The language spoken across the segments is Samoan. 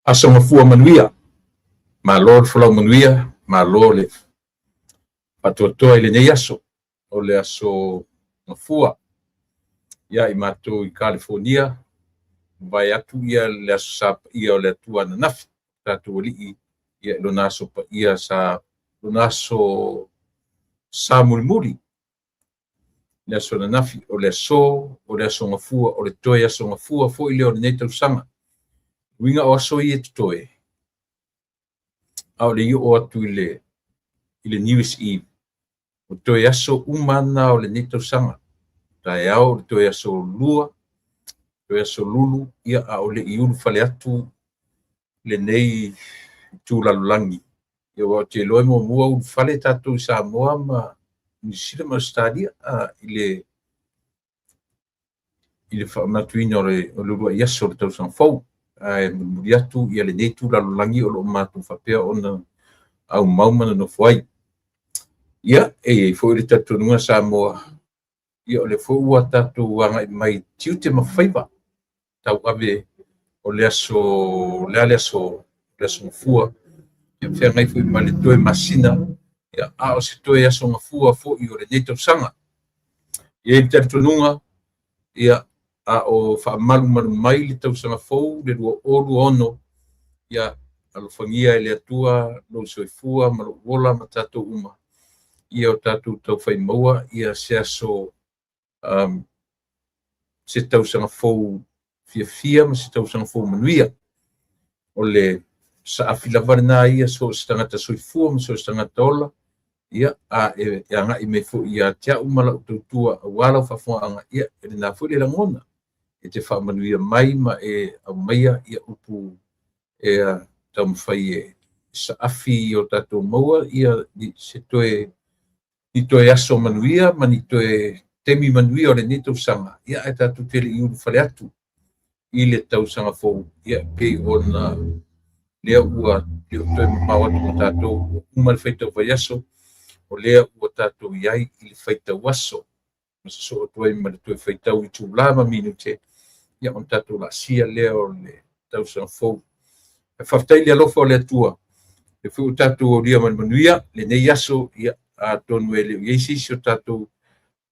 Aso Gafua Manuia, malo le folau manuia, malo le faatoatoa i lenei aso, o le aso Gafua. Ia i matou i Kalifonia, mavae atu ia le Aso Sa Paia o le Atua ananafi, tatou Alii ia i lona aso paia sa lona aso sa mulimuli. Le aso ananafi o le aso, o le aso Gafua, o le toe aso Gafua foi lea o lenei tausaga. Uiga o aso ia e totoe, a o le i oo atu i le New Year's Eve, o toe aso uma na o lenei tausaga. Taeao o le toe aso lua, toe aso lulu, ia a o le i ulufale atu lenei itu lalolagi. Ia aua ou te iloa e muamua ulufale tatou i Samoa ma Niu Sila ma Ausetalia i le faamanatuina o le uluai aso o le tausaga fou. Ae mulimuli atu ia lenei itu lalolagi o lo o matou faapea ona aumau ma nonofo ai. Ia, e i ai foi le talitonuga Samoa, ia o lea foi ua tatou agai mai tiute ma faiva tauave o le aso, o le a le aso Gafua, ia feagai foi ma le toe masina, ia, a o se toe aso Gafua foi o lenei tausaga. E i ai le talitonuga, ia, a o faamalumalu mai le tausaga fou le 2026, ia alofagia e le Atua lou soifua ma lou ola ma tatou uma, ia o tatou taufai maua ia se aso se tausaga fou fiafia ma se tausaga fou manuia. O le saafi lava lena ia so o se tagata soifua ma so o se tagata ola, ia a e agai mai foi ia te au ma lau tautua aua lau faafofogaaga, ia e lena foi le lagona e te faamanuia mai ma e aumaia ia upu e taumafai e saafi i o tatou maua ia se toe ni toe aso manuia ma ni toe taimi manuia o lenei tausaga, ia ae tatou te le i ulufale atu i le tausaga fou, ia pei ona lea ua le o toe mamao atu ma tatou, ua uma le faitau vaiaso, o lea ua tatou i ai i le faitau aso ma sosoo atu ai ma le toe faitau itula ma minute, ia ona tatou laasia lea o le tausaga fou. E faafetai i le alofa o le Atua, e foi ua tatou aulia ma le manuia lenei aso, ia atonu e le o i ai se isi o tatou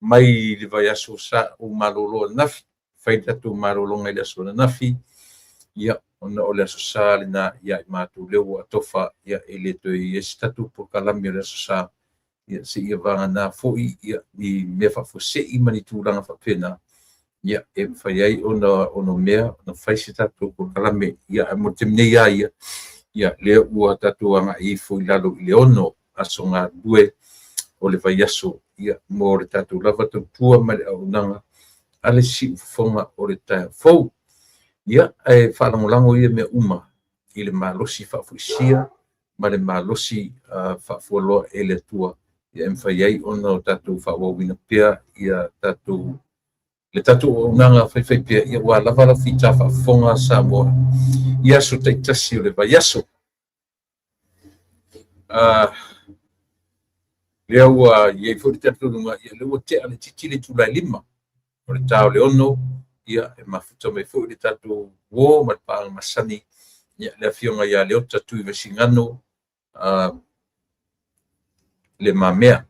mai le vaiaso sa ou malolo ananafi, fai le tatou malologa i le aso ananafi, ia ona o le aso Sa lena ia i matou lea ua atofa, ia e le toe i ai se tatou polokalame o le aso Sa, ia seia vagana foi ia ni mea faafuasei ma ni tulaga faapena, ia e mafai ai ona onomea ona fai se tatou polokalame. Ia ae mo le taimi nei lava ia, ia lea ua tatou agai ifo i lalo i le 6 aso galulue o le vaiaso, ia mo le tatou lava tautua ma le auaunaga a le siufofoga o le taeao fou. Ia ae faalagolago ia mea uma i le malosi faafoisia ma le malosi faafualoa e le Atua, ia e mafai ai ona o tatou faaauauina pea ia tatou le tatou auaunaga faifaipea, ia ua lava lau fita faafofoga Samoa i aso taitasi o le vaiaso. Lea ua i ai foi le talitonuga, ia lea ua tea le titi le itula e 5 o le ta o le 6, ia e mafuta mai foi le tatou uo ma le paaga masani, ia le afioga ia Leota Tuivaisigano Le Mamea.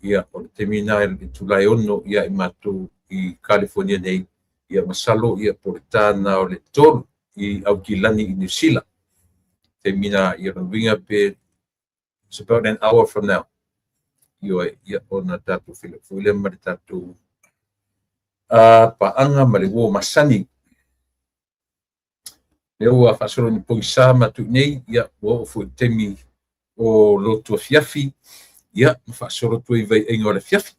Ia o le taimi lena i le itula e 6 ia i matou i Kalifonia nei, ia masalo ia po o le ta lena o le 3 i Aukilani i Niu Sila. Taimi lena, ia lona uiga pe it's about an hour from now. Ioe, ia ona tatou feiloai foi lea ma le tatou paaga ma le uo masani. Lea ua faasolo ina pogisa ma atu i nei, ia ua oo foi i le taimi o lotu afiafi, ia ma faasolo atu ai i vaiaiga o le afiafi.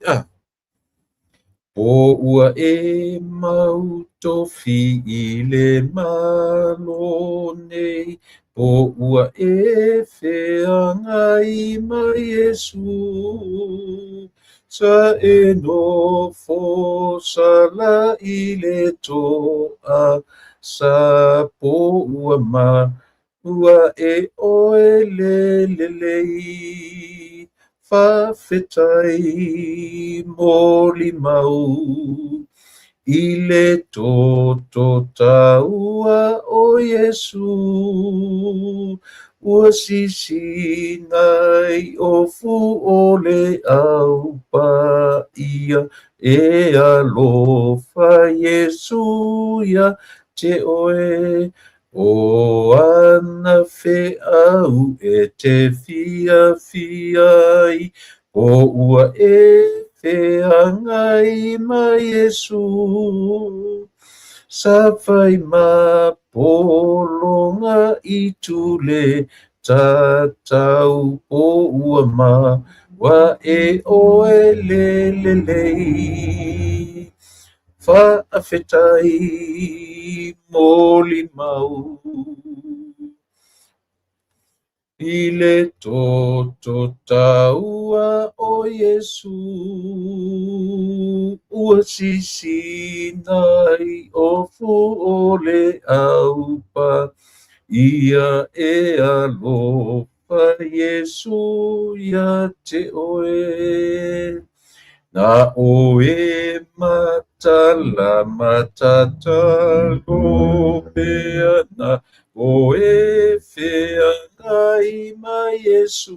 Po ua e mau tofi i le Malo nei, po ua e feagai ma Iesu, sa e nofo sala i le toa, sa po ua ma ua e oe le lelei, faafetai molimau. I le toto taua o Iesu, ua sisina i ofu o le au paia, e alofa Iesu ia te oe. O ana feau e te fiafia ai, po ua e feagai ma Iesu. Sa fai ma pologa i tule tatau, po ua maua e oe le lelei. Faafetai molimau i le toto taua o Iesu, ua sisina i ofu o le au paia, e alofa Iesu ia te oe. Na oe matala matatalo pea, na oe feagai ma Iesu,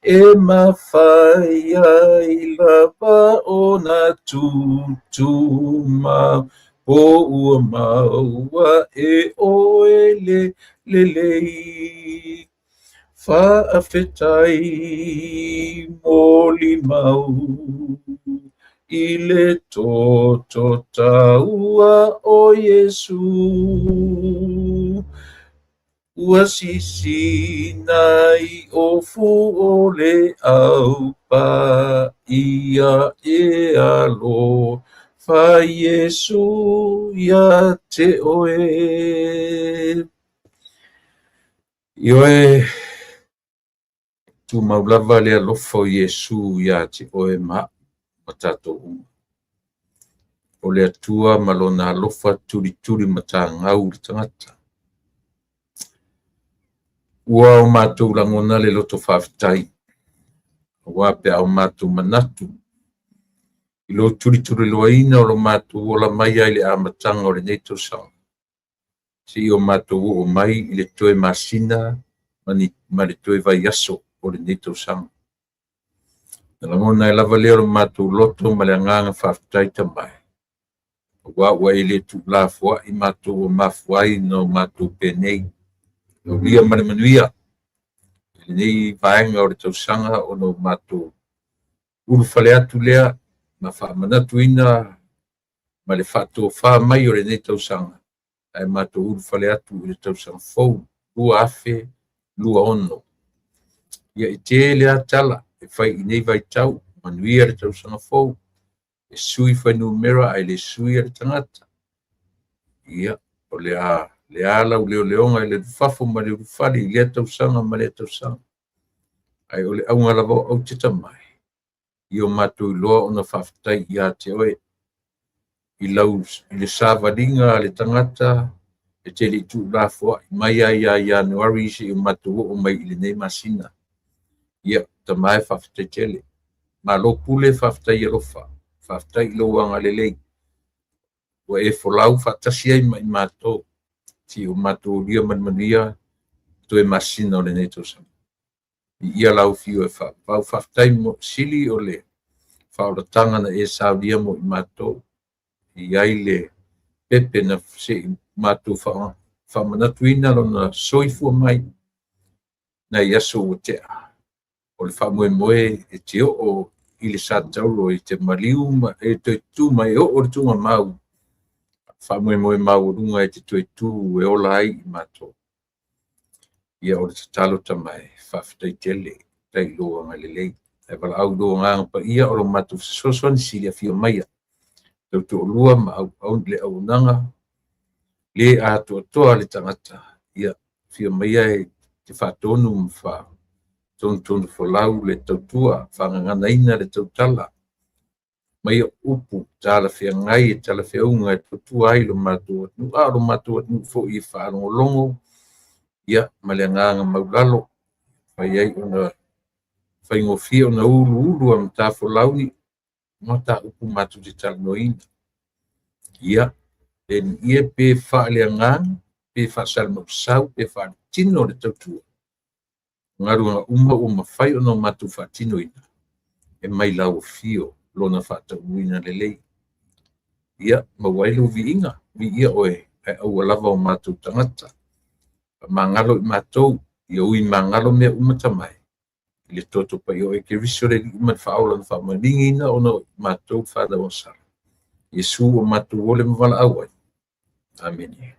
e mafai ai lava ona tutumau, po ua maua e oe le lelei. Faafetai molimau i le toto taua o Iesu, ua sisina i ofu o le au paia, e alofa Iesu ia te oe. Ioe, tumau lava le alofa o Iesu ia te oe ma a'u ma tatou uma. O le Atua ma lona alofa tulituli matagau i le tagata. Ua o matou lagona le loto faafetai, aua pe a o matou manatu i lo tulituliloaina o lo matou ola mai ai i le amataga o lenei tausaga, seia o matou oo mai i le toe masina ma le toe vaiaso o lenei tausaga. Na lagona ai lava lea o lo matou loto ma le agaga faafetai tamae, aua ua e le tuulafoai matou ua mafua ai ona o matou penei, aulia ma le manuia i lenei vaega o le tausaga ona o matou ulufale atu lea ma faamanatuina ma le faatofa mai o lenei tausaga, ae matou ulufale atu i le tausaga fou 2026. Ia, e tele lava tala e fai i nei vaitau, manuia le tausaga fou, e sui fuainumera ae le suia le tagata. Ia, o le a le a lau leoleoga i le ulufafo ma le ulufale i lea tausaga ma lea tausaga. Ae o le auga lava o aute tamae, ia o matou iloa ona faafetai ia te oe i lau i le savaliga a le tagata e te le i tuulafoai mai ai ia Ianuari seia matou oo mai i lenei masina. Ia, tamae faafetai tele. Malo pule, faafetai alofa, faafetai i lou agalelei ua e folau faatasi ai ma i matou seia o matou aulia ma le manuia toe masina o lenei tausaga. Viia lau afio e faavavau. Faafetai mo sili o le faaolataga na e saunia mo i matou. E i ai le pepe na se i matou faamanatuina lona soifua mai nai aso ua tea. O le faamoemoe e te oo i le Satauro e te maliu ma e toe tu mai e oo i le tuugamau. Faamoemoe maualuga e te toe tu e ola ai i matou. Ia, o le tatalo tamae, faafetai tele, faafetai i lou agalelei. Ae valaau i lou agaga paia o lo matou fesoasoani sili afio maia. Tautoalua ma auauna le auaunaga le atoatoa le tagata. Ia, afio maia e te faatonu ma faatonutonu folau le tautua, faagaganaina le tautala mai o upu talafeagai e talafeauga e tautua ai lo matou atunuu, a o lo matou atunuu foi e faalogologo, ia, ma le agaga maulalo, fai ai ona faigofie ona uluulu a matafolau ni mataupu matou te talanoaina. Ia, le alii e, pe faaleagaga, pe faasalimausau, pe faaletino le tautua, o galuega uma ua mafai ona matou faatinoina, e mai lau afio lona faataunuuina lelei. Ia, maua ai lou viiga, viia oe, ae aua lava o matou tagata. Faamagalo i matou, ia ui magalo mea uma tamae, i le toto paia o oe Keriso le Alii ma le Faaola na faamaligiina ona o matou fanau agasala. Iesu ua matou ole ma valaau ai. Amene.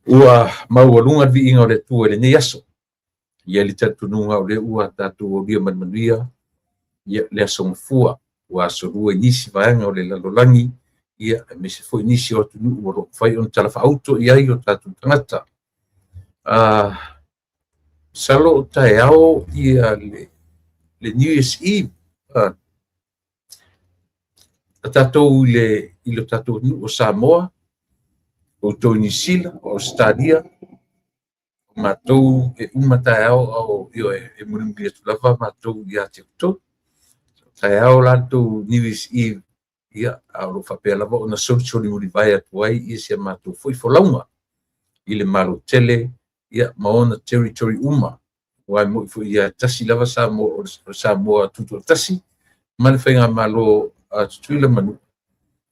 Ua maualuga le viiga o le Atua i lenei aso. E i ai le talitonuga o lea ua tatou aulia ma le manuia ia le aso Gafua, ua asolua i nisi vaega o le lalolagi, ia aemaise foi nisi o atunuu o lo o mafai ona talafaauto i ai o tatou tagata. Masalo o taeao ia le New Year's Eve, a tatou i le tatou atunuu o Samoa, outou i Niu Sila, o Ausetalia, o matou e uma taeao, ao ioe, e mulimuli atu lava matou ia te outou. Taeao la le tou New Year's Eve, ia, a o lo o faapea lava ona solisoli mulivae atu ai ia si a matou foi folauga i le Malo tele, ia, ma ona territory uma. Aua e moni foi ia, e tasi lava Samoa, o le Samoa tutoatasi ma le faigamalo a Tutuila ma Manua,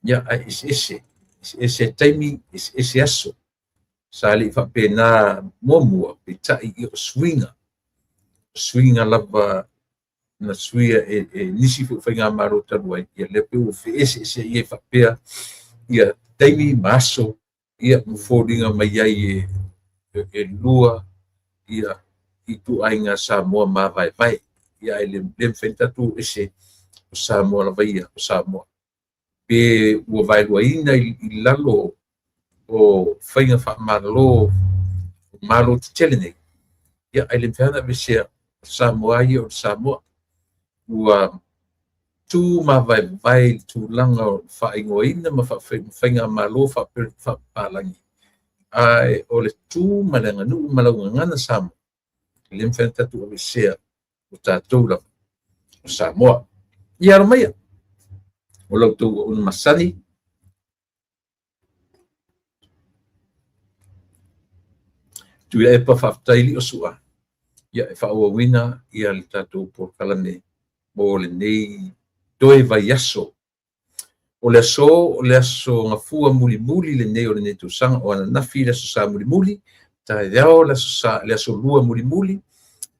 ia, ae eseese, eseese taimi, eseese aso. Sa le i faapena muamua, peitai ia o suiga, o suiga lava na suia e nisi foi faigamalo talu ai, ia lea pei ua feeseeseai ai faapea ia taimi ma aso, ia ma foliga mai ai e lua ia ituaiga Samoa mavaevae. Ia ae le mafai ona tatou o ese, o Samoa lava ia, o Samoa. Pe ua vaeluaina i lalo o faiga faamalo malo tetele nei, ia ae le mafai ona aveesea, o Samoa ia o le Samoa. Ua tu mavaevae i le tulaga o faaigoaina ma faigamalo faapapalagi, ae o le tu ma le aganuu ma lau gagana Samoa, e le mafai ona tatou aveesea, o tatou lava o Samoa. Ia alo maia, o la outou auauna masani, Tuilaepa, faafetai Liosua, ia e faaauauina ia le tatou polokalame mo lenei toe vaiaso. O le aso, o le aso Gafua mulimuli lenei o lenei tausaga, o ananafi le aso Sa mulimuli, taeao le aso Sa, le aso Lua mulimuli,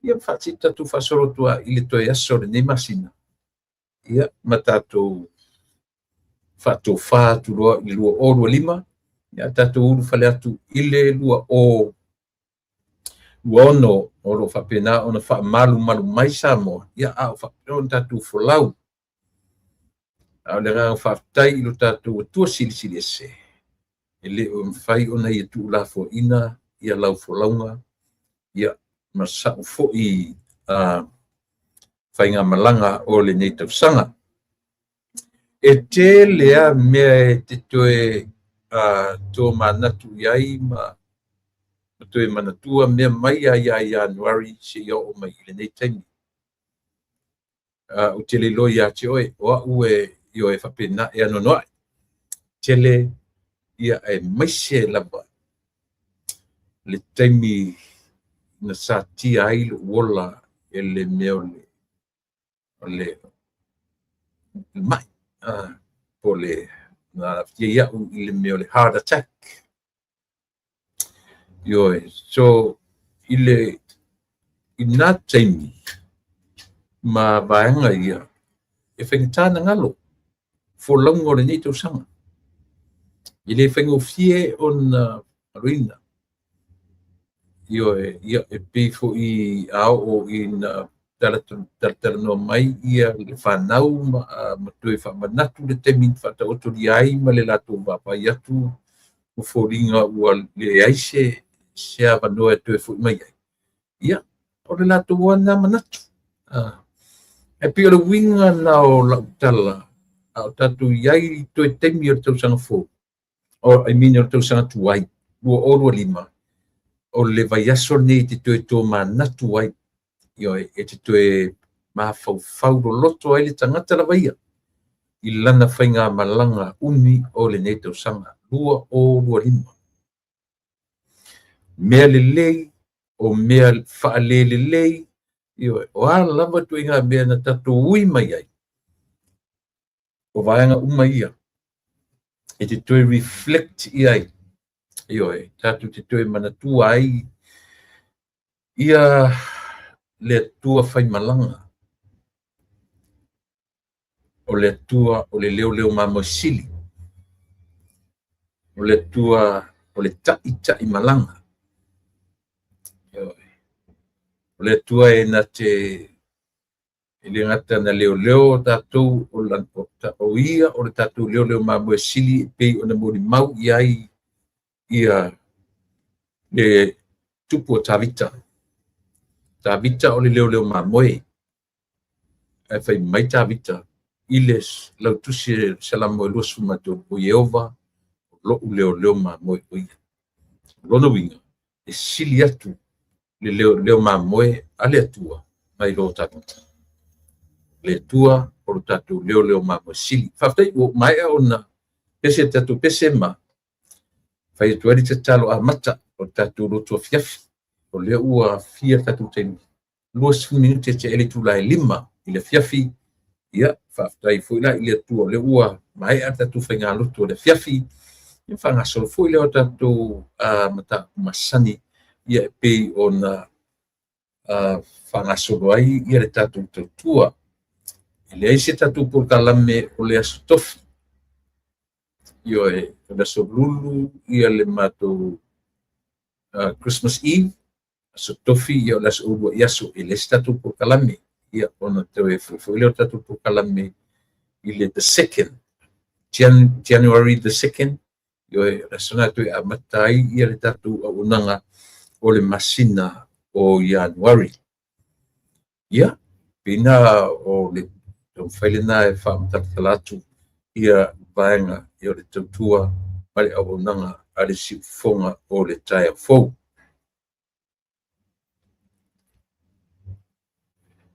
ia tatou faasolo atu lava i le toe aso o lenei masina, ia ma tatou faatofa atu loa i le 2025, ia tatou ulufale atu i le 2026, o lo o faapena ona faamalumalu mai Samoa, ia a o faapea ona tatou folau. A o le agaga faafetai i lo tatou Atua Silisili Ese, e le o mafai ona ia tuulafoaiina ia lau folauga, ia ma sa'u foi faigamalaga o lenei tausaga. E tele lava mea e te toe tomanatu i ai ma toe manatua mea mai lava ia Ianuari seia oo mai i lenei taimi. Ou te le iloa ia te oe, o au e ioe faapena e anoanoai. Tele ia aemaise lava le taimi na satia ai lou ola e le mea o le mai, po o le na aafia ai au i le mea o le heart attack. Ioe. So, i le i na taimi ma vaega ia, e faigata ona galo folauga o lenei tausaga. E le faigofie ona galoina. Ioe, ia e pei foi a oo ina talatalanoa mai ia le fanau ma toe faamanatu le taimi na faataotolia ai ma le latou vaavaai atu ma foliga ua leai se avanoa e toe foi mai ai. Ia, o le latou lava lena manatu. Ae pei o le uiga lena o lau tala, a o tatou i ai i toe taimi o le tausaga fou, I mean o le tausaga tuai, 2025, o le vaiaso lenei e te toe tomanatu ai, ioe, e te toe mafaufau loloto ai le tagata lava ia i lana faigamalaga umi o lenei tausaga 2025. Mea lelei, o mea faalelelei, ioe, o a lava ituaiga mea na tatou ui mai ai, o vaega uma ia e te toe reflect i ai, ioe, tatou te toe manatua ai ia le Atua faimalaga, o le Atua o le leoleo mamoe sili, o le Atua o le ta'ita'imalaga, ioe, o le Atua e na te e le gata na leoleo tatou o ia o le tatou leoleo mamoe sili e pei ona molimau i ai ia le tupu o Tavita. Tavita o le leoleo mamoe. Ae fai mai Tavita i le lautusi e Salamo e 23, o Ieova o lo'u leoleo mamoe o ia. O lona uiga, e sili atu le leoleo mamoe a le Atua nai lo Tavita. Le Atua o lo tatou leoleo mamoe sili. Faafetai ua maea ona pese tatou pese ma fai atu ai le tatalo amata o le tatou lotu afiafi. O lea ua fia le tatou taimi, 20 minute tea ai le itula e 5 i le afiafi. Ia, faafetai foi la i le Atua o lea ua maea le tatou faigalotu o le afiafi. Ia faagasolo foi lea o tatou mataupu masani, ia e pei ona faagasolo ai ia le tatou tautua. E leai se tatou polokalame o le Aso Tofi. Ioe, o le Aso Lulu ia le matou Christmas Eve, Aso Tofi ia o le aso uluai aso, e leai se tatou polokalame. Ia ona toe foi foi lea o le tatou polokalame i le the second, January the 2nd, ioe, o le aso lena e toe amata ai ia le tatou auaunaga o le masina o Ianuari. Ia, pei na o le taumafai lena e faamatalatala atu ia vaega o le tautua ma le auaunaga a le siufofoga o le taeao fou.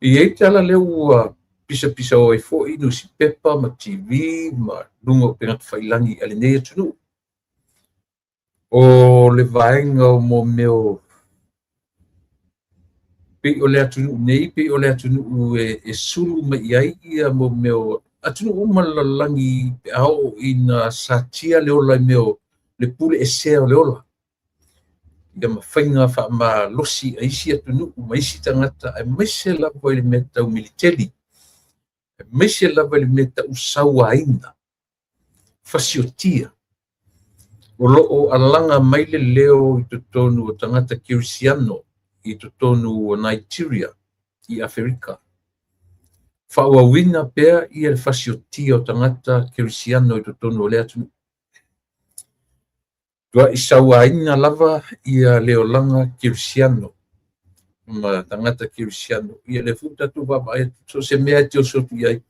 E i ai tala lea ua pisapisao ai foi nusipepa ma TV ma luga o upega tafailagi a lenei atunuu, o le vaega o mo mea o pei o le atunuu nei, pei o le atunuu e sulu mai i ai ia mo mea o atunuu uma o le lalolagi pe a oo ina satia le ola i mea o le pule esea o le ola, ia ma faiga faamalosi a isi atunuu ma isi tagata, aemaise lava i le mea tau militeli, aemaise lava i le mea tau sauaina, fasiotia. O lo o alaga mai le leo i totonu o tagata kerisiano i totonu o Nigeria i Aferika. Faaauauina pea ia le fasiotia o tagata kerisiano i totonu o le atunuu. Tuai sauaina lava ia le olaga kerisiano ma tagata kerisiano. Ia lea foi ua tatou vaavaai atu, so o se mea e te oso atu i ai,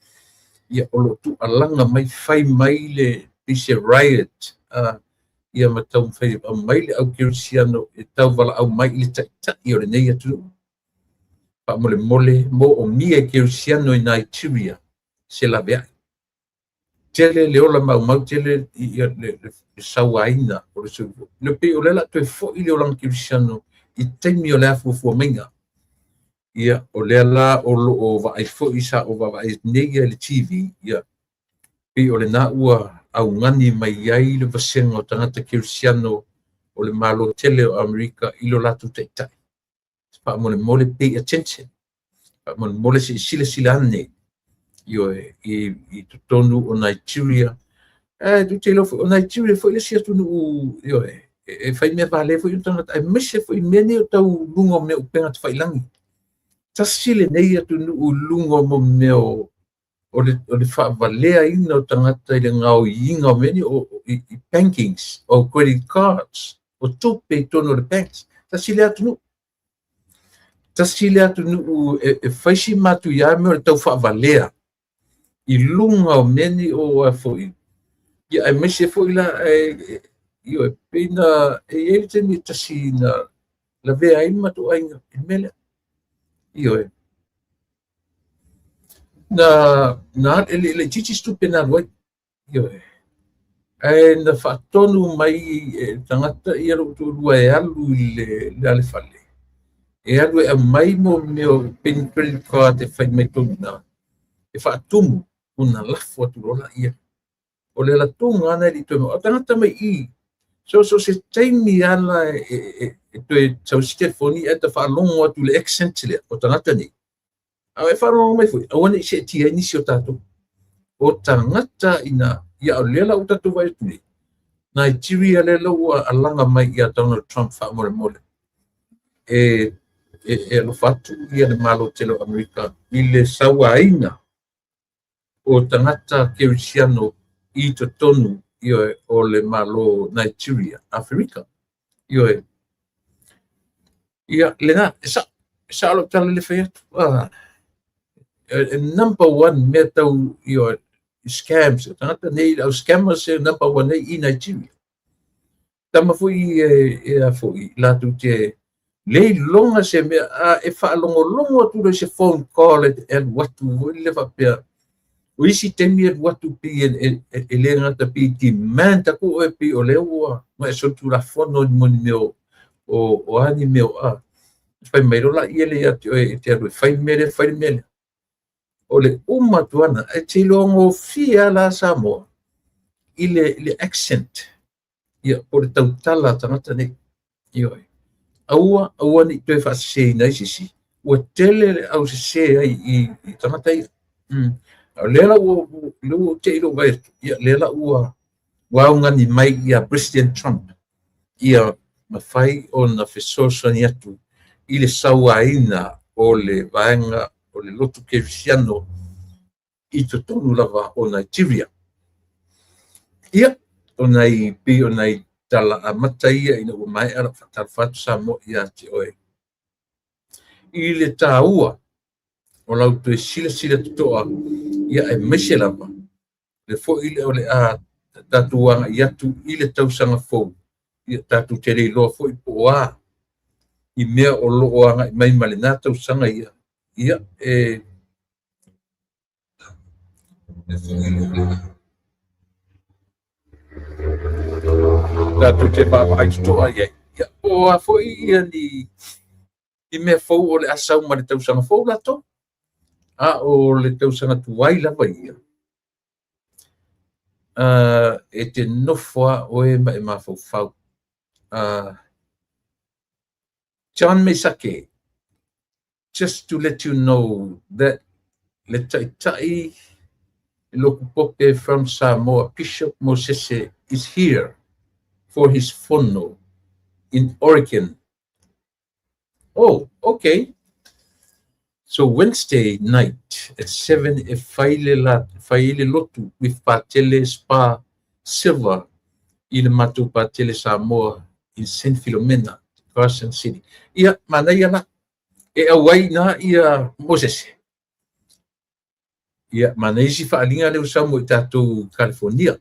ia o lo o tuualaga mai, fai mai le pei se riot, ia ma taumafai e aumai le au kerisiano e tauvalaau mai i le taitai o lenei atunuu. Faamolemole moomia e kerisiano i Nigeria se laveai. Tele le ola maumau, tele le sauaina o le soifua. Le pei o lea o le a toe foi le olaga kerisiano i taimi o le afuafua maiga. Ia, o lea la o lo o vaai foi sa o vaavaai atu nei ia i le TV, ia, pei o lena ua augani mai ai le vasega o tagata kerisiano o le Malo tele o Amerika i lo latou taitai. Faamolemole, pay attention. Faamolemole se i silasila ane, ioe, i totonu o Nigeria. Ae ou te iloa foi, o Nigeria foi le isi atunuu, ioe, e fai mea valea foi ona tagata, aemaise foi mea nei o tau luga o mea o upega tafailagi. Tasi lenei atunuu i luga o mea o le faavaleaina o tagata i le gaoiiga o mea nei o i bankings, o credit cards, o tupe i totonu o le banks. Tasi lea atunuu. Tasi lea atunuu e fai si matuia mea o le tau faavalea i luga o mea nei o a foi. Ia, aemaise foi la, ioe, pei na e i ai le taimi e tasi na lavea ai le matou aiga i le mea lea. Ioe. Na e le laitiiti se tupe na alu ai. Ioe. Ae na faatonu mai e le tagata ia lou toalua e alu i le alefale, e alu e aumai mo mea o pin credit card e fai mai tonu i ina, e faatumu ona lafo atu loa laia. O le alatuga lena e le i toe maua. O tagata mai i, so se taimi ala e toe sau se telefoni ae ta faalogo atu i le accent lea o tagata nei. A e faalogo mai foi, aua ne i seetia ai nisi o tatou. O tagata ina, ia o lea la ua tatou vaai atu nei, Nigeria lea la ua alaga mai ia Donald Trump faamolemole. E alofa atu ia le Malo tele o Amerika i le sauaina o tagata kerisiano i totonu, ioe, o le Malo Nigeria, Aferika. Ioe. Ia, lena, e sao, e sao lau tala le fai atu. E number one mea tau, ioe, scams, tagata nei, au scammers e number one nei i Nigeria. Tama foi e a foi, latou te le iloga se mea, a e faalogologo atu loa i se phone call e alu atu foi lele faapea, o isi taimi e alu atu pei e le gata pei demand atu oe pei o lea ua e solitulafono mo ni mea o a ni mea o a. Fai mai loa laia lea ia te oe e te alu e fai le mea lea, fai le mea lea. O le uma atu ana, e te iloagofie lava la Samoa i le accent, ia, po o le tautala a tagata nei. Ioe. Aua, aua ne i toe faaseseina ai se isi, ua tele le ausese ai i tagata ia. O lea la ua lea ua te i lou vaai atu, ia, lea la ua augani mai ia President Trump, ia mafai ona fesoasoani atu i le sauaina o le vaega o le lotu kerisiano i totonu lava o Nigeria. Ia, o nai pei o nai tala amata ia ina ua maea lau faatalofa atu Samoa ia te oe. I le tāua o lau toe silasila totoa, ia aemaise lava, le foi lea o le a tatou agai atu i le tausaga fou, ia tatou te le iloa foi po o a i mea o lo o agai mai ma lena tausaga ia, ia e tatou te vaavaai totoa i ai. Ia, po o a foi ia ni i mea fou o le a sau ma le tausaga fou latou. A o le tausaga tuai lava ia, e te nofo a oe ma e mafaufau. John Mesake, just to let you know that le taitai loku pope from Samoa, Bishop Mosese, is here for his fono in Oregon. Oh, okay. So Wednesday night at 7 e fai le, la, fai le lotu with Patele Spa Silver i le matou Patele Samoa in St. Philomena, Carson City. Ia, manaia la. E auai na ia Mosese. Ia, manaia si faaaliga lea ua sau mo i tatou California.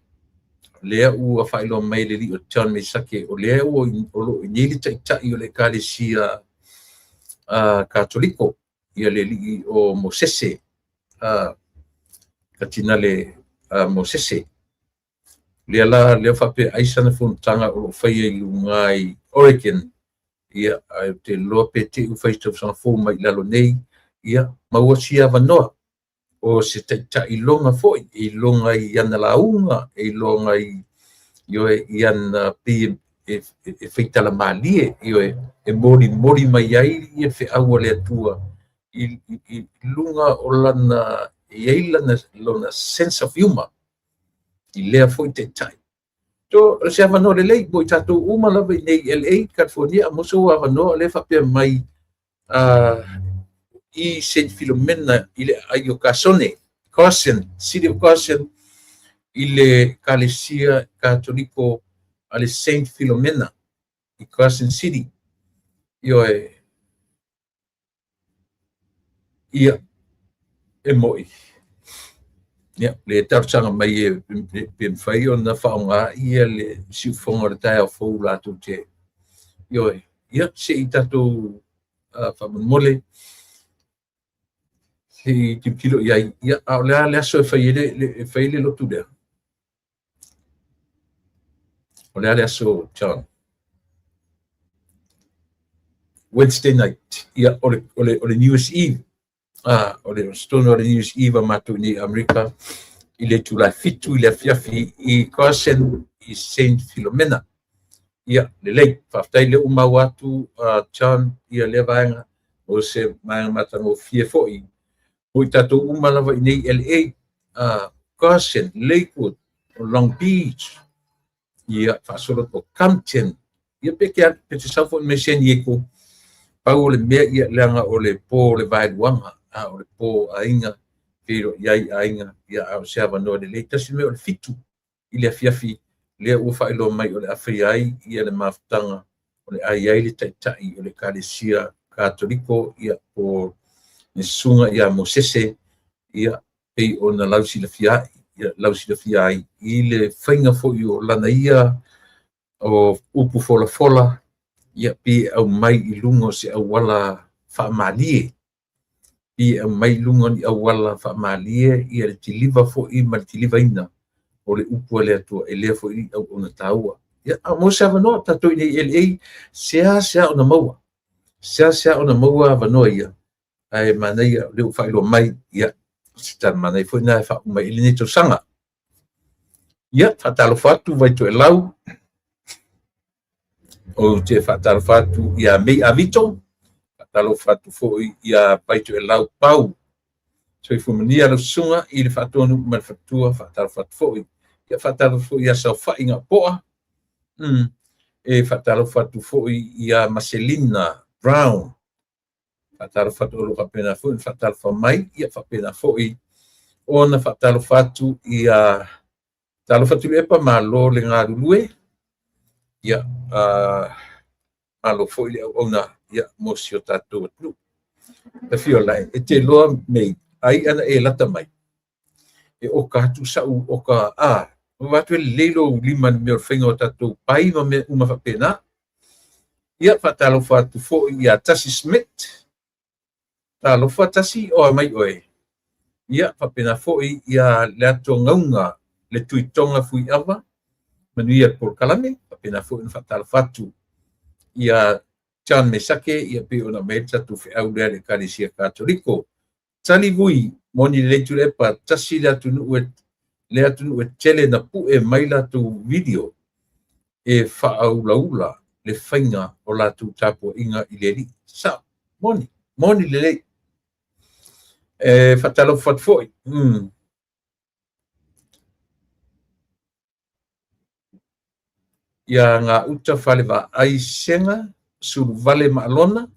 Lea ua faailoa mai le alii o John Mesake, o lea ua o lo o i nei le taitai o le ekalesia Katoliko, ia le alii o Mosese, Katinale Mosese. Lea la, lea faapea ai sana fonotaga o lo o faia i luga i Oregon. Ia, ae ou te iloa pe te i ua fai se tausaga fou mai i lalo nei, ia, maua si avanoa o se taitai iloga foi, e iloga i ana lauga, e iloga i, ioe, i ana pei e faitala malie, ioe, e molimoli mai ai le feau a le Atua i luga o lana, e i ai lona sense of humor i lea foi taitai. So, o se avanoa lelei mo i tatou uma lava i nei LA, California, a mo sou avanoa o lea e faapea mai i Saint Philomena i le aai o Kasone, Carson, City of Carson, i le Ekalesia Katoliko a le Saint Philomena i Carson City. Ioe, ia, e mo'i. Ia, le talosaga mai e pe mafai ona faaaoga ia le siufofoga o le taeao fou latou te. Ioe, ia, se i tatou faamolemole se i tilotilo i ai. Ia, a o le a le aso e fai ai le lotu lea? O le a le aso, John? Wednesday night. Ia, o le New Year's Eve. O le tonu o le New Year's Eve a matou i nei Amerika i le itula e 7 i le afiafi i Carson i Saint Philomena. Ia, lelei. Faafetai lea ua maua atu, John, ia lea vaega o se vaega matagofie foi mo i tatou uma lava i nei LA, Carson, Lakewood, Long Beach, ia, faasolo o Compton, ia pe te sau foi mai San Diego, pau o le mea ia leaga o le po o le vaeluaga, a o le po aiga, feiloai ai aiga, ia, a o se avanoa lelei. Tasi mea o le 7 i le afiafi, lea ua faailoa mai o le a faia ai ia le mafutaga, o le a i ai le taitai o le Ekalesia Katoliko, ia, po le susuga ia Mosese, ia, pei ona lausilafia ai i le faiga foi o lana ia o upu folafola, ia, pei e aumai i luga o se auala faamalie, pei e aumai i luga o ni auala faamalie ia le tiliva foi ma le tilivaina o le upu a le Atua, e lea foi auauna taua. Ia, a mo se avanoa tatou i nei LA, sea ona maua, sea ona maua avanoa ia, ae manaia lea ua faailoa mai, ia, se tala manaia foi na e faauma ai i lenei tausaga. Ia, faatalofa atu Vaitoelau, ou te faatalofa atu ia Mei Avito, faatalofa atu foi ia Vaitoelau Pau, soifua manuia lau susuga i le faatonu ma le faletua, faatalofa atu foi. Ia, faatalofa foi ia Saofai Gapoa, e faatalofa atu foi ia Maselina Brown, faatalofa atu o lo o faapena foi ona faatalofa mai, ia faapena foi ona faatalofa atu ia talofa Tuilaepa, malo le galulue, ia, malo foi le auauna, ia, mo si o tatou atunuu. Tafio lai, e te loa mei, ai ana e lata mai, e oka atu sau oka, o atu e lelei lou lima ni mea o le faiga o tatou pai ma mea uma faapena. Ia, faatalofa atu foi ia Tasi Smith, talofa Tasi o mai oe. Ia, faapena foi ia le atoa le tuitoga fuiava, manuia le polokalame, faapena foi ona faatalofa atu ia John Mesake, ia pe ona mai le tatou feau lea le Ekalesia Katoliko. Tali vui, moni lelei Tuilaepa, tasi le atunuu e tele na pue mai latou video e faaulaula le faiga o latou tapuaiga i le alii. Sa, moni lelei. E faatalofa atu foi. Ia ngā uta fale vaai sega, suluvale maalona,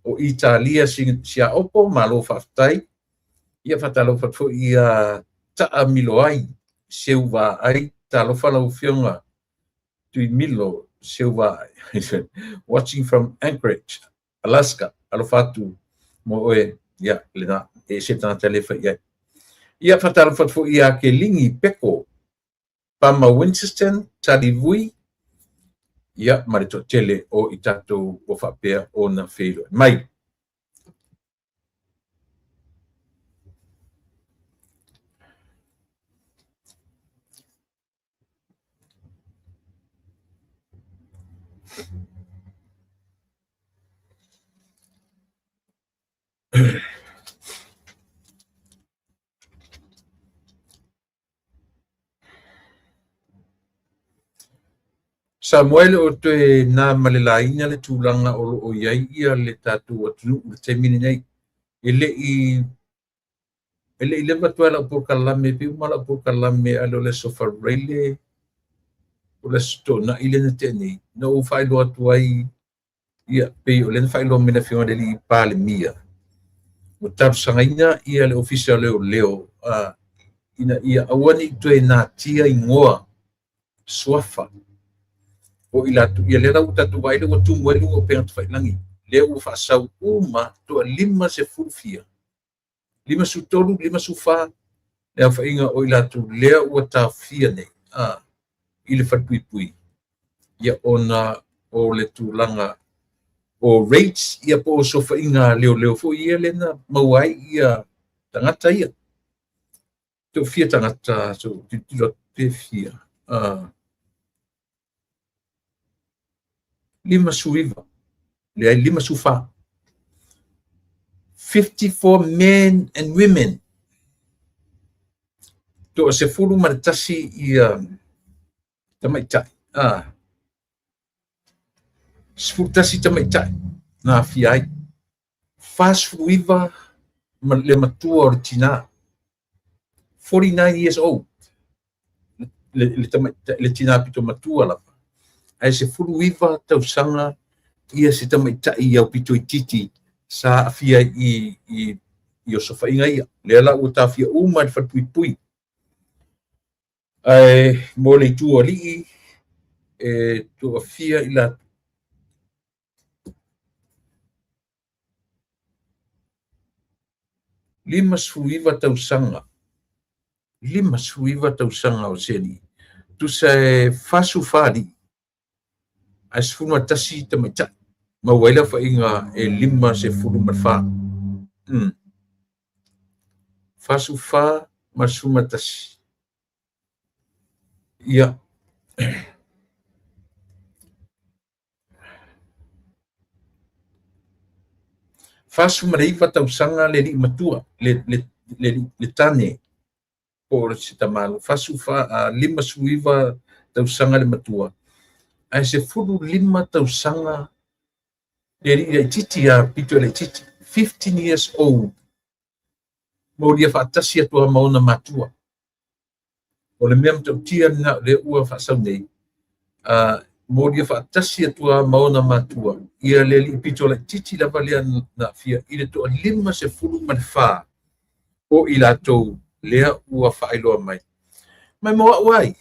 o Italia siaopo, malo faafetai. Ia faatalofa atu foi ia Taa Miloai, seu vaai, talofa lau afioga, Tuimilo, seu vaai. Watching from Anchorage, Alaska, alofa atu mo oe, ia, lena, e se tagata le fai ai. Ia faatalofa atu foi ia Kelingi Peko, Pama Winston, Talivui, ia, ma le toatele o i tatou ua faapea ona feiloai mai. Samoa e le o toe na ma le laina le tulaga o lo o i ai ia le tatou atunuu i le taimi lenei. E le i leva atu ai lau polokalame, pe uma lau polokalame ae le o le Aso Faraile, o le Aso Toonai lea na tea nei, na ou faailoa atu ai, ia, pei o lea na faailoa mai le Afioga i le Palemia, ua talosagaina ia le Ofisa o Leoleo ina ia aua ne i toe natia igoa suafa o i latou ia lea la ua tatou vaai lea ua tumu ai luga o upega tafailagi, lea ua faasau uma toa 50 fia, 53, 54 le aofaiga o i latou lea ua taofia nei i le falepuipui, ia, ona o le tulaga o raids, ia, po o sofaiga leoleo foi ia lea na maua ai ia tagata ia. Toafia tagata? So tilotilo atu pe fia. 59, leai, 54, 54 men and women, 11 ia tamaitai, 11 tamaitai na afia ai, 49 ma le matua o le tina, 49 years old le tina pito matua lava, ae 19 tausaga ia se tamaitai i au pito itiiti sa aafia i osofaiga ia, lea la ua taofia uma i le falepuipui. Ae mo le itu alii e toafia i latou? 59 tausaga, 59 tausaga o se alii, tusa e 44 alii ae 11 tamaitai, maua ai le aofaiga e 54. 44 ma 11. Ia. 49 tausaga le alii matua, le tane po o se tamalo, 44, 59 tausaga le matua, ae 15 tausaga le alii laitiiti a pito laitiiti, 15 years old, molia faatasi atu lava ma ona matua. O le mea matautia lena o lea ua faasau nei, molia faatasi atu lava ma ona matua ia le alii pito laitiiti lava lea na aafia i le toa 54 o i latou lea ua faailoa mai. Mai mo au ai,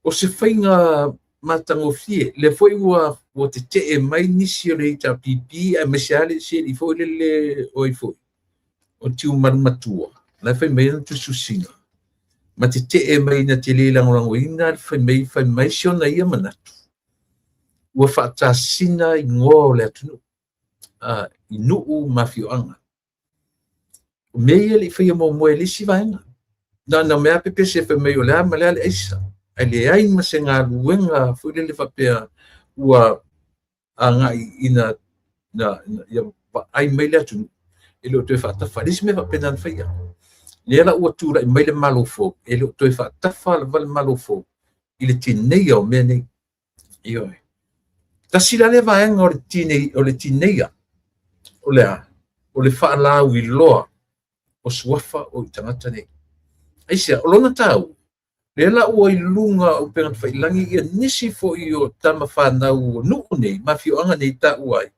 o se faiga matagofie, lea foi ua tetee mai nisi o le HRPP, aemaise lava le se alii foi lele o ai foi, o Tiumalu Matua, la e fai mai ana tusitusiga, ma tetee mai na te le lagolagoina le fai mai si ona ia manatu, ua faatasina igoa o le atunuu i nuu ma afioaga. O mea ia le i faia muamua e le isi vaega. Na mea pepese fai mai o le a ma le a le aisa. Ae leai ma se galuega foi lele faapea ua agai ina na, ia vaai mai le atunuu e le o toe faatafa. Le isi mea faapena na faia. Lea la ua tulai mai le Malo fou, e le o toe faatafa lava le Malo fou i le tineia o mea nei. Ioe. Tasi la lea vaega o le tinei, o le tineia, o le a? O le faalauiloa o suafa o i tagata nei. Aisea, o lona taua, lea la ua i luga o upega tafailagi ia nisi foi o tama fanau o nuu nei, ma afioaga nei taua ai.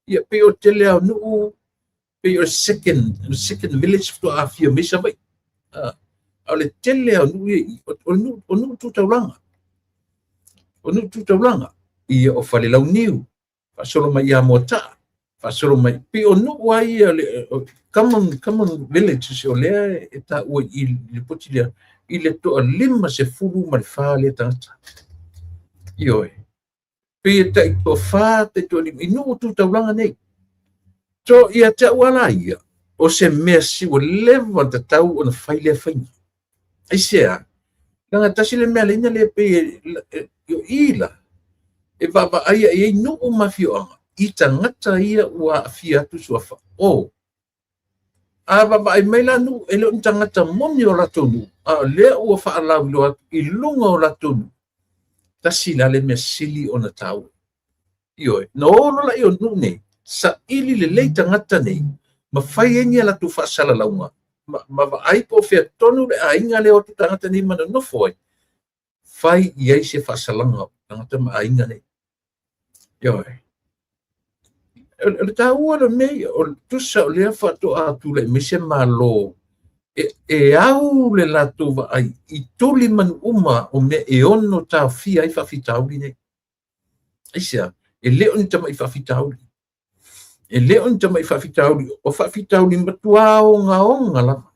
Ia pei o tele lava o nuu, pei o le second village faatoa afia mai Savaii. A o le tele lava o nuu ia i, o nuu tu taulaga. O nuu tu taulaga. Ia o Falelauniu, faasolo mai ia Moataa, faasolo mai. Pei o nuu lava ia, common villages o lea e taua i le lipoti lea, i le toa 54 lea tagata. Ioe. Pei e tai toa 4, tai toa 5, i nuu tu taulaga nei. So, ia te au ala ia, o se mea si ua leva ona tatau ona fai lea faiga. Aisea, leaga tasi le mea leina le pei e, o i la, e vaavaaia i ai nuu ma afioaga i tagata ia ua aafia atu suafa. O, a vaavaai mai la nuu, e le o ni tagata moni o latou nuu, a o lea ua faalauiloa atu i luga o latou nuu. Tasi la le mea sili ona taua. Ioe, na o loa laia o nuu nei, saili lelei tagata nei, ma fai ai ni a latou faasalalauga, ma vaai po o fea tonu le aiga lea o atu tagata nei ma nonofo ai, fai i ai se faasalaga o tagata ma aiga nei. Ioe. O le taua o le mea ia, o le tusa o lea faatoa tulai mai se Malo e au le latou vaai i tulimanu uma o mea e ono taofia ai faafitauli nei. Aisea? E le o ni tamai faafitauli. E le o ni tamai faafitauli, o faafitauli matua ogaoga lava.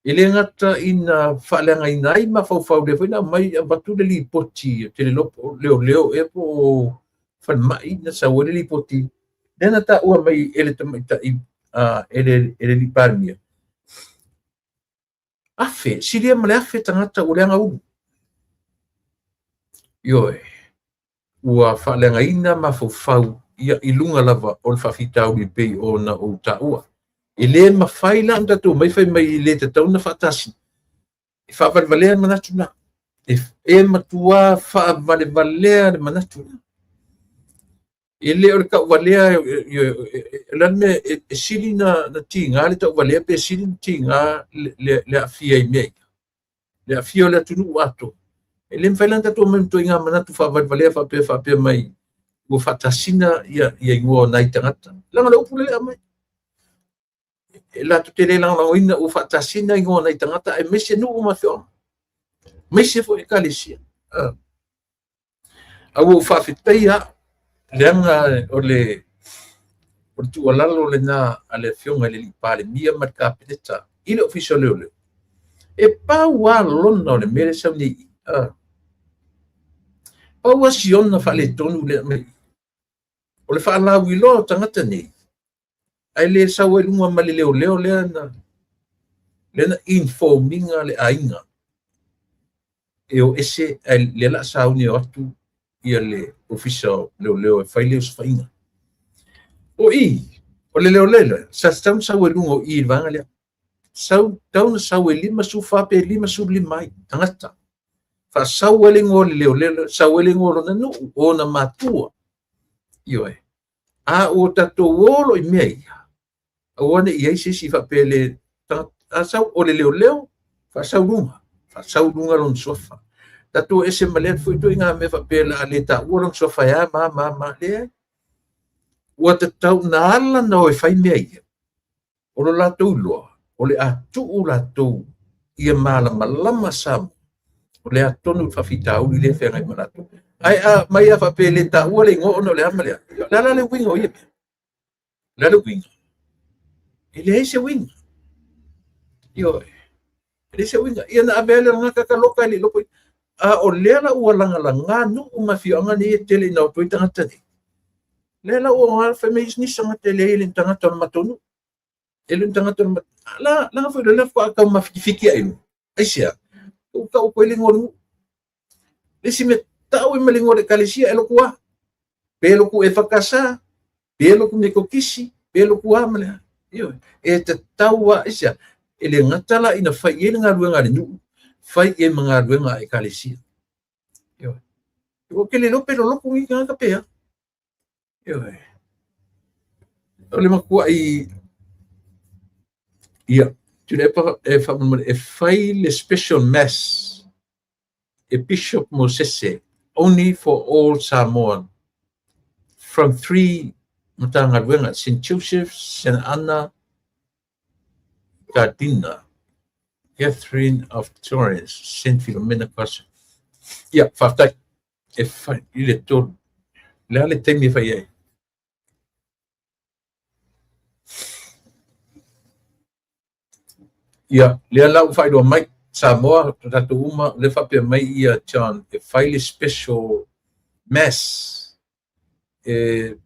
E le gata ina faaleagaina ai mafaufau, lea foi na aumai avatu le lipoti, ou te le iloa po o leoleo ea po o falemai na sau ai le lipoti, lea na taua mai e le tamaitai e le Palemia, afe, silia ma le 1,000 tagata ua leaga ulu. Ioe, ua faaleagaina mafaufau ia i luga lava o le faafitauli pei ona ou taua. E le mafai la ona tatou omai fai mai e le tatau ona faatasina. E faavalevalea le manatu lena. E matua faavalevalea le manatu lena. E le o le tauvalea, o le a le mea e sili na tiga le tauvalea pe sili na tiga le aafia i mea ia. Le aafia o le atunuu atoa. E le mafai la ona tatou omai ma ituaiga manatu faavalevalea faapea faapea mai ua faatasina ia igoa o nai tagata. Leaga o le upu lea e aumai. E latou te le lagolagoina ua faatasina igoa o nai tagata aemaise nuu ma afioaga. Aemaise foi ekalesia. A ua ou faafetaia au, leaga o le tuualalo lena a le Afioga i le alii Palemia ma le Kapeneta i le Ofisa o Leoleo. E pau lava lona o le mea lea e sau nei i i. Pau lava si ona faaletonu lea mai i i. O le faalauiloa o tagata nei, ae le sau ai luga ma le leoleo lea na inform ina le aiga e o ese, ae lea o le a sauni o atu ia le Ofisa o Leoleo e fai le osofaiga. O i, o le leoleo lea, sa tatau ona sau ai luga o i i le vaega lea. Tatau ona sau e 54 pe 55 ai tagata. Faasau ai le igoa o le leoleo, sau ai le igoa o lona nuu, o ona matua. Ioe. A ua tatou o loa i mea ia, aua ne i i ai se isi faapea le a sau o le leoleo, faasau luga, faasau luga lona suafa. Tatou ese ma lea foi ituaiga mea faapea o le a le taua lona suafa e a ma a ma a ma a. Leai. Ua tatau na ala ona o e fai mea ia, o lo latou iloa, o le a tuu latou ia malamalama Samoa, o le a tonu le faafitauli lea e feagai ma latou. Ae a mai a faapea e le taua le igoa ona o le a ma le a, o le a la le uiga o ia mea? O le a le uiga? E leai se uiga. Ioe. E leai se uiga. Ia na ave ai le lagata taloka e le iloa po. A o lea la ua lagalaga nuu ma afioaga nei e tele ina o atu ai tagata nei. Lea la ua fai mai nisi tagata e leai e le o ni tagata o le matou nuu. E le o ni tagata o le matou la leaga foi lea faatoa tau mafitifiti ai luga. Aisea? Ua tau atu ai le igoa o le nuu. Le isi mea, tau ai ma le igoa o le ekalesia e lotu a. Pe lotu EFKS, pe lotu Metotisi, pe lotu a ma le a. Ioe. E tatau lava, aisea? E le gata la ina fai i ai le galuega a le nuu, fai i ai ma galuega a ekalesia. Ioe. Ou te le iloa pe loloto nei tagata pe a. Ioe. O le matuai ia Tuilaepa e faamolemole e fai le special mass e Bishop Mosese only for all Samoan from 3 Matagaluega, St Joseph, St Anna Gardiner, Catherine of Torres, St Philomena Cross. Ia, faafetai. E fai i le 3. Le a le taimi e fai ai? Ia, lea la ua faailoa mai, Samoa, o tatou uma, lea faapea mai ia John, e fai le special mass e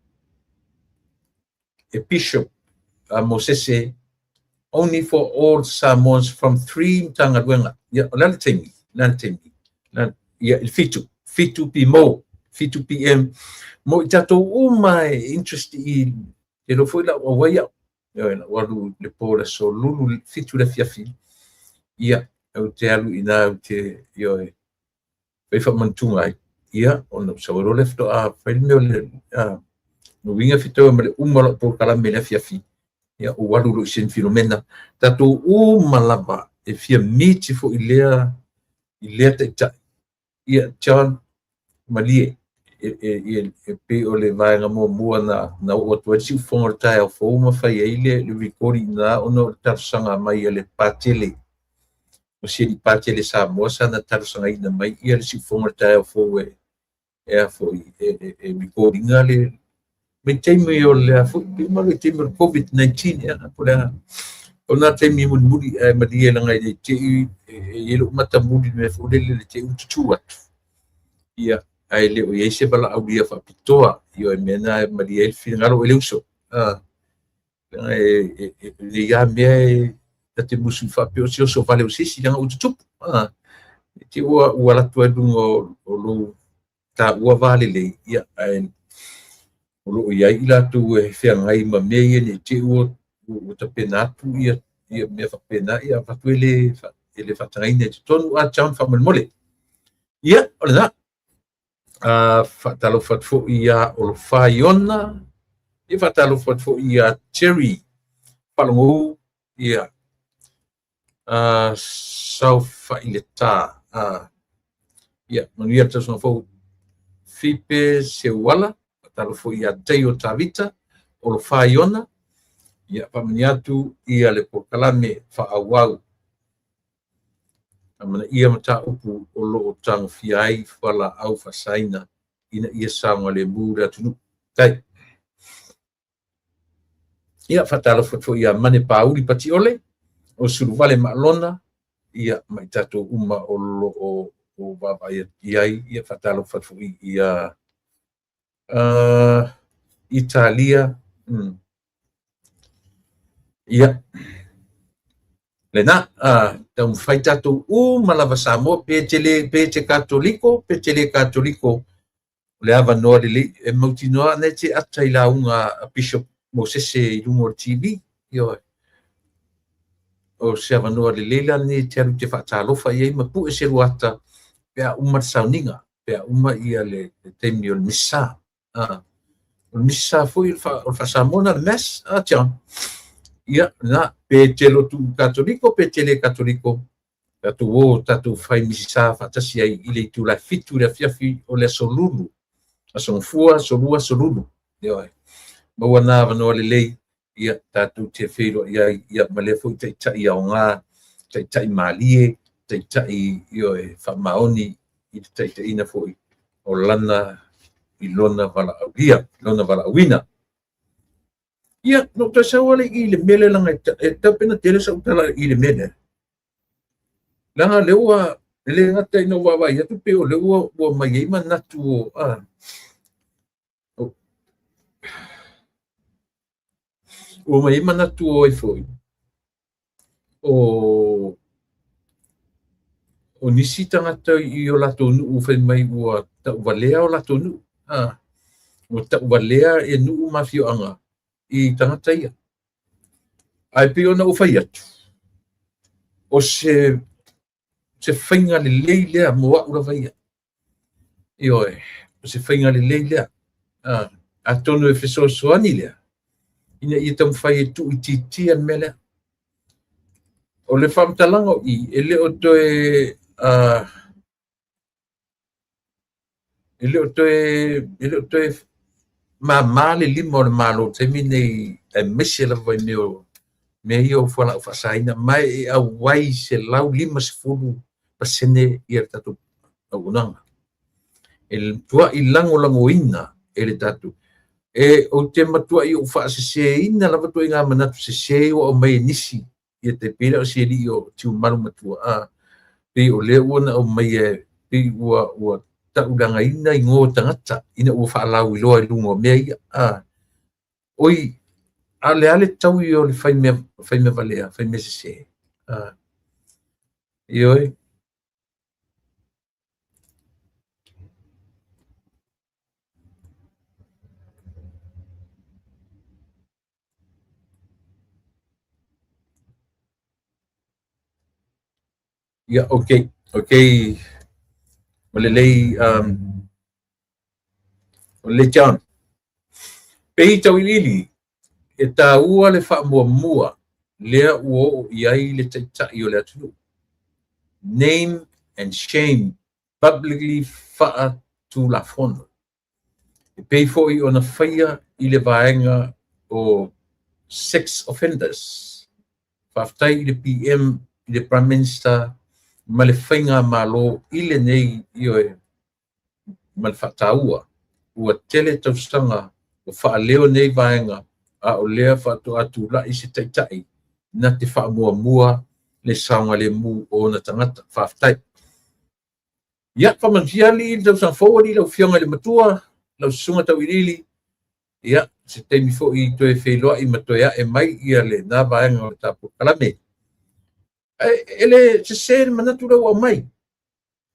Bishop Mosese only for all Samoans from 3 Matagaluega. Ia, o le a le taimi? O le a le taimi? Ia, i le 7, 7 p.m. 7 p.m. Mo i tatou uma e interest i te iloa foi lau auai au. Ioe, lau alu le po le aso lulu 7 le afiafi. Ia, ou te alu i ina, ou te, ioe. fai faamanatuga ai, ia, ona ou sau ai loa lea faatoa fai le mea o le uiga e fetaui ma le uma o lau polokalame i le afiafi, ia, ou alu loa i Saint Philomena. Tatou uma lava e fia miti foi i lea taitai. Ia, John, malie, e pei o le vaega muamua na oo atu ai le siufofoga o le taeao fou ma fai ai le recording i ina ona o le talosaga mai a le Patele, o si alii Patele Samoa sa na talosagaina mai ia le siufofoga o le taeao fou e a foi e record ina le vaitaimi o le a foi pe uma le taimi o le COVID-19 ea po o le a o na taimi mulimuli ae malie leaga e le te i e i ai lou matamuli i le mea foi lele le te i ua tutū atu ia ae le o i ai se valaaulia faapitoa ioe mea na e malie ai le finagalo o le uso a leaga e lenei lava mea e ta te musu faapea o se oso vale o se isi leaga ua tutupu a e te ua alu atu ai i luga o lou taua va lelei, ia, ae o lo o i ai i latou e feagai ma mea ia ne i te i ua tapena atu ia mea faapena, ia avatu e le faatagaina i totonu. A John, faamolemole. Ia, o lena. Faatalofa atu foi ia Olofa Iona, ia faatalofa atu foi ia Jerry Falogou, ia, Saofaileta, ia, manuia le tausaga fou. Fipe Seuala, faatalofa foi ia Teio Tavita, Olofa Iona, ia, faamanuia atu ia le polokalame faaauau. Amanaia mataupu o lo o tagofia ai fualaau faasaina ina ia saogalemu le atunuu. Tai. Ia, faatalofa atu foi ia Mane Pauli Patiole, o Suluvale Maalona, ia, ma i tatou uma o lo o vaavaai atu i ai. Ia, faatalofa atu foi ia Italia. Ia, lena, taumafai tatou uma lava Samoa, pe te le, pe te Katoliko, pe te le Katoliko, o le avanoa lelei e mautinoa ana e te ata i lauga a Bishop Mosese i luga o le TV. Ioe. O se avanoa lelei la lenei e te alu te faatalofa i ai ma pue se lua ata pe a uma le sauniga, pe a uma ia le taimi o le misa. O le misa foi o le faa-Samoa na le Mass, a John. Ia, na, pe te lotu Katoliko, pe te le Katoliko, tatou o tatou fai misisa faatasi ai i le itula e 7 i le afiafi o le aso Lulu, aso Gafua, aso Lua, aso Lulu. Ioe. Maua na avanoa lelei, ia tatou te feiloai ai, ia ma lea foi taitai aoga, taitai malie, taitai ioe faamaoni i le taitaiina foi o lana i lona valaaulia, lona valaauina. Ia, na ou toe sau lava i le mea lea leaga e tatau pe na tele sau tala i le mea lea. Leaga lea ua, e le gata ina ou vaavaai atu pei o lea ua mai ai manatu o, ua mai ai manatu o ai foi, o nisi tagata i o latou nuu fai mai ua tauvalea o latou nuu, ua tauvalea e nuu ma afioaga i tagata ia. Ae pei ona ou fai atu, o se faiga lelei lea mo au lava ia. Ioe, o se faiga lelei lea. Atonu e fesoasoani lea ina ia taumafai e tuuitiitia le mea lea. O le faamatalaga o i, e le o toe e le o toe e le o toe māmā le lima o le Malo i le taimi lenei aemaise lava i mea o mea ia o fualaau faasaina ma e auai 150% ia le tatou auaunaga. E matuai lagolagoina e le tatou e ou te matuai ou faaseseina lava ituaiga manatu sese ua aumai e nisi ia tai pei la o si alii o Tiumalu Matua a pei o lea ua na aumaia pei ua tauleagaina igoa o tagata ina ua faalauiloa i luga o mea ia a oi a o le a le taui o le faimea valea faimea sese a ioe. Ia, okay, okay. Ma lelei o lelei John. Pei tauiliili e taua le faamuamua lea ua oo i ai le taitai o le atunuu. Name and shame publicly faatulafono. E pei foi ona faia i le vaega o sex offenders. Faafetai i le PM, i le Prime Minister ma le Faigamalo i lenei, ioe, ma le faataua. Ua tele tausaga o faaleo nei vaega, a o lea faatoa tulai se taitai na te faamuamua le saogalemu o ona tagata. Faafetai. Ia, faamanuia alii le tausaga fou alii lau Afioga i le Matua, lau Susuga Tauiliili. Ia, se taimi foi toe feiloai ma toe ae mai ia lena vaega o le tatou polokalame. E le sese le manatu lea ua aumai.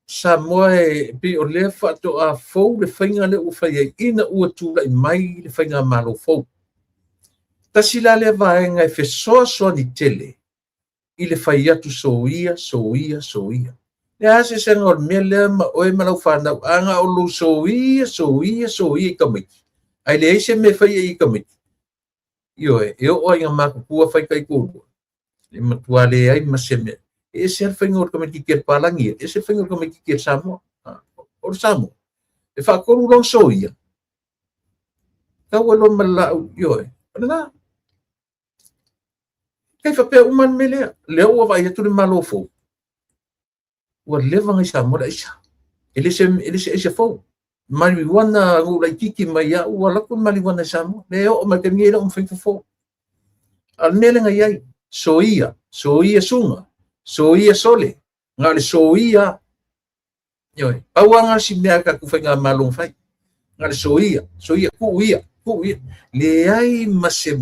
Samoa e pei o lea faatoa fou le faiga lea ua fai ai ina ua tulai mai le faigamalo fou. Tasi la lea vaega e fesoasoani tele i le fai atu soia, soia, soia. Le a se eseesega o le mea lea ma oe ma lau fanau, a na o lou soia, soia, soia i tamaiti, ae leai se mea e faia i tamaiti. Ioe, e oo lava ina matutua fai taitoalua, e matua leai ma se mea. E ese lava le faiga o le tamaitiiti a le palagi, e ese le faiga o le tamaitiiti a le Samoa. O le Samoa, e faatolu lona soia, tau ai loa ma le laau, ioe, o lena. Kai faapea uma le mea lea. Lea ua vaai atu le Malo fou, ua leva na i Samoa le aisa. E le se aisa fou. Marijuana nuu laitiiti mai ia ua alu atu le marijuana i Samoa. Le oo mai taimi nei e le o mafai ona fofo. A o le mea lea na i ai, soia, soia suga, soia sole, na o le soia. Ioe, pau lava na o si mea a tatou faigamalo na fai. Na o le soia, soia, tuu ia, tuu ia. Leai ma se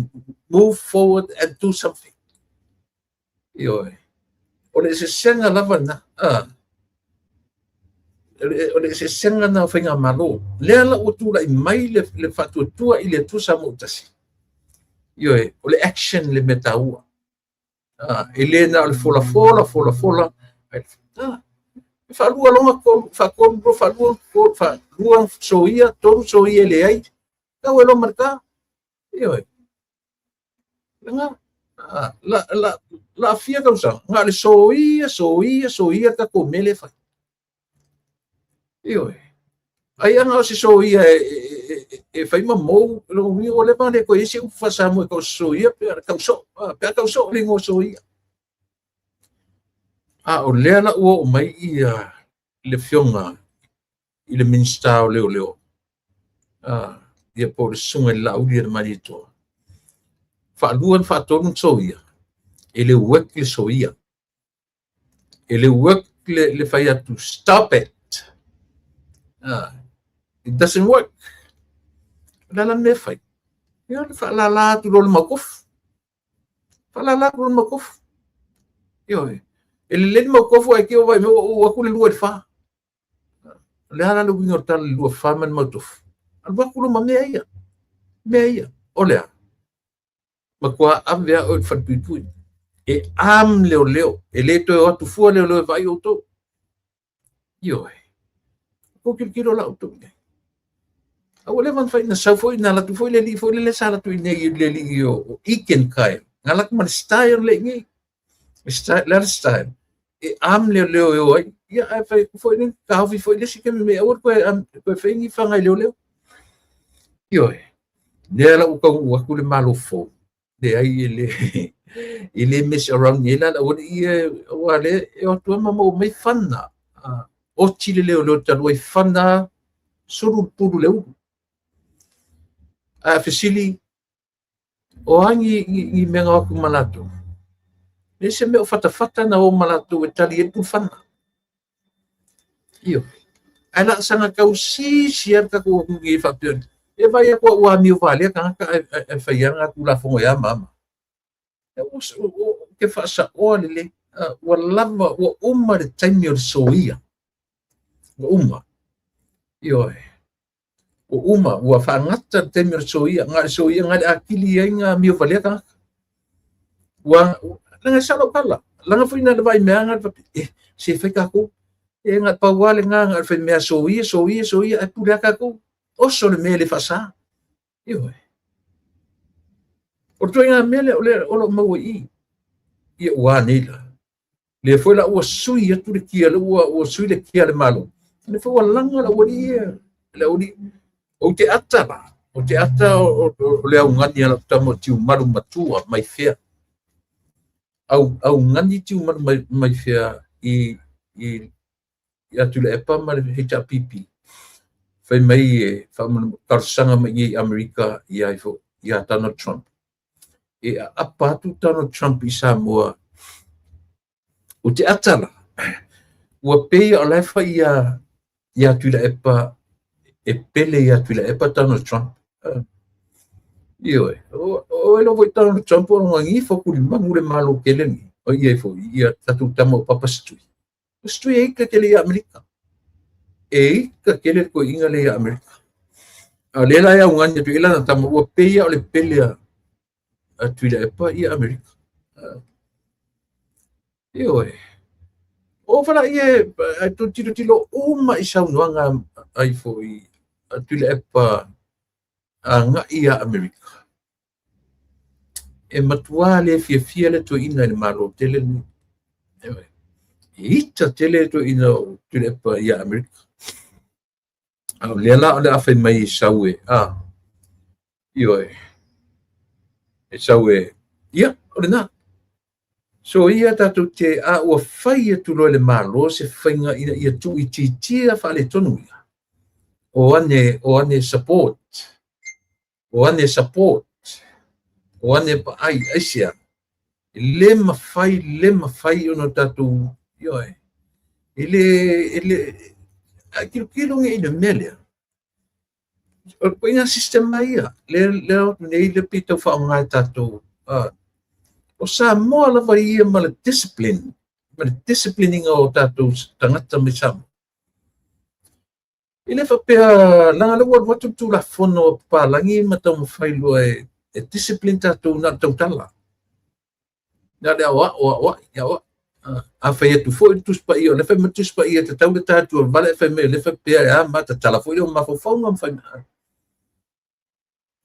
move forward and do something. Ioe, o le eseesega lava lena. O le eseesega lena o faigamalo. Lea la ua tulai mai le faatuatua i le Atua Samoa ua tasi. Ioe, o le action le mea taua. E le na o le fola fola, fola fola. E faalua loga tolu, faatolu loa, faalua, faalua soia, tolu soia e leai. Tau e loa ma le ta. Ioe. Lena, la, la, la afia tausaga, na o le soia, soia, soia tatou mea lea e fai. Ioe. Ai ana o se soia e fai ma mou, lona uiga ua leva ona le toe i ai se upu faa-Samoa e tau o se soia pe a tau soo, pe a tau soo le igoa soia. A o lea la ua oo mai ia le afioga i le Minisita o Leoleo, ia po o le Susuga i le Laauli a le Malietoa, faalua na faatolu na soia, e le work le soia. E le work le fai atu, stop it. It doesn't work. O le a la le mea e fai? Ia le faalala atu loa le mautofu. Faalala atu loa le mautofu. Ioe. E lelei le mautofu ae te i ua vaai mai ua uu atu le 2 i le 4. O le a la le uiga o le tala i le 2 4 ma le mautofu? Alu atu loa ma mea ia. Mea ia. O le a? Matua ave a oe i le falepuipui. E arm leoleo. E le toe o atu fua leoleo e vaai outou. Ioe. Kou tilotilo la outou i ai. A ua leva ona fai, na sau foi, na alu atu foi le alii foi lele sa alu atu i inei i le alii o Egan Kyle. Na alu atu ma le style le i nei. Le style, le style. E arm leoleo e o ai. Ia, ae fai atu foi le taofi foi le isi taimi mai aua le toe, toe fai ni fana i leoleo. Ioe. Lea la ua taunuu atu le Malo fou. Leai, e le mess around nei la le aualii ia, aua lea e o atu lava ma maua mai fana. Oti le leoleo talu ai fana sulu le pulu le ulu. Ae a fesili, o a ni mea na o atu ma latou? Leai se mea o fatafata na o ma latou e tali ai le pulu fana. Ioe. Ae la saga tausisi lava le tatou atunuu nei faapea, e vaai atu ua amio valea tagata ae fai lava na Tulafono e a ma a ma. Ou te faasaoa lelei, ua lava, ua uma le taimi o le soia. Ua uma. Ioe. Ua uma, ua faagata le taimi o le soia. Na o le soia, na o le atili ai na amio valea tagata. Ua, leaga e sao lau tala. Leaga foi na le vaai mea na le faapea, se fai tatou. E na pau lava lena na o le faimea soia, soia, soia, ae pule lava tatou. Oso le mea e le faasa. Ioe. O le ituaiga mea lea o lea o lo o maua i i. Ia ua a nei la? Lea foi la ua sui atu le kia, lea ua sui le kia a le Malo. Lea foi ua laga le aualii ia, le aualii. Ou te ata la, ou te ata o le augani a lau tama o Tiumalu matua mai fea. Augani Tiumalu mai fea i ia Tuilaepa ma le HRPP. Fai mai e talosaga mai i Amerika ia ifo ia Donald Trump. E aapa atu Donald Trump i Samoa. Ou te ata la, ua pei o la e fai ia Tuilaepa e pele ia Tuilaepa Donald Trump. Ioe, o e lova i Donald Trump o longa gifo kulimanu le Malo tele ni. O ia ifo ia tatou tama o Papa Setui. O Setui e ika tele ia Amerika. E ika tele le toeaina lea ia Amerika. A o lea la e augani atu i lana tama ua pei lava o le pele a Tuilaepa ia Amerika. Ioe. O fala ia e tilotilo uma i saunoaga ai foi a Tuilaepa agai ia Amerika. E matua le fiafia le toeaina i le Malo tele lenei. Ioe. E ita tele le toeaina o Tuilaepa ia Amerika. A o lea la o le a fai mai e sau e, a, ioe, e sau e, ia, o lena. So ia tatou te, a ua fai atu loa e le Malo se faiga ina ia tuuitiitia faaletonu ia, o ane support, o ane support, o ane paai, aisea, e le mafai, le mafai ona tatou, ioe, e le, e le, a tilotilo nei i le mea lea, o le ituaiga system ia, lea, lea o atu nei, lea pei tau faaaoga e tatou, o Samoa lava ia ma le discipline, ma le disciplining o tatou tagata mai Samoa. E le faapea, leaga lea ua alu atu le Tulafono a papalagi ma taumafai loa e discipline tatou na o le tautala. Na o le aoao, aoai, aoai. A fai atu foi le Tusi Paia, o lea fai mai le Tusi Paia e tatau le ta atu o le vale, fai mai o lea faapea e a ma tatala foi lea o mafaufauga ma fai mai.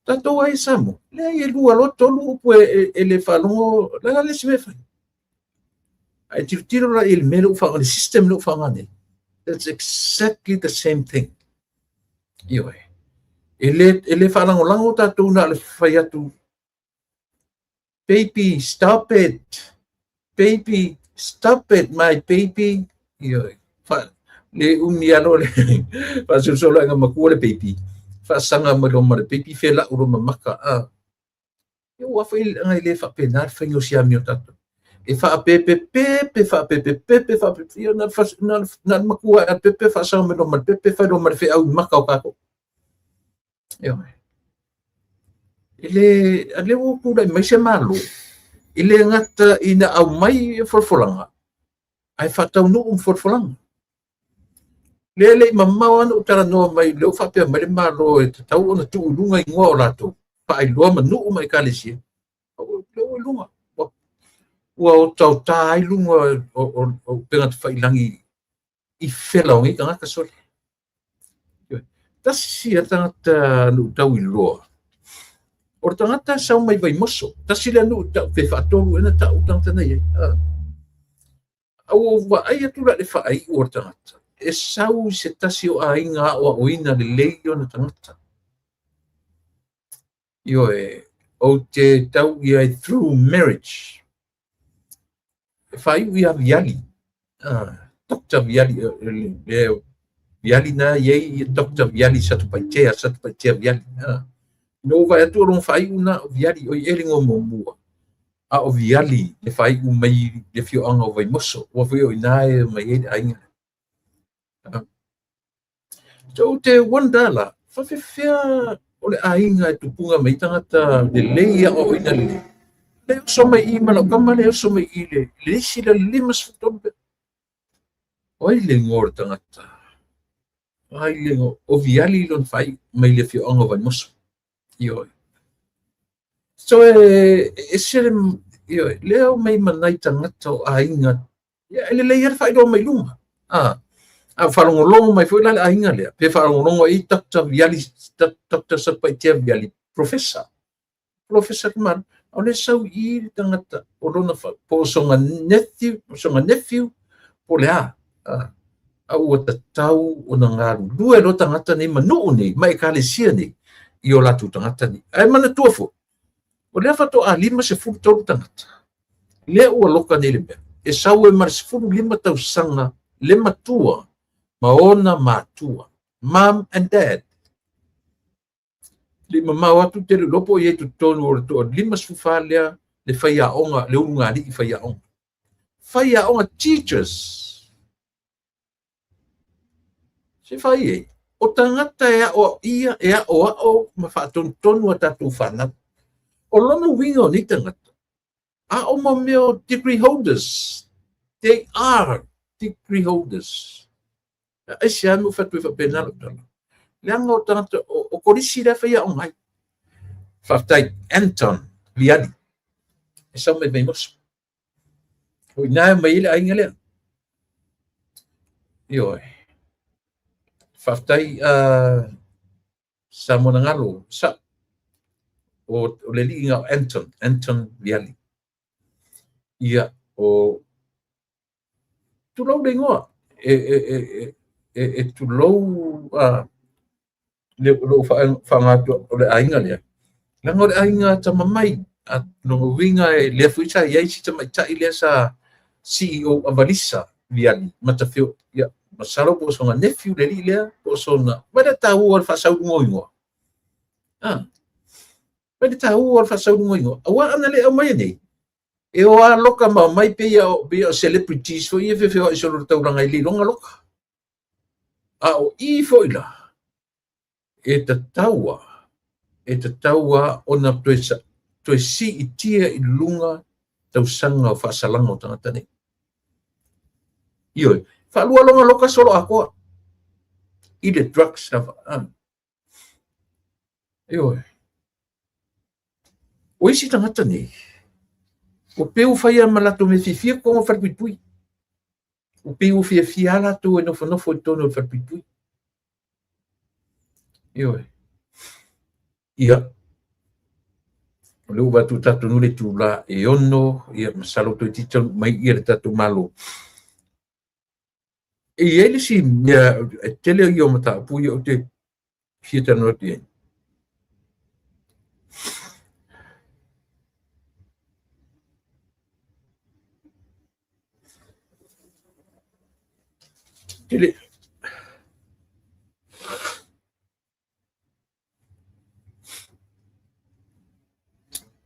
Tatou ai Samoa, leai e lua loa tolu upu e le faalogo, leaga le isi mea e fai. Ae tilotilo la i le mea lea ua faaaoga, le system lea ua faaaoga nei. That's exactly the same thing. Ioe. E le faalagolago tatou na o le fai atu, baby, stop it. Baby, stop it, my baby. Ioe. Le umi alo le faasolosolo matua le baby. Faasaga mai loa ma le baby felau loa ma maka. Ia ua foi ngai le faapena le faiga o siamio tatou. E faapepepepe, faapepepepe, faapepe, ia na na matua a pepe faasaga mai loa ma le pepe fai loa ma le feau i maka o tatou. Ioe. E le, a lea ua tulai mai se Malo, e le gata ina aumai folafolaga, ae faataunuu ma folafolaga. Lea e le i mamao lava ona ou talanoa mai, lea ua faapea mai le Malo e tatau ona tuu i luga igoa o latou, faailoa ma nuu ma ekalesia. Lea ua i luga, ua otaota ai luga o upega tafailagi i fela o nei tagata sole. Tasi ia tagata na ou tau iloa, o le tagata e sau mai Vaimoso, tasi lea nuu tau pe faatolu ea na tau tagata na i ai. A ua ou vaai atu la i le faaiu o le tagata, e sau i se tasi o aiga aoaoina lelei ona tagata. Ioe, ou te tau i ai through marriage. E faaiu ia Viali, Dr. Viali, le Viali na i ai Dr. Viali Satupaitea, Satupaitea Viali. Ina ua vaai atu o lona faaiu na o Viali, o i e le igoa muamua. A o Viali le faaiu mai le afioaga o Vaimoso, ua foi o i ina e omai ai le aiga. So ou te wonder la, faafefea o le aiga e tupuga mai tagata lelei aoaoina lelei. Le oso mai i ma lau tama le oso mai i le isi le 53 pe. O ai le igoa o le tagata? O ai le igoa? O Viali lona faaiu mai le afioaga o Vaimoso. Ioe. So e ese le, ioe, lea o mai ma nai tagata o aiga. Ia, e lelei lava le faailoa mai luga. A faalogologo mai foi la le aiga lea, pe faalogologo i Dr. Viali, Dr. Satupaitea Viali, Professor. Professor ke Malo, o le sau i le tagata o lona po o sona nephew, o sona nephew, po o le a. A ua tatau ona galulue loa tagata nei ma nuu nei, ma ekalesia nei, i o latou tagata nei. Ae manatua foi, o lea faatoa 53 tagata, lea ua loka nei le mea, e sau ai ma le 15 tausaga le matua ma ona matua, mom and dad. Le mamao atu te le lopo i ai totonu o le toa 54 lea le faiaoga, le ulugalii faiaoga. Faiaoga teachers. Se fai e, o tagata e aoaoia, e aoao ma faatonutonu a tatou fanau. O lona uiga o nei tagata, a o mo mea o degree holders. They are degree holders. Aisea mea ua fai atu ai faapena lau tala? Leaga o tagata o kolisi la e faiaoga ai. Faafetai Anton Viali e sau mai Vaimoso. O i ina e omai ai le aiga lea. Ioe. Faafetai Samoa Nagalo sa o le alii o Anton, Anton Viali. Ia, o tulou le igoa, e tulou le lou faaaoga atu o le aiga lea, leaga o le aiga atamamai, lona uiga lea foi sa i ai si tamaitai lea sa CEO Avalisa Viali Matafeo, ia, masalo po o sona nephew le alii lea, po o sona, vaai le taua o le faasauluga o igoa. Vaai le taua o le faasauluga o igoa. Aua ana le aumaia nei, e o a loka ma omai pei o celebrities foi ia feofeoai solo i le taulaga e le iloga loka. A o i foi la, e tatau a, e tatau a ona toe siitia i luga tausaga o faasalaga o tagata nei. Ioe, faalua lona loka solo atoa i le drugs lava. Ioe. O isi tagata nei, ua pei ua fai lava ma latou mea fiafia totonu o le falepuipui. Ua pei ua fiafia lava latou e nofonofo i totonu o le falepuipui. Ioe. Ia, o lea ua vaai atu tatou nuu le itula e 6, ia masalo toeitiiti taunuu mai ia le tatou Malo. E i ai le isi mea e tele ia o mataupu ia ou te fia talanoa atu i ai. Tele.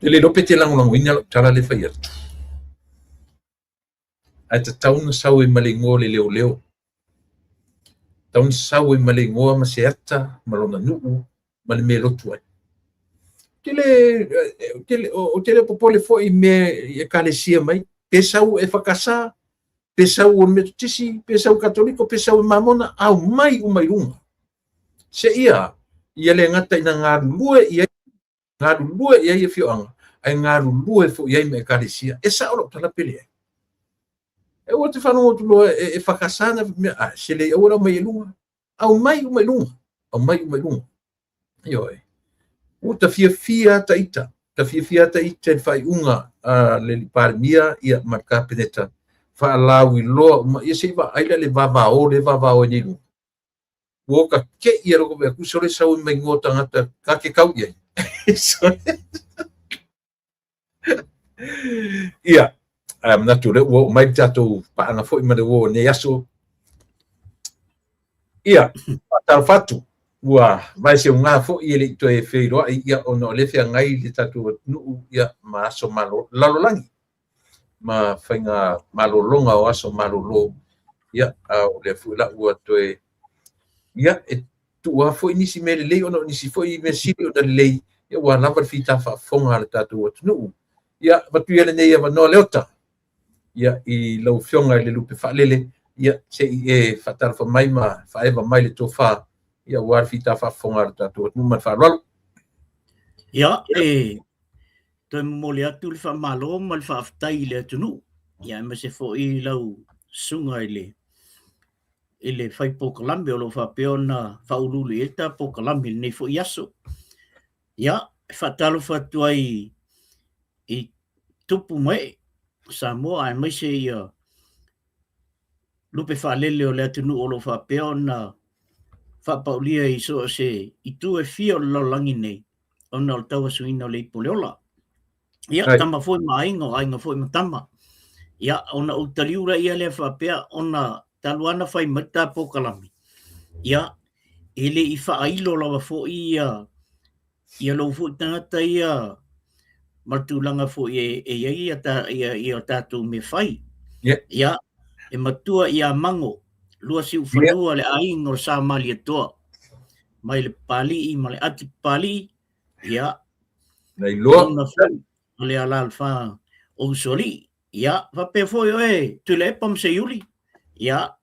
Te le iloa pe te lagolagoina lau tala lea e fai atu. Ae tatau ona sau ai ma le igoa o le leoleo. Tatau ona sau ai ma le igoa ma se ata ma lona nuu ma le mea e lotu ai. Ou te le popole foi i mea i ekalesia mai, pe sau EFKS, pe sau o le Metotisi, pe sau Katoliko, pe sau e Mamona, aumai uma i luga. Seia ia le gata ina galulue i ai galulue i ai afioaga, ae galulue foi i ai ma ekalesia. E sao lau tala pe leai. E aua te faalogo atu loa e EFKS na mea, a se le aua le aumai i luga. Aumai uma i luga, aumai uma i luga. Ioe. Ua ta fiafia ta ita, ta fiafia ta ita i le faaiuga a le Palemia ia ma le Kapeneta faalauiloa uma ia se i vaai la le vavao le vavao ai nei luga. Ua ka keʻi e loko mea sole sau i mai igoa tagata ka ke kau i ai. Ia, ae manatu o lea ua oo mai le tatou paaga foi ma le uo o lenei aso. Ia, faatalofa atu, ua vaeseuga foi e le i toe feiloai, ia, ona o lea e feagai le tatou atunuu, ia, ma aso malo, lalolagi, ma faiga malologa o aso malolo, ia, a o lea foi la ua toe, ia, e tuu lava foi nisi mea lelei ona o nisi foi mea sili ona lelei, ia, ua lava le fita faafofoga a le tatou atunuu. Ia, avatu ia lenei avanoa Leota, ia, i lau Afioga i le Lupe Faalele, ia, se i e faatalofa mai ma faaeva mai le tofa, ia, aua le fita faafofoga a le tatou atunuu. Ma le faaaloalo. Ia, e toe momoli atu le faamalo ma le faafetai i le atunuu, ia, aemaise foi lau susuga i le i le fai polokalame o lo o faapea ona faauluulu i ai le ta polokalame i lenei foi aso. Ia, e faatalofa atu ai i tupu ma ee o Samoa aemaise ia lupe faalele o le atunuu o lo o faapea ona faapaulia i so o se itu e fia o le lalolagi nei ona o le tauasuina o le ipu o le ola. Ia, tama foi ma aiga, o aiga foi ma tama. Ia, ona ou taliu laia lea faapea ona talu lava ona fai mai le ta polokalame, ia, e le i faailo lava foi ia ia lou foi tagata ia ma le tulaga foi e i ai ia tatou mea fai. Ia, e matua ia Mago, lua siufanua le aiga o Sa Malietoa, mai le Papalii ma le Ati Papalii, ia, Nailoa. Lona foi o le alaalafaga o Usoalii. Ia, faapea foi oe Tuilaepa ma Seiuli, ia,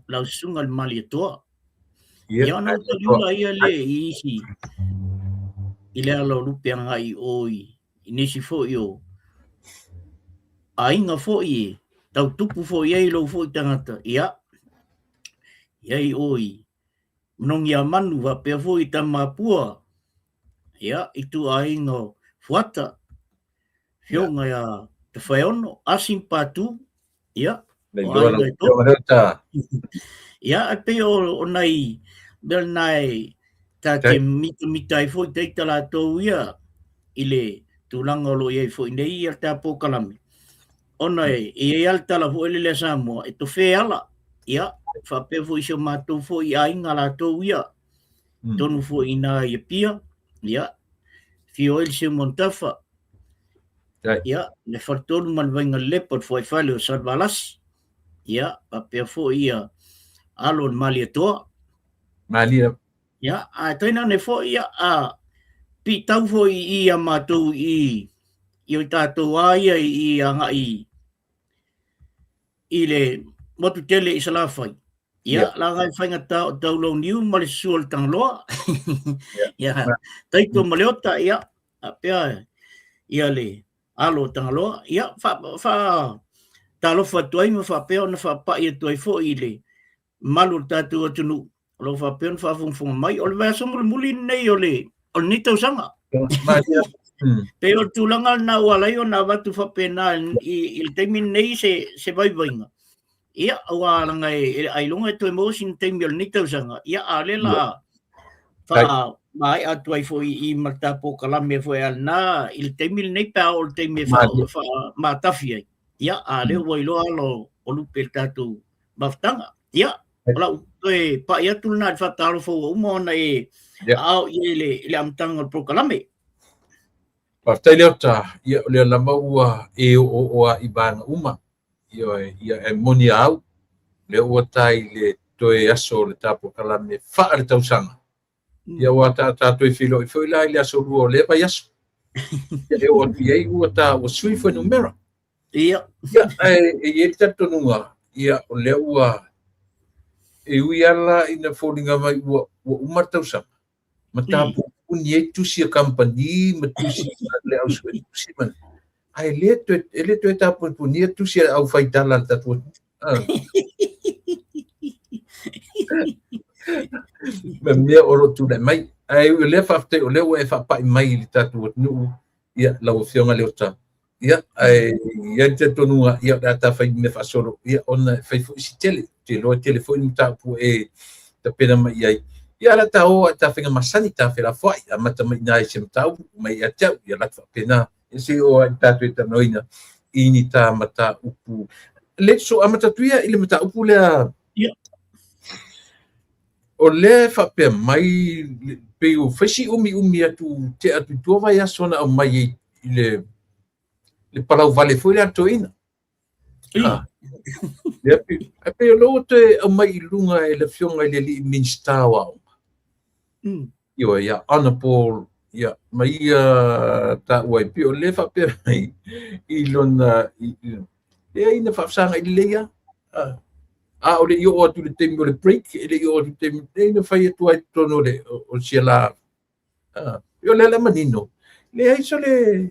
lau susuga i le Malietoa. Ia, ona ou taliu laia lea i isi i le ala o lupe agai i o i nisi foi o aiga foi e tau tupu foi i ai lou foi tagata, ia, i ai o i Manogiamanu faapea foi i Tamapua, ia, i ituaiga o Fuata, Afioga ia Tafaeono, Asi ma Patu, ia, o aiga e tolu. Ia, e pei o nai mea lena e ta te mitamita ai foi taita latou ia i le tulaga o lo o i ai foi nei ia le ta polokalame, ona e i ai lava le tala foi lele a Samoa, e tofe ala, ia, faapea foi i si o matou foi aiga latou ia, tonu foi i ina i Apia, ia, afio ai le Seumanutafa, ia, le Faletolu ma le Vainalelepa o le Fuaifale o Salevalasi, ia, faapea foi ia alo o le Malietoa. Malia. Ia, ae tainane foi, ia, a piitau foi i i a matou i i o tatou a ia i agai i le motu tele i Salafai. Ia, laga e faigata o Taulauniu ma le susu o le Tagaloa. Ia, Taito ma Leota, ia, faapea ia le alo o Tagaloa. Ia, faatalofa atu ai ma faapea ona faapai atu ai foi i le mamalu o le tatou atunuu o lo o faapea ona faafogafoga mai. O le vaiaso mulimuli lenei o le o lenei tausaga. Pei o le tulaga lena ua ala ai ona avatu faapena i le taimi lenei se vaivaiga. Ia, aua leaga e ailoga e toe maua sina taimi o lenei tausaga. Ia, a o lea la faamaea atu ai foi i ma le ta polokalame foi a lena i le taimi lenei pe a oo i le taimi e faamatafi ai. Ia, a o lea ua iloa ala o lupe i le tatou mafutaga. Ia, o lau toe pai atu lena i le faatalofa ua uma ona e aao i ai i le amataga o le polokalame. Faafetai Leota, ia o lea lava ua e oooo lava i vaega uma. Ioe, ia e moni a au, lea ua ta i le toe aso o le ta polokalame faale-tausaga. Ia ua ta ta toe feiloai foi la i le aso lua o lea vaiaso. Ia e oo atu i ai ua ta ua sui fuainumera. Ia. Ia, ae e i ai le talitonuga, ia o lea ua e ui lava la ina foliga mai ua ua uma le tausaga, ma tapuni ai tusi a kamupani ma tusi a le au suetusi ma ae le toe e le toe tapunipunia tusi a le aufaitala a le tatou atunuu. Ma mea o lo o tulai mai. Ae ui o lea faafetai o lea ua e faapai mai i le tatou atunuu, ia lau Afioga Leota. Ia, ae i ai le talitonuga, ia o le a ta fai mea faasolo, ia ona e fai foi si tele. Ou te iloa e tele foi ni mataupu ua e tapena mai i ai. Ia, o le a ta o lava i ta faiga masani, ta felafoai, amata mai i ina i se mataupu, mai ia te au, ia alu atu faapena. Ia se i oo lava i le tatou e talanoaina i ni ta mataupu. Le, so amata atu ia i le mataupu lea. Ia. O lea e faapea mai, pei ua fai si umiumi atu, tea atu i tua vaiaso na aumai ai i le palau vale foi lea a le toeaina. Ah. Lea pei, ae pei o lea ua toe aumai i luga e le Afioga i le alii Minisita o Aoga. Ioe, ia Honourable, ia, ma ia taua ai, pei o lea e faapea mai i lona, leai na faafesagai lelei lava. Ah. A o le i oo atu i le taimi o le break, e le i oo atu i le taimi, leai na fai atu ai i totonu o le o siala. Ah, o lea la manino. Leai sole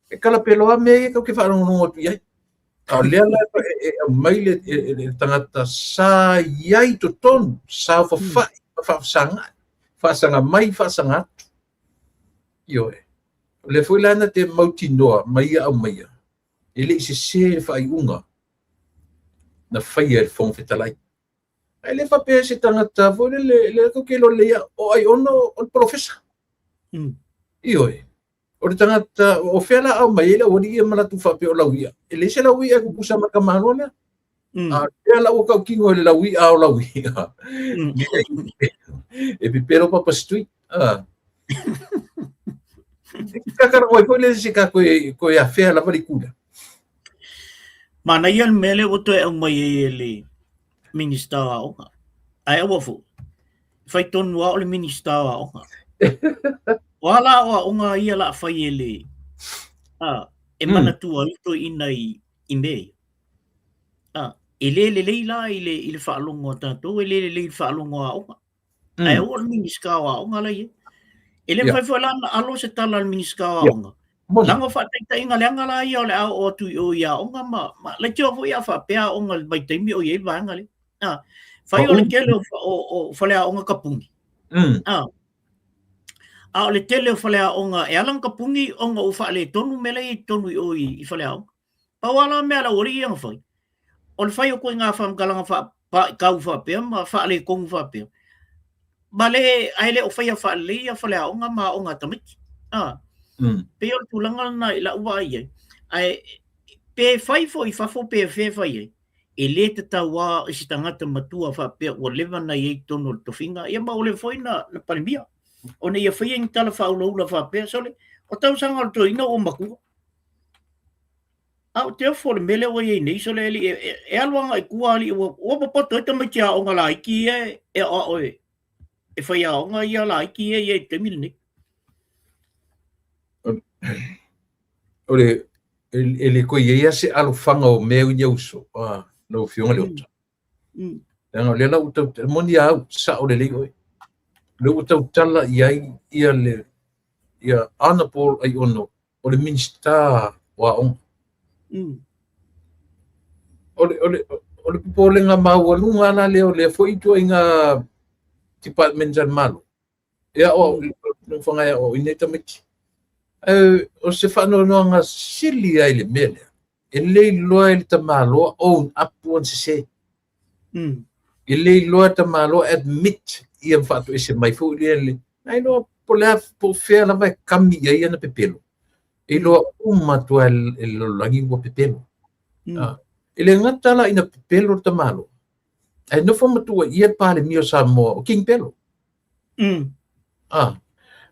e kalapeloa mea ia tatou te faalogologo atu i ai. A o lea la e aumai le tagata sa i ai i totonu, saofafai ma faafesagai, faasaga mai, faasaga atu. Ioe. O lea foi la na te mautinoa ma ia aumaia, e le i sese le faaiuga na faia e le Fofoga Fetalai. Ae le faapea se tagata foi lele, lea tatou te iloa lelei lava, o Aiono o le polofesa. Ioe. O le tagata, o fea la aumai ai le aualii ia ma latou faapea o lauia? E leai se lauia e tutusa ma le tamaloa lea. A o lea la ua tautino i le lauia o lauia. E pepelo Papa Street. Kakalago ai foi le se ka koe afea lava le itu lea. Manaia le mea lea ua toe aumai ai e le Minista o Aoga. Ae aua foi, fai tonu lava o le Minista o Aoga. O a la aoaoga ia la fai e le a, e manatua ai toeaiina i mea ia. A, e le lelei la i le faalogo a tatou, e le lelei i le faalogo a aoga. Ae aua o le Minisita o Aoga la e i ai. E le mafai foi la ona alo se tala a le Minisita o Aoga. Leaga o faataitaiga leaga la ia o le a oo atu i o i aoga ma laitiua foi a faapea aoga i le vaitaimi o i ai le vaega lea. A, fai o le tele o faleaoga tapuni. A, a o le tele o faleaoga e ala ona tapuni ona ua faaletonu mea la e i ai i totonu i o i faleaoga. Pau lava la mea a le aualii ia na fai, o le fai o ituaiga faamatalaga faapaitau faapea ma faaletonu faapea, ma le, ae le o faia faalelei ia faleaoga ma aoga a tamaiti. A, pei o le tulaga lena i lau vaai i ai. Ae pe fai foi i fafo pe fea e fai ai, e le tatau lava i se tagata matua faapea ua leva ona i ai i totonu o le tofiga, ia ma ua leva foi na Palemia, ona ia faia ni tala faaulaula faapea, sole, o tausaga o le toeaina ua matua. A o te ofo i le mea lea ua i ai nei, sole alii, e alu agai i tua alii, ua popoto ai tamaiti aoga laiti ia e aoao e faiaoga ia laiti ia i ai i le taimi lenei. O le, e le toe i ai lava se alofaga o mea ia uso, lau Afioga Leota. Leaga o lea la ua tau, e moni a au, sao lelei oe. O lea ua tautala i ai ia le ia Honorable Aiono o le Minisita o Aoga. O le popolega maualuga la lea o lea foi ituaiga department a le Malo e aoaoga e aoaoina ai tamaiti. Ae o se faanoanoaga sili lava i le mea lea, e le iloa e le tamaloa own up ona sese. E le iloa e tamaloa admit ia ma faatoese mai foi lea le na iloa po o le a po o fea lava e kami i ai ana pepelo. E iloa uma atu lava e le lalolagi ua pepelo. E le gata la ina pepelo le tamaloa, ae nofo ma tuuaia le Palemia o Samoa o King Pelo.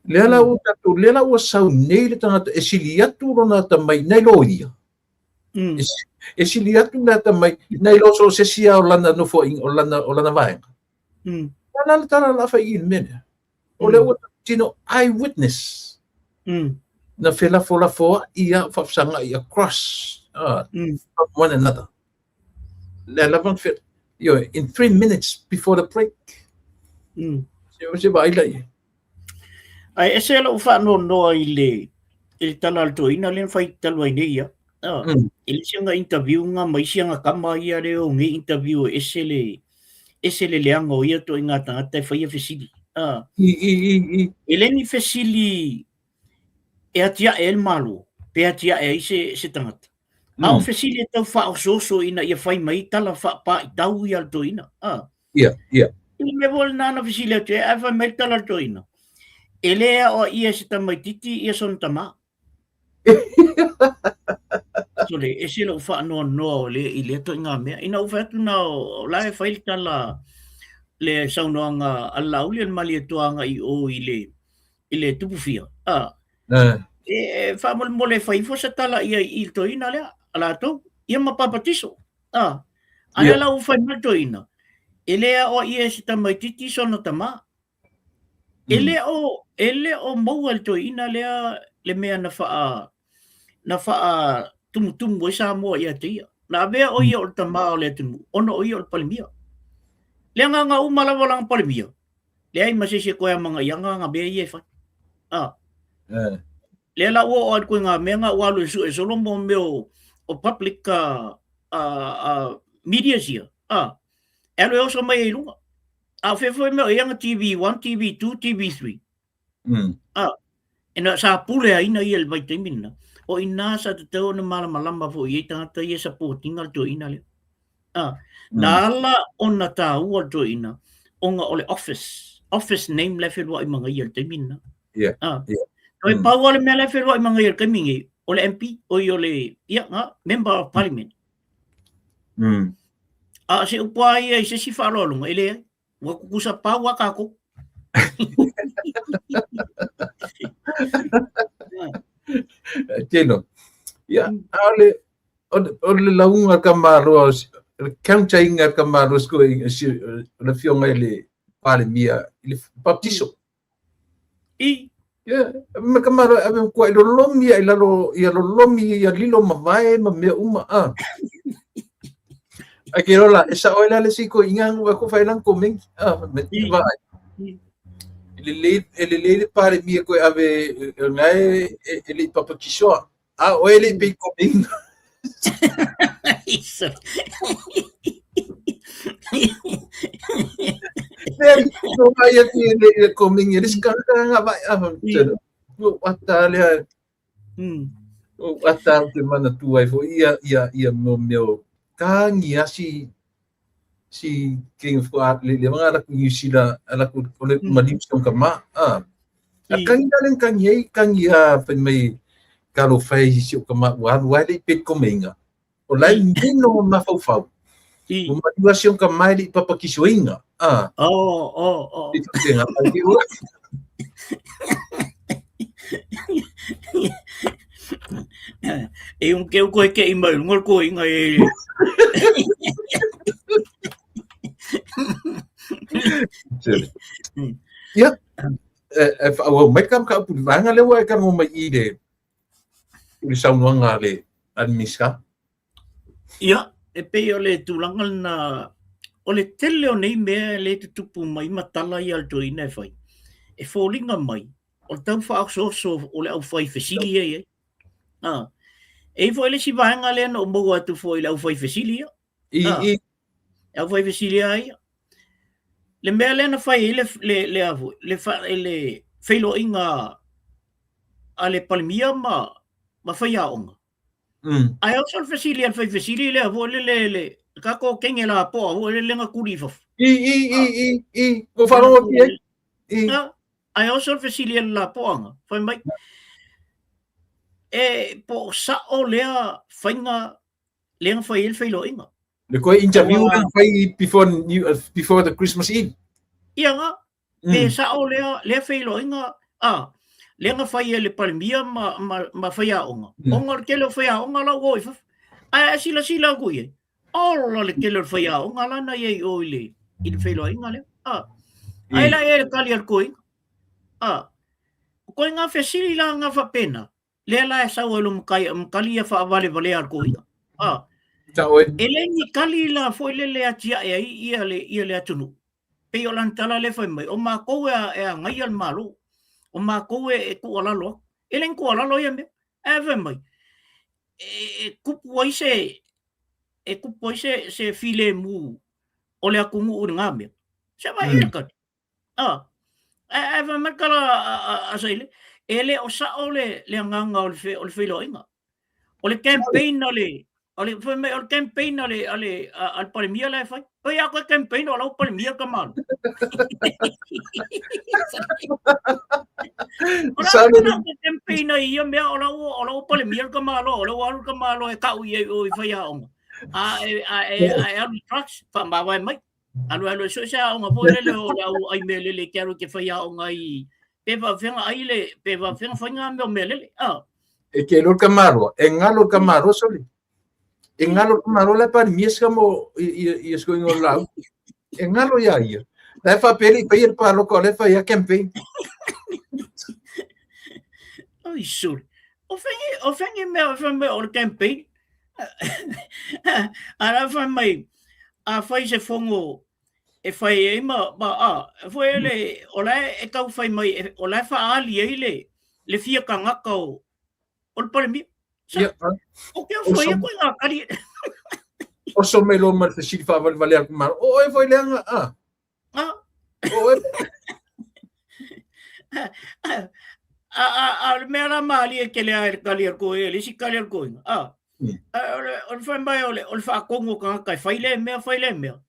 Lea la ua tatou, lea la ua sau nei le tagata e sili atu lona atamai nai lo ia. E sili atu le atamai nai lo so o se isi lava o lana nofoaiga, o lana vaega. O le a le tala o le a fai i i le mea lea? O lea ua tino eyewitness. Na felafolafoai lava o faafesagai across from one another. Lea lava na fe, ioe, in 3 minutes before the break. Se vaai la i ai. Ae ese lou faanoanoa i le i le tala a le toeaina lea na fai talu ai nei ia. E le isi aga interview nga ma isi aga tama ia lea o nei interview e ese le ese le leaga o ia ituaiga tagata e faia fesili. E le ni fesili e atiae ai le Malo pe atiae ai se tagata. A o fesili e tau faaosooso ina ia fai mai tala faapaitau ia a le toeaina. Ia, ia. I le mea foi lena na fesili atu ai, ae fai mai le tala a le toeaina, e le aoaia e se tamaitiiti ia sona tama. Sole, ese lou faanoanoa o le, i lea ituaiga mea. Ina ua fai atu na o la e fai le tala, le saunoaga a le Laauli o le Malietoa agai i o i le, i le Tupufia. E faamolemole e fai ifo se tala ia i le toeaina lea, a latou, ia ma papatiso. A lea la ua fai mai le toeaina, e le aoaia e se tamaitiiti sona tama. E le o, e le o maua e le toeaina lea le mea na faa, na faa tumutumu ai Samoa ia te ia. Na avea o ia o le tama o le atunuu, ona o ia o le Palemia. Le agaga uma lava o lana Palemia, leai ma se isi e toe amanaiaga ana mea ia e fai. Lea la ua oo atu i ngā mea nga ua alu e sue solo mo mea o public a media sia, a, e alu e oso mai ai i luga. A o fea foi mea o ia na TV1, TV2, TV3. A, e na sa pule aina ia i le vaitaimi lena. O i nā sa tatau ona malamalama foi i ai tagata ia support ina le toeaina lea. A, na ala ona taua le toeaina ona o le office, office name la e feluai ma ia i le taimi lena. A, toe pau lava le mea la e feluai ma ia i le taimi nei, o le MP, oi o le, ia, nga, Member of Parliament. A o se upu lava ia i se isi faaaloaloga, e leai. Ua tutusa pau lava tatou. Tino. Ia, a o le, o le lauga ka malo, le counter-inga ka malo o le afioga i le Palemia i le baptiso. I. Ia, ma ka malo ave kua i lolomi ia i lalo, ia lolomi ia lilo ma vae ma mea uma a. Ai ke rola, e sa oe la le si ko inga ngu ko fai lang ko meng a me te va. E le le e le le le pare mia ko ave ngai e le papa kisoa. A oe le pe ko meng. Isa. No mai atu i le ko meng e le skanga nga vai a. No ata le O ata te mana tu ai fo ia ia ia mo meo kangi asi si king fo a le le nga la ku New Zealand ala ku o le maliu sa ka ma a a kangi na len kangi ai kangi a fai mai ka lo fai si o ka ma wa wa le pe ko meinga o lai mino ma fau fau o maliu asi o ka mai le papa kisoinga a oh oh oh i te nga ai o E un keu koe ke i mau ngol koe inga e. Ia, e whaau mai ka ka upu vanga le wa e ka mai i le i le saunoaga a le a le Minista. Ia, e pei o le tulaga lena, o le tele o nei mea e le tutupu mai ma tala ia a le toeaina e fai, e foliga mai o le tau faaosooso o le aufai fesili ia i ai. A, e i ai foi le isi vaega lea na ou maua atu foi i le aufai fesili ia. I, A, i. le aufai fesili a ia. Le mea lea na fai ai le, le, le, a foi, le, fa, le feiloaiga a le Palemia ma, ma faiaoga. Ae oso le fesili a le fai fesili lea foi le le le tatou kenge lapoa foi le le na tuli i fafo. I, i, i, i, i, ua faalogo atu i ai. I. Ae oso le fesili a le lapoa fai mai, e po o sao lea faiga lea na fai ai le feiloaiga. Le koe interview na fai before, before the Christmas Eve. Ia nga, Pe sao lea, lea feiloaiga, a, lea na fai e le Palemia ma, ma, ma faiaoga. Ona o le tele o faiaoga la ua o i fafo. Ae a silasila atu i ai, ola le tele o le faiaoga la na i ai i o i le, i le feiloaiga lea. A, ai la e le kali a le toeaina. A, o koe ngā fesili la ngā faapena, lea la e sau ai lo makai, makali ia faavalevalea a le toeaina. A, e le ni kali la foi le le atiae ai ia le, ia le atunuu. Pei o lana tala lea fai mai, o makou e, e agaia le Malo, o makou e, e tuualalo atu. E le ni tuualalo ia mea. Ae fai mai, e, e tupu ai se, e tupu ai se, se filemu o le atunuu i lena mea. Se vai mm. kali. Ah. Ae, ae fai mai le tala a, a, a Saile, e le o sao le, le agaga o le, fe, o le feiloaiga. O le campaign a le, o le, fai mai, o le campaign a le, a le, a, a le Palemia la e fai. Oi a koe campaign o lau Palemia ka malo. O lau na koe campaign ai ia mea o lau, o lau Palemia ka malo, o lau alu ka malo e kau i ai o i fai aoga. A e, a e, a e alu i drugs, whaamāwae mai. Alu alu e sue se aoga foi lele o le au ai mea lele ke alu ke fai aoga i pe faafefea ai le pe faafefea fai ngā mea o mea lele. Ah. E ke lo ka maro, e ngalo ka maro soli. E ngalo ka maro la pa mies ka mo i i i sko ingo lau. E ngalo ia ia. La fa peli pe pa lo ko le fa ia campaign. Oi soli. O whengi, o whengi mea, o whengi mea o le campaign. Ara whai mai, a whai se whongo e whai ai ma, ma a, whai ele, o la e tau whai mai, o la e whaali ai le, le fia kangaka o, o le palemia. Sa, Ia, o ke o whai e koe ngā kari. Oso mai loa ma le fesili faavalevale a le Malo, o oe foi leaga, a? Ah. O oe. A, a, a, o le mea la malie tele a i le tali a le toeaina, le isi tali a le toeaina, a, o le, o le fai mai o le, o le faatonu o tagata e fai lea mea, fai lea mea,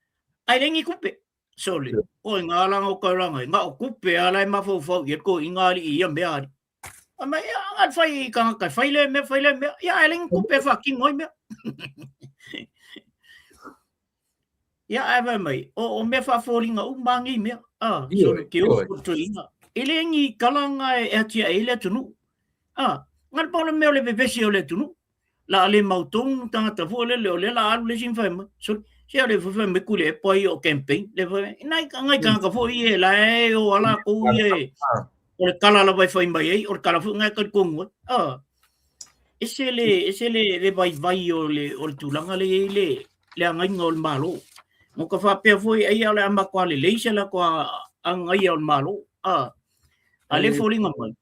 ae leai ni tupe. Sole, o i ngā langa o tauranga, i ngā o tupe a la e mafaufau i e toeaina alii i ia mea alii. A mai, ia, a fai i tagata e fai lea mea, fai lea mea, ia, ae leai ni tupe e faatino ai mea. Ia, ae fai mai, o, o mea faafoliga uma a nei mea. A, sole, ke o toeaina. E le ni kalanga e atiae ai le atunuu. A, na o le pau le mea o le vevesi o le atunuu. La a le mautonu tagata foi lele, o lea la alu le isi ma fai mai, sole, se o le fai mai Tuilaepa ia o campaign, le fai mai, nai, nai tagata foi ia la e o a latou ia e, o le tala lava e fai mai ai, o le tala foi lena e talitonu ai. A, ese le, ese le, le vaivai o le, o le tulaga lea e i ai le, le agaiga o le Malo. Mo ka faapea foi ai o le a matua lelei se latou agaia o le Malo. A, a le foliga mai,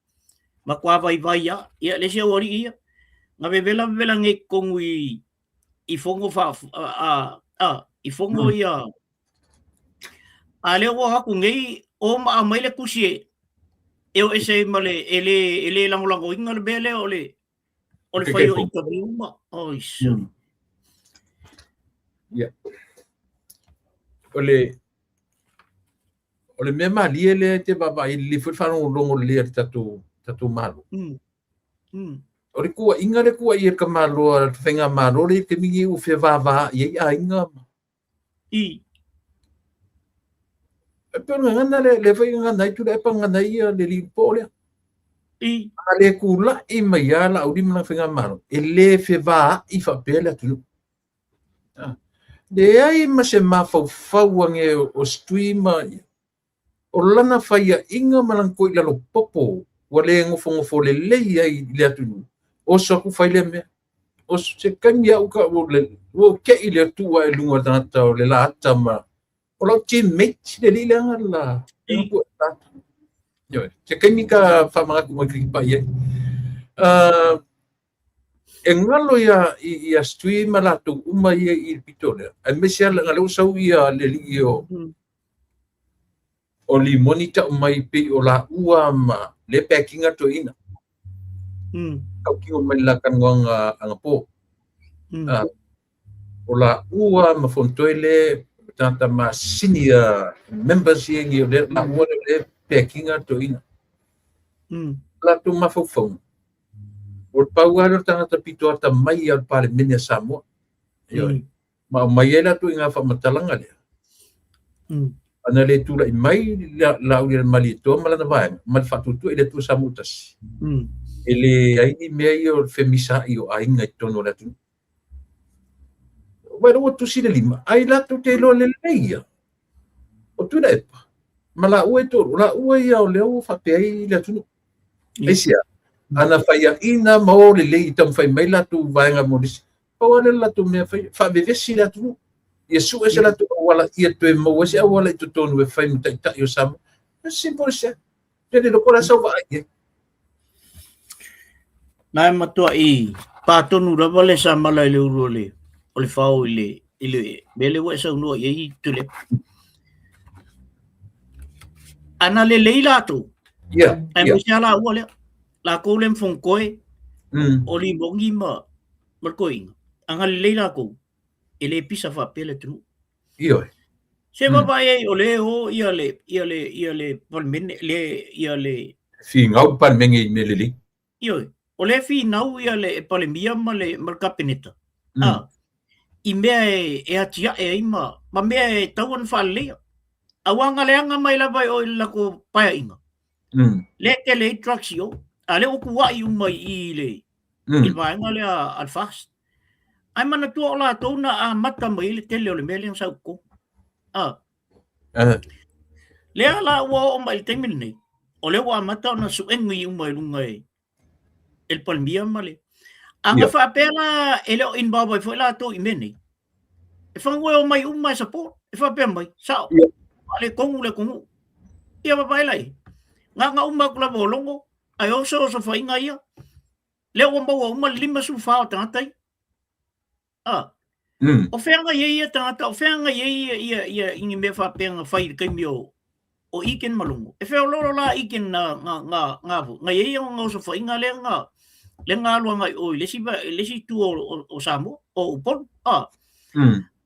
matua vaivai lava. Ia, le isi aualii ia, na vevela vevela nei i totonu i, i fono fa, a, a, i fono ia, a lea ua o atu nei, o ma aumai le tusi e, e o ese ai ma le, e le, e le lagolagoina le mea lea o le, o le fai o interview ma, oi, sorry. Ia. O le, o le mea malie lea e te vaavaai, lelei foi le faalogologo lelei a le tatou, tatou Malo. O le tuuaiga le tuuaia e le tamaloa a le faigamalo lea i le taimi lenei ua feavavaai ai aiga ma I. E pei o le gagana lea, lea foi e gagana ai Tuilaepa, gagana ai ia le alii po lea. I. A le tulai mai lava Laauli ma lana faigamalo, e le fevaai faapea le atunuu. Leai ma se mafaufau ane o Stui ma o lana faiaʻiga ma lana toilalo popo ua le nofonofo lelei ai i le atunuu. Oso atu fai lea mea. Oso se taimi aʻu ka ua ou teʻi le tuu ae i luga o le tagata o le lata ma o lau teammate le alii lea la Ioe, se taimi ka faamanatu mai ka kipa i ai. E galo ia ia Stui ma latou uma ia i le pito lea, aemaise lava leaga o lea ua sau ia le alii o o Limoni tau mai pei o laua ma le pack ina toeaina. Tautino mai le la talanoaga anapo. O laua ma Fonotoe le tagata masini a members ia nei o le laua le le pack ina toeaina. Latou mafaufauga, o le pau lava lea o le tagata pito atamai ia o le Palemene a Samoa. Ioe. Ma aumai ai latou i ngā faamatalaga lea. Ana le tulai mai Laaulialemalietoa ma lana vaega ma le faatuatua i le Atua Samoa ua tasi. E leai ni mea ia o le femisaai o aiga i totonu o le atunuu. Vaai ua tusi le lima, ai latou te iloa lelei ia. O Tuilaepa ma laua e toalua, o laua ia o lea ua faapea ai le atunuu. Aisea? Ana faiaina ma o lelei i taumafai mai latou vaega mo nisi. Pau lava lea o le latou mea fai, faavevesi le atunuu. Ia sue se latou auala, ia toe maua ai se auala i totonu e fai ma taitai o Samoa. As simple as that. E le iloa po o le a sau vaai i ai. Na e matuai pā tonu lava le samala i le ulu o le, o le fao i le, i le mea lea ua e saunoa i ai Tuilaepa. Ana lelei latou, aemaise lava laua lea, latou lea ma Fonotoe, o Limoni ma, ma le toeaina, ana lelei latou, e le pisa faapea le atunuu. Ioe. Se vaavaai ai o lea e o ia le, ia le, ia le Palemene, le, ia le... Finau le Palemene i mea lelei. Ioe, o lea e finau ia le Palemia ma le, ma le Kapeneta, a, i mea e, e atiae ai ma, ma mea e tatau ona faaleleia. Aua na leaga mai lava e o i le latou paeaiga, lea e tele ai drugs i o, a lea ua tuuai uma i i le, i le vaega lea a le FAST. Ae manatua o latou na amata mai ai le tele o le mea lea na sau i totonu. A. Lea la ua oo mai i le taimi lenei, o lea ua amata ona suegi uma i luga e, e le Palemia ma le... A na faapea la e le o involve ai foi latou i mea nei, e fagu e omai uma e support, e faapea mai, sao, faaletonu le atunuu. Ia vaavaai la i ai. Na ona uma atu lava o logo, ae oso osofaiga ia, lea ua maua uma le 54 o tagata ia. A. O fea nga i ai ia tagata, o fea nga i ai ia, ia, ia, i ni mea faapea na fai i le taimi o, o Eakin ma Logo. E feoloolo la Eakin nga, nga, nga, nga, nga i ai ia nga osofaiga lea nga, lea nga alu agai i o i le isi, i le isi itu o, o, o Samoa, o Upolu. A,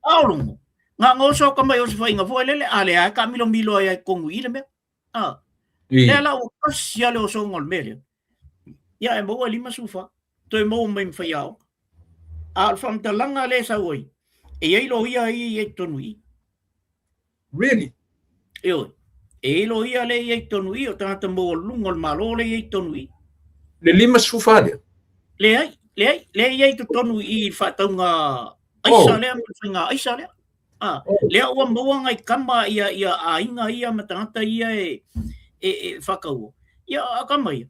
a o Logo, nga nga oso ka mai osofaiga foi lele, a lea e taamilomilo ai ai totonu i i le mea. A, lea la ua tasi lava le osoga o le mea lea. Ia e maua e 54, toe maua mai ma faiaoga. A o le faamatalaga lea e sau ai, e i ai loia ia e i ai i totonu i i. Really? Ioe. E i ai loia lea e i ai i totonu i i, o tagata maualuluga o le Malo lea e i ai i totonu i i. Le 54 lea? Leai, leai, lea e i ai i totonu i i i le faatauga aisa lea ma le faiga aisa lea. Ah, lea ua maua ngai kama ia ia aiga ia ma tagata ia e e, e whakaua. Ia a kama ia.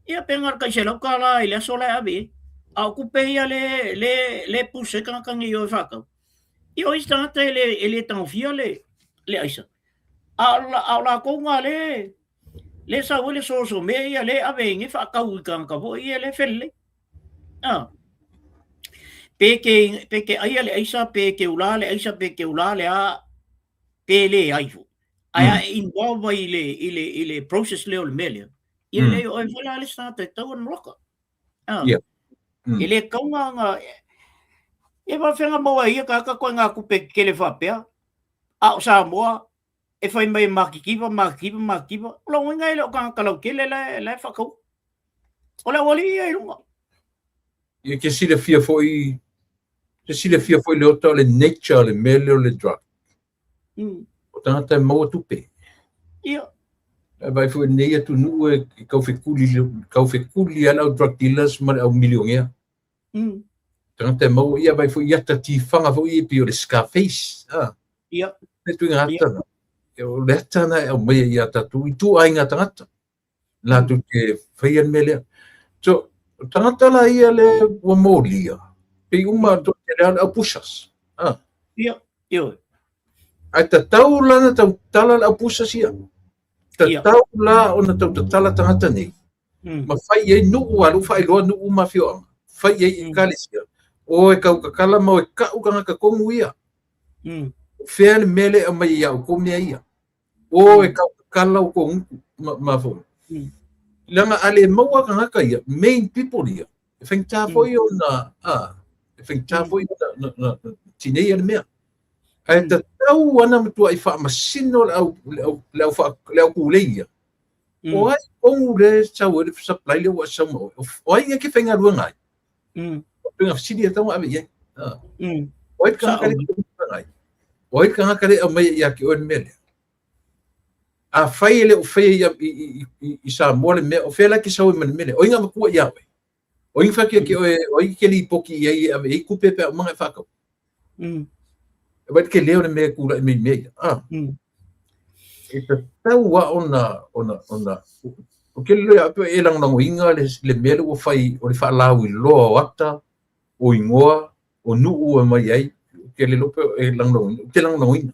Ia pe ngar kai se lau ka la i le aso la e ave. A o kupe ia le le le puse tagata nei o e whakau. Ia o isi tagata e le e le tagofia le le aisa. A o la a o lakou nga le le sau ai le soso mea ia le ave i nge whakau i tagata foi ia le felelei. Ah. Pe ke, pe ke aia le aisa, pe ke ula le aisa, pe ke ula le a, pe le ai fo. Ai a involve i le, i le, i le process lea o le mea lea. Ia le o e foi la le tagata e tau ona loka. Ah. Yeah. E le kau ngā ngā, e whawhenga maua ia ka ka koe ngā kupe kele whapea, a o Samoa, e fai mai e makikiva, makikiva, makikiva. O la uiga e le o kangaka lautele la e, la e whakau. O le aualii ia i lunga. Ia ke silafia foi, ke silafia foi Leota o le nature o le mea lea o le drug. O tagata e maua tupe. Ia. E vaai foi nei atunuu e taufekuli, taufekuli lava le au drug dealers ma le au milionea. Tagata e maua, ia vaai foi i ata tifaga foi ia pei o le Scarface. Ah. Ia. E tuiga ata na. O le ata na e aumaia ia tatou i ituaiga tagata. Latou te faia le mea lea. So, o tagata la ia le ua molia, pei uma toatele lava o le au pushers. Ah. Ia, ioe. Ae tatau la ona tautala le au pushers ia. Tatau la ona tautatala tagata nei. Ma fai i ai nuu a lou faailoa nuu ma afioaga. Fai i ai ekalesia. O e tautatala ma o e kau tagata tonu ia. O fea le mea lea e aumai ai ia outou mea ia. O e tautatala outou gutu ma, ma foi. Leaga a le maua tagata ia, main people ia, e faigata foi ona, a, e faigata foi ona na, na, na tineia le mea. Ae tatau ana matuai faamasino le au, le au, le au, faa, le au kūlei ia. O ai tonu le sau ai le supply lea ua e sau ma oe. O ai ia ke faigaluega ai? O tuiga fesili e tatau ona ave i ai. O ai le tagata lea e faigaluega ai? O ai le tagata lea e aumaia ia te oe le mea lea? Afai e le o faia i, i, i, i Samoa le mea, o fea la e te sau ai ma le mea lea? O ai na avatua ia oe? O ai na fai atu ia te oe, o ai ke lipoti i ai e ave i ai tupe pe a uma ona e faatau? E vaai le tele o le mea e tulai mai i mea ia. Ah. E tatau lava ona, ona, ona, ou te iloa pe e lagolagoina le, le mea lea ua fai o le faalauiloa o ata, o igoa, o nuu e aumai ai, ou te le iloa pe e lagolagoina, ou te lagolagoina.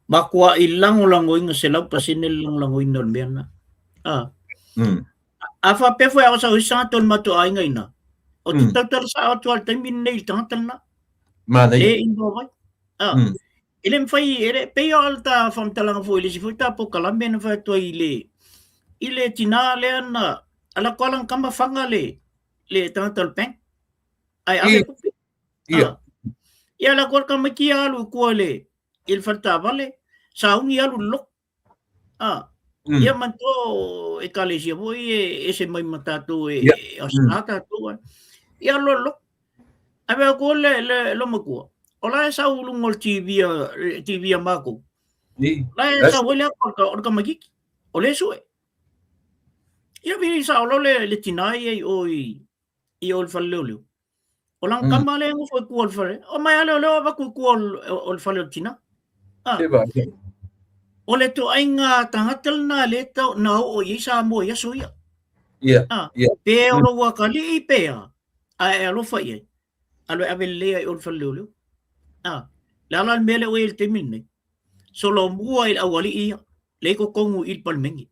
Matuai lagolagoina 100% le lagolagoina o le mea lena. Ah. A faapea foi a o sau isi tagata o le matou aiga ina, ou te tautala sao atu lava i le taimi lenei i le tagata lena. Manaia. Le involve ai. Ah. E le mafai, e le, pei o le ta faamatalaga foi i le isi foi ta polokalame na fai atu ai i le, i le tinā lea na, ala atu lava lana tama faga le, le tagata o le bank, ae ave tupe. Ia. Ah. Ia ala atu lava le tamaiti ia alu i tua i le, i le fale taavale, sauni alu i le lotu. Ah. Ia manatua o ekalesia foi e ese mai ma tatou e asa tatou ai. Ia alu i le lotu. Ae vaai atu le, le, le matua, o la e sau i luga o le TV a, TV a matou. La e sau ai le ata o le tamaitiiti, o lea e sue. Ia vili sao loa le, le tinā ia i o i, i o i le fale leoleo. O lana tama lea e nofo i tua o le fale. O mai lava leoleo avatu i tua o le fale o le tinā. Ah. O le ituaiga tagata lena lea tau, na oo i ai Samoa i aso ia. Yeah. Ah. Yeah. Pe o lou atalii pe a, ae e alofa i ai. Alu e ave lelei ai i o i le fale leoleo. Ah. Le a la le mea lea ua i ai i le taimi lenei? Solomua i le aualii ia, lea i totonu i le Palemene.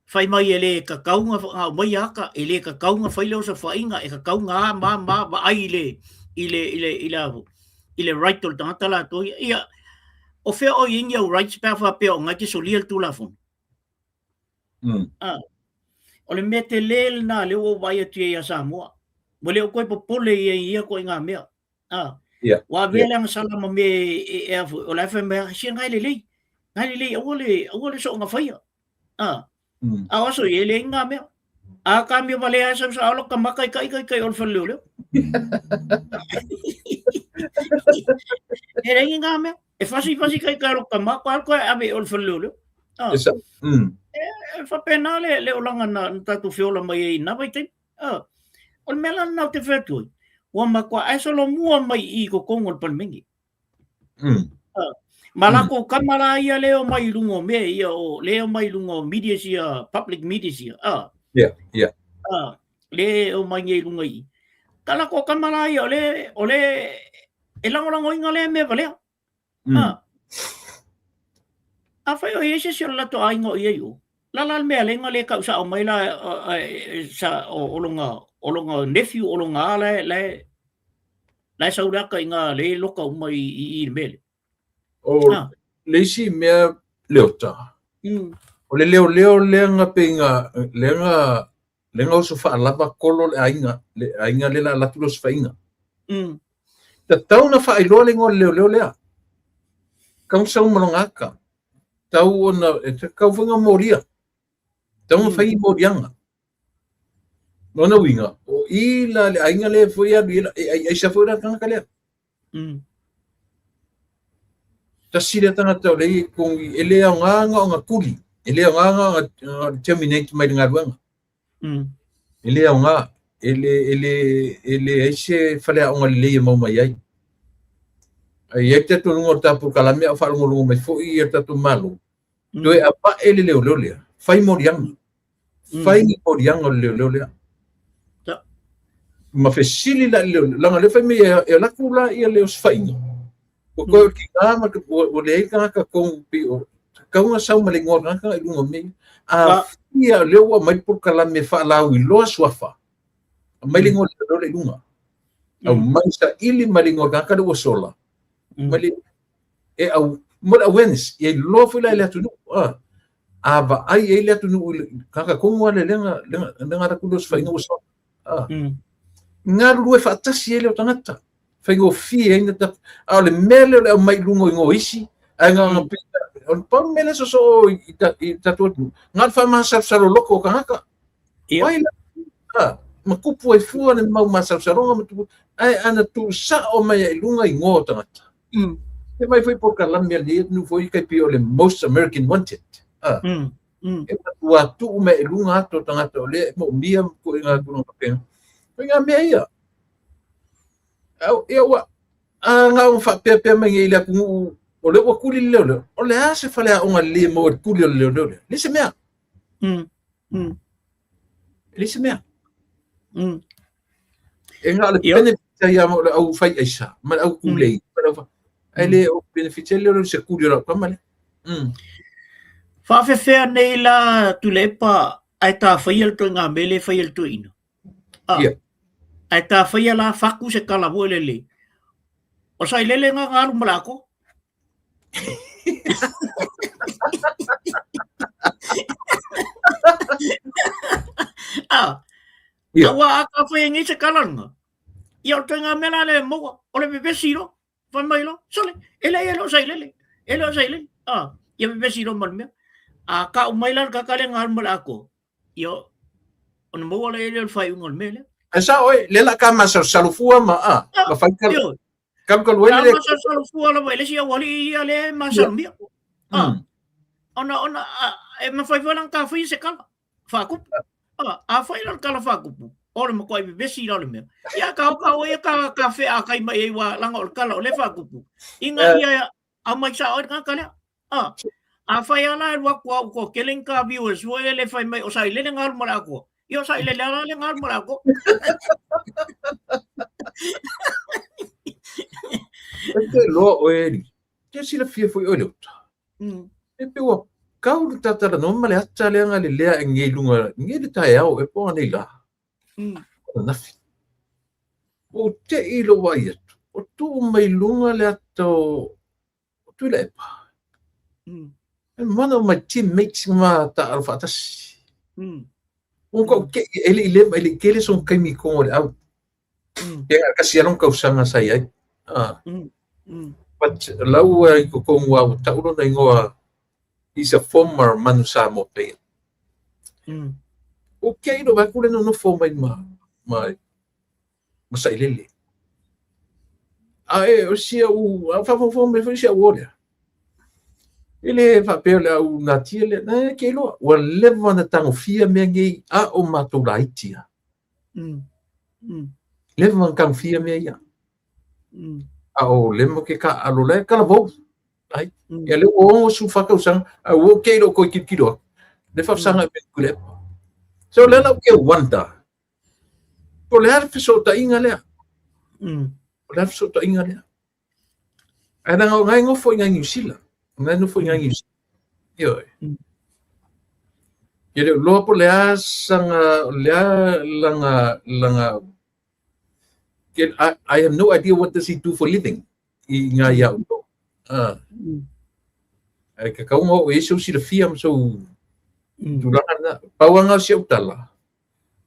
Fai mai e le tatau ona aumaia ata, e le tatau ona fai le osofaiga, e tatau ona a ma ma vaai i le i le i le i le i le right o le tagata latou ia. Ia o fea o i ai ni au rights pe a faapea o na e te solia le Tulafono? Ah, o le mea tele lena lea ua ou vaai atu i ai ia Samoa. Ua le o toe popole ia i ia ituaiga mea. Ah, ua avea le agasala ma mea e a foi, o la e fai mai, ah, sia na e lelei. Na e lelei, aua le, aua le soonga faia. Ah, a o aso ia, e leai ni ngā mea. A ka mea walea e sau sa olo ka maka i kai kai kai o le whare leo. E leai ni ngā mea. E fasi fasi kai kai olo ka maka, alu koe ave o le whare leo. Ah. Esa. E whapena le, le olanga na, na tātou whiola mai e i nā vaitaimi. Ah. O le mea la lena o te whea atu ai, ua matua ae solomua mai i totonu o le Palemene. Ah. Ma lākou kama la ia le o mai i luga o mea ia o le o mai i luga o media sia, public media sia. Ah. Yeah, yeah. Ah, le o mai nei i luga i. Ka lākou kama la ia o le o le e lagolagoina lea mea valea. Ah. Afai o i ai se isi o le latou aiga o i ai o, la la le mea lenga le kau sao mai la sa o longa o longa nephew o longa a la la la sau le aka i ngā le loka uma i i i le mea le. O le isi mea Leota, o le leoleo lea nga pe nga lea nga lea nga oso faalava kolo le aiga, le aiga le la alu atu le osofaiga. Tatau ona faailoa le igoa o le leoleo lea. Tau sau ma lona aka. Tau ona, e tatau foi ona molia. Tau ona fai moliaga. Lona uiga, o i la le aiga lea foi e alu i ai, e aiaisa foi la le tagata lea. Tasi lea tagata o lea i totonu i, e le aoga na ona tuli, e le aoga na ona terminate mai le galuega. E le aoga, e le, e le, e leai se faleaoga lelei e maua mai ai. Ae i ai le talitonuga o le tatou polokalame a o faalogologo mai foi le tatou Malo, toe avae le leoleo lea, fai moliaga. Fai ni moliaga o le leoleo lea. Ma fesili la i le leoleo, leaga o lea fai mai e alu atu la ia le osofaiga, ua toe o le tiga ma ua leai le tagata tonu pei o tatau ona sau ma le igoa o le tagata i luga o mea ia. Afai o lea ua aumai le polokalame e faalauiloa suafa, aumai le igoa o le leoleo lea i luga. Aumai saili mai le igoa o le tagata lea ua sola, ma le e au mo le awareness, ia iloa foi la e le atunuu. A vaai ai le atunuu i le tagata tonu lava lea na alu atu le osofaiga ua sola. Galulue faatasi ai lea o tagata, faigofie ai na tatou. A o le mea lea o le aumai i luga o igoa o isi, ae na ona pei o le pau le mea lea soosoo i tatou atunuu, na o le faamasalosalo loto o tagata. Ai la, ma tupu ai fua le mau masalosaloga ma tupu, ae ana tuusao mai ai i luga igoa o tagata. E mai foi polokalame a lenei atunuu foi tai pei o le Most American Wanted. E matua tuu mai i luga atu o tagata o lea e moomia ma ituaiga tulaga faapena. O ituaiga mea ia. Ia ua a na ona faapeapea mai nei i le atunuu o lea ua tuli le leoleo, o le a se faleaoga lelei e maua i le tuli o le leoleo lea? Leai se mea. E leai se mea. E na o le benefit ai lava o le au fai aisa ma le au tulei. Ae le o benefit ai le o se tuli o lau tama lea. Faafefea nei la Tuilaepa ae tafaia le ituaiga mea lea e fai e le toeaina? Ah, Yeah. Ae tafaia la fatu se tala foi lele. O sailele na na alu ma le ato. Ah, Yeah. aua a tafaia nei se tala lena. Ia o le ituaiga mea la lea e maua, o le vevesi loa. Fai mai loa, sole, e leai e le o sailele, e le o sailele. Ah, ia vevesi loa ma le mea. A kau mai la le tagata lea na alu ma le atoa, ia, ona maua lea o le faaiuga o le mea lea. Ae sao oe, lea la ka masalosalo fua ma, ah, ma fai kalu. Ioe. Kalukalu ai le. Le masalosalo fua lava i le isi aualii ia lea e masalomia. Ah, ona, ona, e mafai foi la ona tafaia se kala. Faatupu. Ah, afai la le tala faatupu, o le matuai vevesi la o le mea. Ia ka o ka o ia ka ka whea a kai mai e ua langa o le tala o le faatupu. Inga ia aumai sao ai le tagata lea. Ah, afai a la e alu atu au ko kele ni ka viewers foi le fai mai o sailele nga alu ma le akoa. Ia o sailele ala le nga alu ma le akoa. E te loa oe Eli. Te silafia foi oe le uta. E pei ua kau le tatalanoa ma le ata lea nga lelea e nei i luga, nei le taeao e po anei la. Ananafi. Ua ou te'i i lou vaai atu, o tuu mai luga le ata o Tuilaepa. And one of my teammates ma taaalo faatasi. Ua matuai te'i, e le i leva, e le i tele sona taimi i totonu o le au. Pe na o le tasi lava lona tausaga sa i ai. But la ua i totonu lava ua tau lona igoa, he's a former Manu Samoa player. Ua te'i lou vaai atu lea e nonofo mai ma ma Sailele. Ae o si au, a faafogafoga mai foi si au uo lea, e le faapea o le a ou natia lea, na ke iloa, ua leva ona tagofia mea nei a o matou laiti lava. Leva ona tagofia mea ia. A o lea matou te taaalo la e talavou. Ai, ia lea ua 64 tausaga, ae ua ou te i lou toe tilotilo atu, lea e faafesagai mai i le Tuilaepa. So lea la ou te wonder, Po o le a le fesootaiga lea? Po o le a le fesootaiga lea? Ae leaga o na e nofo i nai Niu Sila. O na e nofo i nai Niu Sila. Ioe. E le o iloa po o le a sana, o le a lana, lana, I have no idea what does he do for living i ngā ia outou. Ah. Ae tatau ona oo i ai sou silafia ma sou tulaga lena. Pau lava lena o si au tala,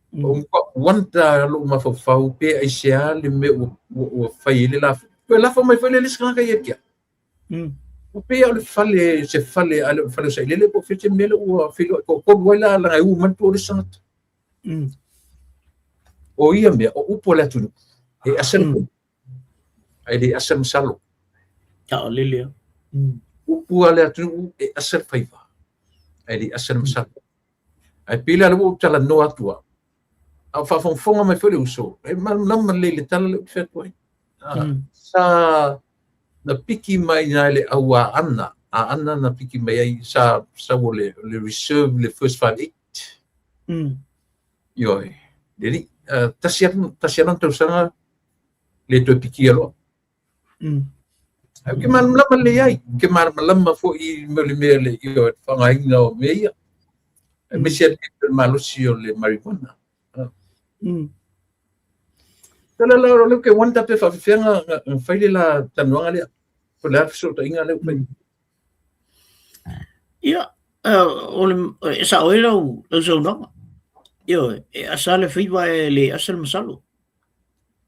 O wonder lou mafaufau pe aisea le mea ua fai ai le lafo. Toe lafo mai foi le isi tagata ia te au. Ua pei lava o le fale, se fale, a le o le fale o Sailele po o fea se mea lea ua feiloai toatolu ai la, leaga e u mai le tua o le isi tagata. O ia mea, o upu a le atunuu, e asa le ae le asa le masalo. Taʻalele lava. Upu a le atunuu e asa le faiva, ae le asa le masalo. Ae pei la lea ua ou talanoa atu au, a o faafogafoga mai foi le uso, e malamalama lelei i le tala lea ou te fai atu ai. Sa na piki mai i le au Aana, Aana na piki mai ai, sa sau o le, le reserve le first 5-8. Ioe, le alii, tasi lava, tasi lava lona tausaga le toe pikia loa. Ae ou te malamalama lelei ai, ou te malamalama foi i le mea le i le faaaogaina o mea ia. Aemaise le malosi o le marijuana. Tala la o lea ou te wonder pe faapefea na fai le la talanoaga lea. Po o le a le fesootaiga lea ua fai. Ia, o le, e sao ai lau, lau saunoaga. Ioe, e asa le faiva e le asa le masalo.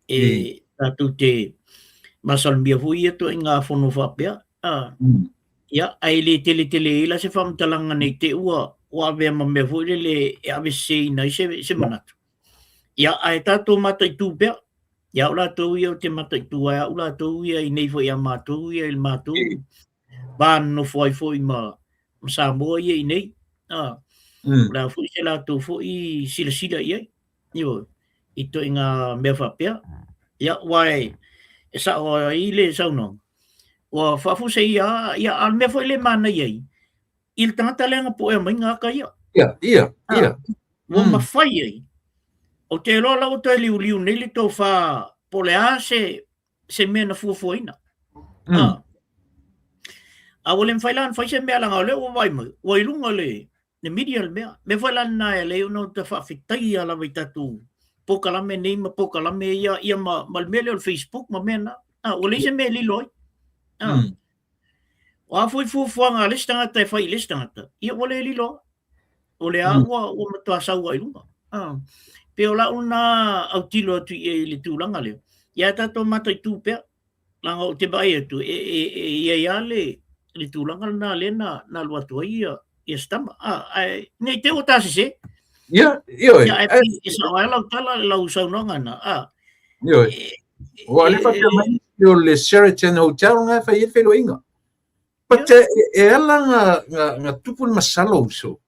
E tatou te masalomia foi ia ituaiga fono faapea. Ia, ae le tele tele ai la se faamatalaga nei te i ua ua avea ma mea foi lele e aveseseina ai se, se manatu. Ia, ae tatou mataitu pea. Ia, o latou ia ou te mataitu ai au latou ia i nei foi a matou ia i le matou va nonofo ai foi ma, ma Samoa ia i nei. O le a foi se latou foi silasila i ai. Ioe, i ituaiga mea faapea. Ia, aua e, e sao ai le saunoaga, ua faafuaseia lava, ia, a o le mea foi lea e manaia ai, i le tagata lea na puea mai ata ia. Ia, ia, ia. Ua mafai ai. Ou te iloa la ua toe liuliu nei le tofa po o le a se, se mea na fuafuaina. A ua le mafai la ona fai se mea leaga o lea ua vaai mai, ua i luga le, le media le mea. Mea foi la lena e ala ai ona ou te faafetaia lava i tatou polokalame nei ma polokalame ia, ia ma, ma le mea lea o le Facebook ma mea na. Ah, ua leai se mea e lilo ai. Ah. O a foi fuafuaga a le isi tagata e fai i le isi tagata, ia ua le lilo lava. O lea ua, ua matua sau ai i luga. Ah. Pei o lau lena autilo atu i ai i le tulaga lea. Ia tatou mataitu pea. Leaga ou te vaai atu, e, e, e i ai lava le, le tulaga lena lea na, na alu atu ai ia, ia si tama. Ah, ae, ne i te i ua ta sese. Ia, ioe. Ia, ae e sao ai lau tala, lau saunoaga na. Ah, Ioe. Ua le faapea mai o le Sheraton Hotel nga e fai ai le feiloaiga. But e, e ala na, na, na tupu le masalo uso.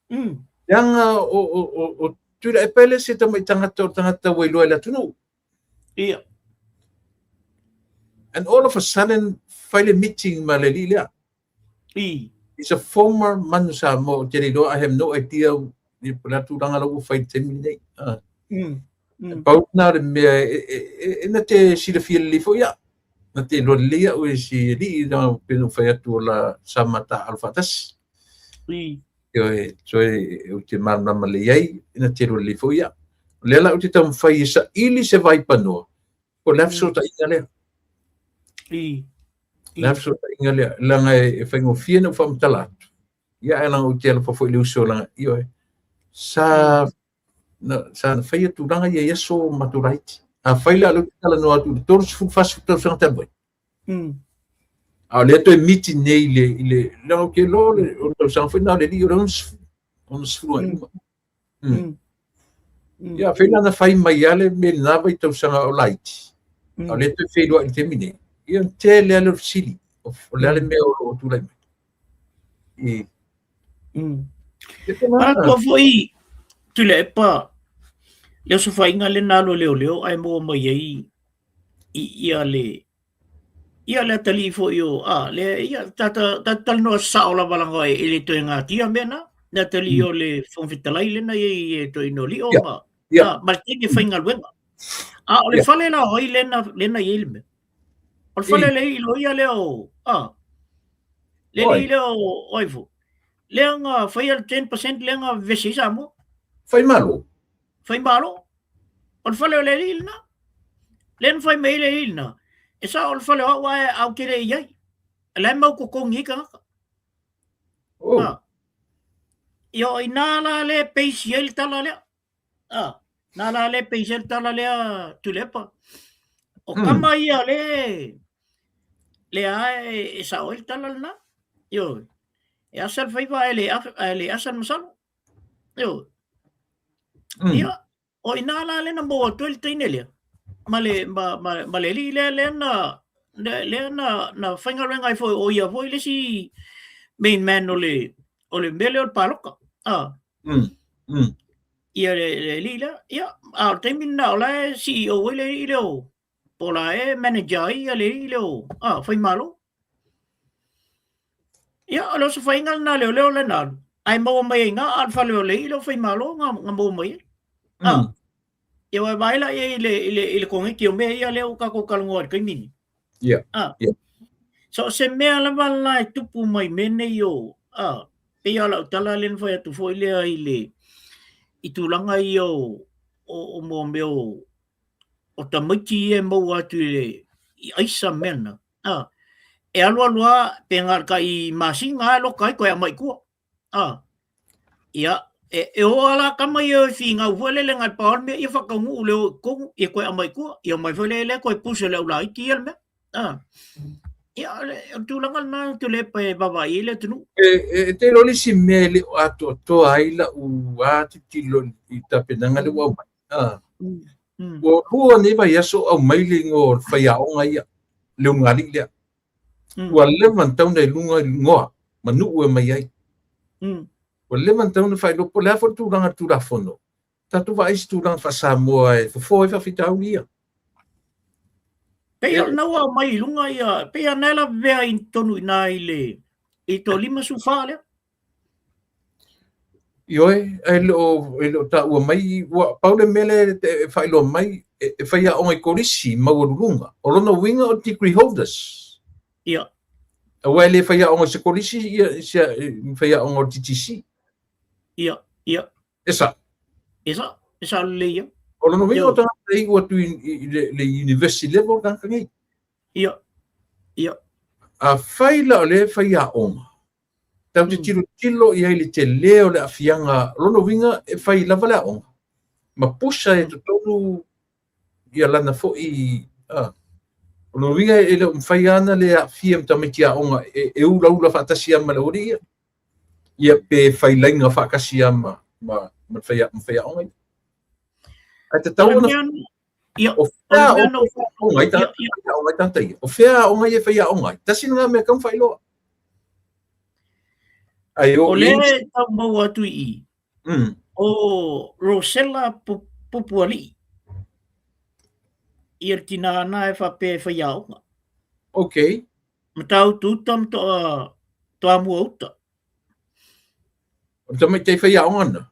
Leaga o, o, o, o Tuilaepa e le se tamai tagata o le tagata ua iloa e le atunuu. Ia. And all of a sudden, fai le meeting ma le alii lea. I. He's a former Manu Samoa, ou te le iloa, I have no idea i po o le a tulaga la ua fai i le taimi lenei. Ah. Pau lena o le mea e, e, e, e na te silafia lelei foi au. Na te iloa lelei au e si alii, leaga pei ona ou fai atu o la sa ma taaalo faatasi. Ioe, so e, ou te malamalama lelei ai, na te iloa lelei foi au. O lea la ou te taumafai e saili se vaipanoa. O le a fesootaiga lea? Le a fesootaiga lea? Leaga e faigofie ona ou faamatala atu, ia ae leaga ou te alofa foi i le uso leaga, ioe, sa sa na faia tulaga ia i aso matou laiti. Afai la o lea ou te talanoa atu i le 30, 40 tausaga talu ai, a o lea toe miti nei i le, i le, leaga ou te iloa o le tausaga foi lena o le alii o le 60, 65. Ia, afai la na fai mai lava le mea i lena vaitausaga o laiti, a o lea toe feiloai i le taimi nei, ia ona tele lava lea o fesili, o le a le mea o lo o tulai mai. I. Manatua foi Tuilaepa le osofaiga lea na alu a leoleo ae maua mai ai i ia le ia le atalii foi o a le ia tata tata talanoa sao lava leaga e le toe gatia mea na le atalii o le Fofoga Fetalai lena e i ai e toeaina o Lio ma ma le teine faigaluega. A o le fale la o ai lena lena i ai le mea. O le fale le i loia lea o a le alii lea o ai foi. Lea na faia le 10% lea na vevesi ai Samoa. Fai malo. Fai malo. O le fale o le alii lena. Lea na fai mai ai le alii lena. E sao o le fale o au ae au te le i ai. La e mau totogi ai tagata. Oh. Ah. Ia o ina la le peisi ai le tala lea. Ah, na la le peisi ai le tala lea Tuilaepa. O kama ia le lea e, e sao ai le tala lena. Ioe. E asa le faiva ae le, ae le asa le masalo. Ioe. Ia, o ina la lea na maua atu ai le teine lea ma le, ma, ma, ma le alii lea, lea na, lea, lea na, na faigaluega ai foi, o ia foi le isi main man o le, o le mea lea o le paloka. Ah. Ia le, le alii lea. Ia, a o le taimi lena o la e CEO ai le alii lea o, po o la e manager ai ia le alii lea o, ah, Faimalo. Ia, o le osofaiga lena a leoleo lea na alu, ae maua mai ai i ina, a o le fale o le alii lea o Faimalo na, na maua mai ai. Ah. Ia, ua vaai la i ai i le, i le, i le koneti o mea ia lea ua tatou talanoa i le taimi lenei. Ah. So, o se mea lava la e tupu mai mea nei o, ah, pei lava o lau tala lea na fai atu foi lea i le, i tulaga ia o, o, o mo mea o, o tamaiti ia e maua atu i le, i aisa mea na, ah, e alu alu lava pe na o le tai masina lava e loka ai toe aumai i tua. Ah, ia, e, e o ala kama ia e finau foi lele ngai pa o le mea ia whakaunuu le o i totonu, ia koe aumai i tua, ia mai foi le le koe pusa le au laiti ia le mea. Ah. Ia, o le, o le tulaga lena Tuilaepa e vaavaai ai le atunuu. E, e, e te iloa le isi mea e le o atoatoa ai lau a tilotilo i tapenaga lea ua aumai. Ah. Ua lua nei vaiaso o aumai le igoa o le faiaoga ia, le ulugalii lea. Ua leva ona tatau ona i luga i igoa ma nuu e omai ai. Ua leva ona tatau ona faailoa po o le a foi le tulaga o le Tulafono. Tatou vaai i se tulaga faa-Samoa e fofo ai faafitauli ia. Pei o lena ua aumai i luga ia, pei lava na e lavevea i totonu i ina i le i to 54 lea. Ioe, ae le o, e le o taua mai, ua pau le mea lea e faailoa mai, e, e faiaoga i kolisi maualuluga. O lona uiga o degree holders. Ia. Aua e le faiaoga i se kolisi, ia, se faiaoga o le TTC. Ia, ia. E sao. E sao, e sao lelei ia. O lona uiga o tagata e iu atu i, i, le, le university level tagata nei. Ia, ia. Afai la o lea e faiaoga, Tatou te tilotilo i ai i le tele o le aafiaga, o lona uiga e fai lava le aoga ma pusa e totonu ia lana foi, a, o lona uiga e le o mafai lava ona le aafia ma tamaiti aoga e, e ulaula faatasi lava ma le aualii ia, ia pe fai laina faatasi lava ma, ma, ma, fai, ma faiaoga ia. Ae tatau ona Ia, o fea aoga ai tagata ia? O fea aoga ia e faiaoga ai? Tasi lena mea e tatau ona faailoa. Ai o lea e tau maua atu i i, o Rosella Pupualii, ia le tina na e faapea e faiaoga. Okay. Matautu uta ma toa, Toamua uta. O le tamaitai faiaoga na?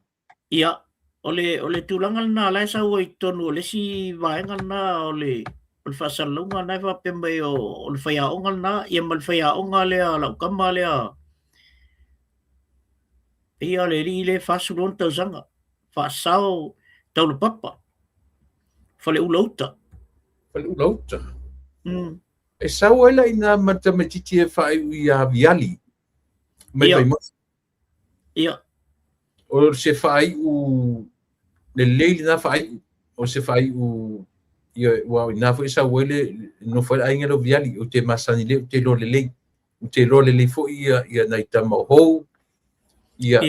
Ia, o le, o le tulaga lena la e sau ai i totonu o le isi vaega lena o le, o le faasalalauga lena e faapea mai o, o le faiaoga lena, ia ma le faiaoga lea lau tama lea, ia le alii lea e 46 tausaga, faasao taulapapa, Faleula uta. Faleula uta. E sau ai la i ina ma le tamaitiiti e faaiu ia Viali mai Vaimoso. O se faaiu lelei lena faaiu. O se faaiu ia ua ina foi sau ai le nofo ai le aiga lea o Viali. Ou te masani lelei, ou te iloa lelei. Ou te iloa lelei foi ia nai tama o Hou, ia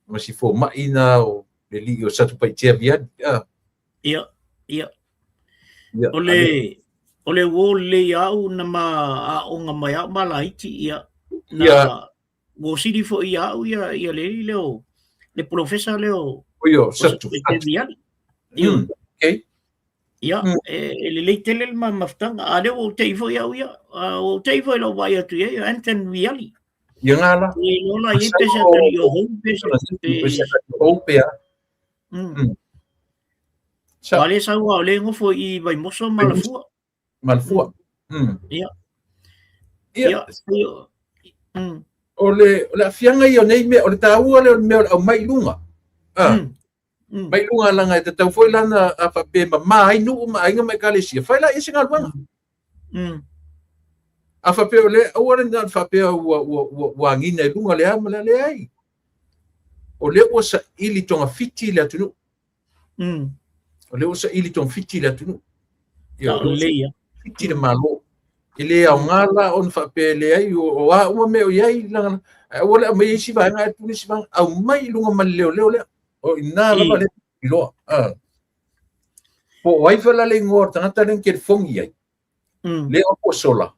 ma si fomai na o le alii o Satupaitea Viali. Ia, ia. Ia, O le uō lelei a au na ma aoga mai au ma laiti, ia, na uō sili foi ia au ia, ia le alii lea o, le polofesa lea o, Io, o Satupaitea Viali. Ia. Okay. Ia, e lelei tele le ma mafutaga. A lea ua ou te'i foi au ia, a ua ou te'i foi i lau vaai atu i ai, Anton Viali. Ia ngā la. E iloa la i ai pe se atalii o Hou, pe se, pe, Pe se Hou pe a. Sa. Aua lea sau lava o lea e nofo i Vaimoso ma Alafua. Ma Alafua. Ia. Ia. Ia. Ia. O le aafiaga ia o nei mea, o le taua lea o le mea o le aumai i luga. Mai luga leaga e tatau foi lana a faapea e mamā ai nuu ma aiga ma ekalesia, fai laia se galuega. A faapea o le aua le na faapea ua agiga i luga le a ma le a, leai. O lea ua saili togafiti le atunuu. O lea ua saili togafiti le atunuu. Ia, o lea ua lelei ia. Fiti le Malo. E le aoga la ona faapea e leai o a uma mea o i ai leaga ae aua le aumai isi vaega ae pule isi vaega. Aumai i luga ma le leoleo lea. O i ina lava le iloa. Po o ai foi la le igoa o le tagata lea na telefoni i ai. Lea o Puasola.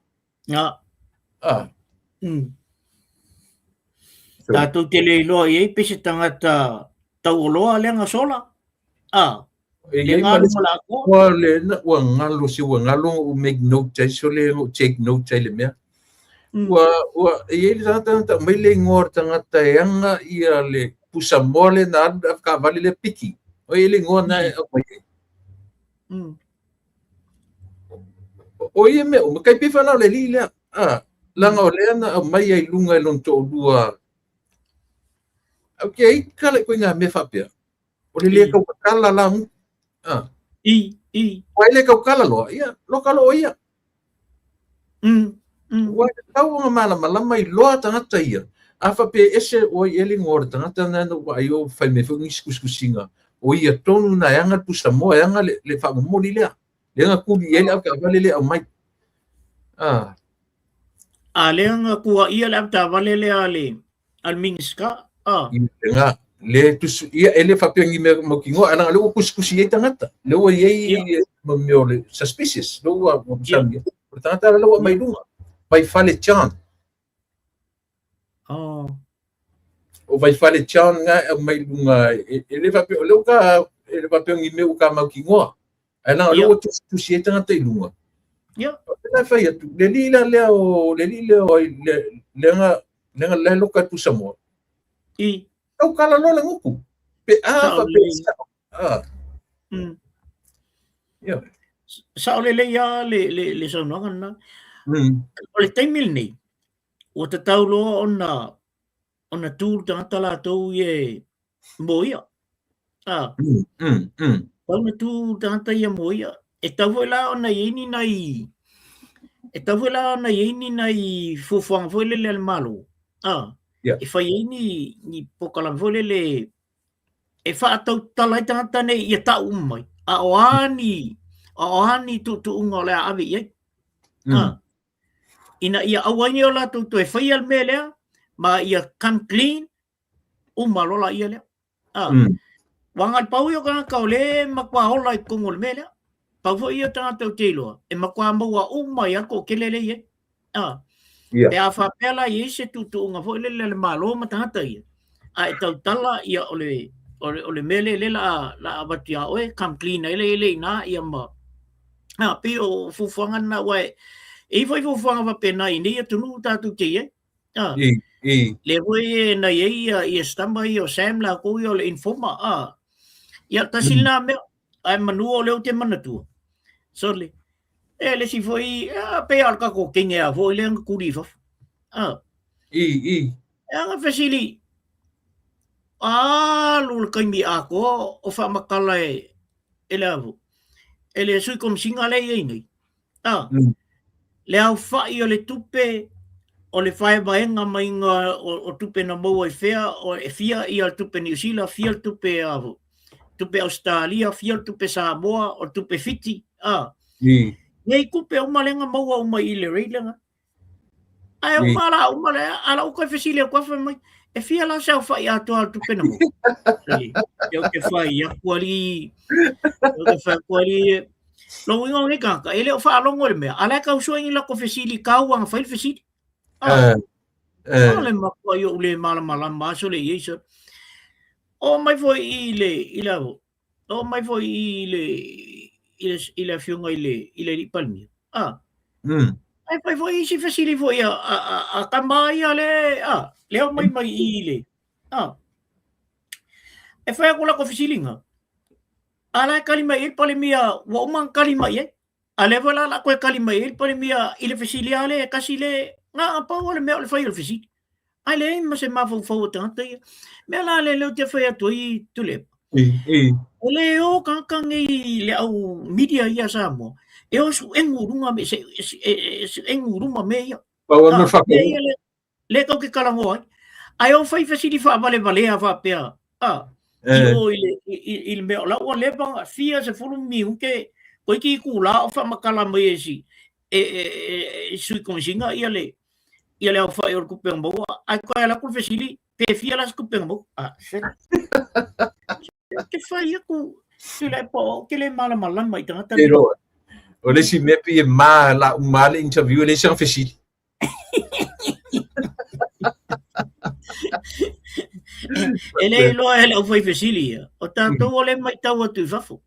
Tatou te le iloa i ai pe se tagata taualoa lea na sola. E Le iai ma galu le ma la atoa. Ua le na ua galo se ua galo ou make note ai so le ou take note ai le mea. Ua e iai le tagata na tau mai le igoa o le tagata e aga ia le pusamoa lea na alu le avetaavale lea piki. O i le igoa na e aumai ai. O ia mea uma, tai pei foi la o le alii lea. Leaga o lea na aumai ai i luga e lona toalua. Okay, ai kala i ituaiga mea faapea. O le le tautatala la gutu. I, i. Ua e le tautala loa, ia, loka loa o ia. Ua e tatau ona malamalama iloa tagata ia. A faapea e ese ua i ai le igoa o le tagata na na ou vaai o fai mai foi nisi tusitusiga, o ia tonu na e aga le pusamoa, e aga le faamomoli lea. Lea na tuli i ai le avetaavale lea e aumai. A lea na tuaia le avetaavale lea a le a le Minisita. Ia, lena, le tusu, ia, e le faapea ni mea mautinoa, ae leaga o lea ua tusitusi i ai tagata. Lea ua i ai ma mea o le suspicious, lea ua masani. O le tagata lea ua aumai i luga, Vaifale John. O Vaifale John na e aumai i luga, e le faapea, o lea ua ta, e le faapea ni mea ua ta mautinoa. Ae leaga o lea ua tusitusi ai tagata i luga. O le la e fai atu, le alii la lea o, le alii lea o ai, lea na, lea na la e loka i Pusamoa. Tautala loa le gutu. Pe a Sao faapea lelei. sao. Ia. Sao lelei lava le saunoaga lena. O le taimi lenei, ua tatau loa ona tu le tagata latou ia e mo ia. Tau na tu le tagata ia mo ia. E tau foi la ona i ai ni nai, e tau foi la ona i ai ni nai fuafuaga foi lele a le Malo. E fai ai ni polokalame foi lele e faatautala ai tagata nei ia tau uma mai. A o a ni, a o a ni tuutuuga o le a ave i ai. Ina ia aua ai ne i o latou toe faia le mea lea, ma ia come clean, uma loa laia lea. Ua agai pau ia o tagata o lea e matua ola i totonu o le mea lea. Pau foi ia o tagata ou te iloa, e matua maua uma ai lava le toatele lea e i ai. Pe a faapea la e i ai se tuutuuga foi lele a le Malo ma tagata ia, a e tautala ia o le, o le mea lea lea la a avatu ia oe, come clean ai lea i ina ia ma... Pei o fuafuaga lena, aua e i ai foi fuafuaga faapena i nei atunuu tatou te i ai. Lea foi e na i ai ia si tama ia o Sam latou ia o le informer. Ia, tasi lena mea, ae manu o lea ou te manatua. Sorry. E le isi foi, pei lava o le tatou teine lava foi lea na tuli i fafo. E aga fesili, alu le taimi atoa o faamatala e le a foi. e le Sui Komesina lea e i ai nei, a, le aofai o le tupe o le vaevaega maiga o tupe na maua i fea, o e fia ia le tupe Niu Sila, fia le tupe a tupe Ausetalia, fia le tupe Samoa, o le tupe Fiti, a. Nei tupe uma lea na maua uma i le rate lena. Ae uma la uma le a lau koe fesili atu fai mai, e fia la se aofai atoa o le tupe na maua? E ou te fai atu alii, ou te fai atu alii, lona uiga o lenei tagata, e le o faalogo i le mea, a o la e tau sue ni latou fesili tau ana fai le fesili. Ah, o le matuai ou le malamalama aso le i ai sole. Oo mai foi i le, i le, oo mai foi i le, i le, i le afioga i le, i le alii Palemia. Ah, Ae fai foi isi fesili foi a, a, a, a tama ia le, a, le o mai mai i le, a. E fai atu latou fesiliga, a la e tali mai i ai le Palemia, ua uma ona tali mai i ai. A lea foi la o le a toe tali mai ai le Palemia i le fesili lava lea e tasi le, na o pau o le mea o le fai o le fesili. Ae leai ma se mafaufau o tagata ia. Mea la lea lea ou te fai atu ai Tuilaepa. E le o tagata nei i le au media ia a Samoa, e o suegu i luga me, se, suegu i luma mea ia. Pau lava le mea Mea ia lea, lea tou te talanoa ai. Ae o fai fesili faavalevalea faapea, a, i o i le, i, i le mea o la ua leva fia 10 minute toeitiiti itula o faamatala mai e si, e, e, e, e Sui Komesina ia le, ia le aofai o le tupe na maua, ae toe alu atu le fesili, pe fia la se tupe na maua? A, se. Ou te fai atu, Tuilaepa, ou te le malamalama i tagata nei. O le isi mea pei e ma la uma le interview e leai sana fesili. E le iloa e le aufai fesili ia. O tatou o le matau atu i fafo.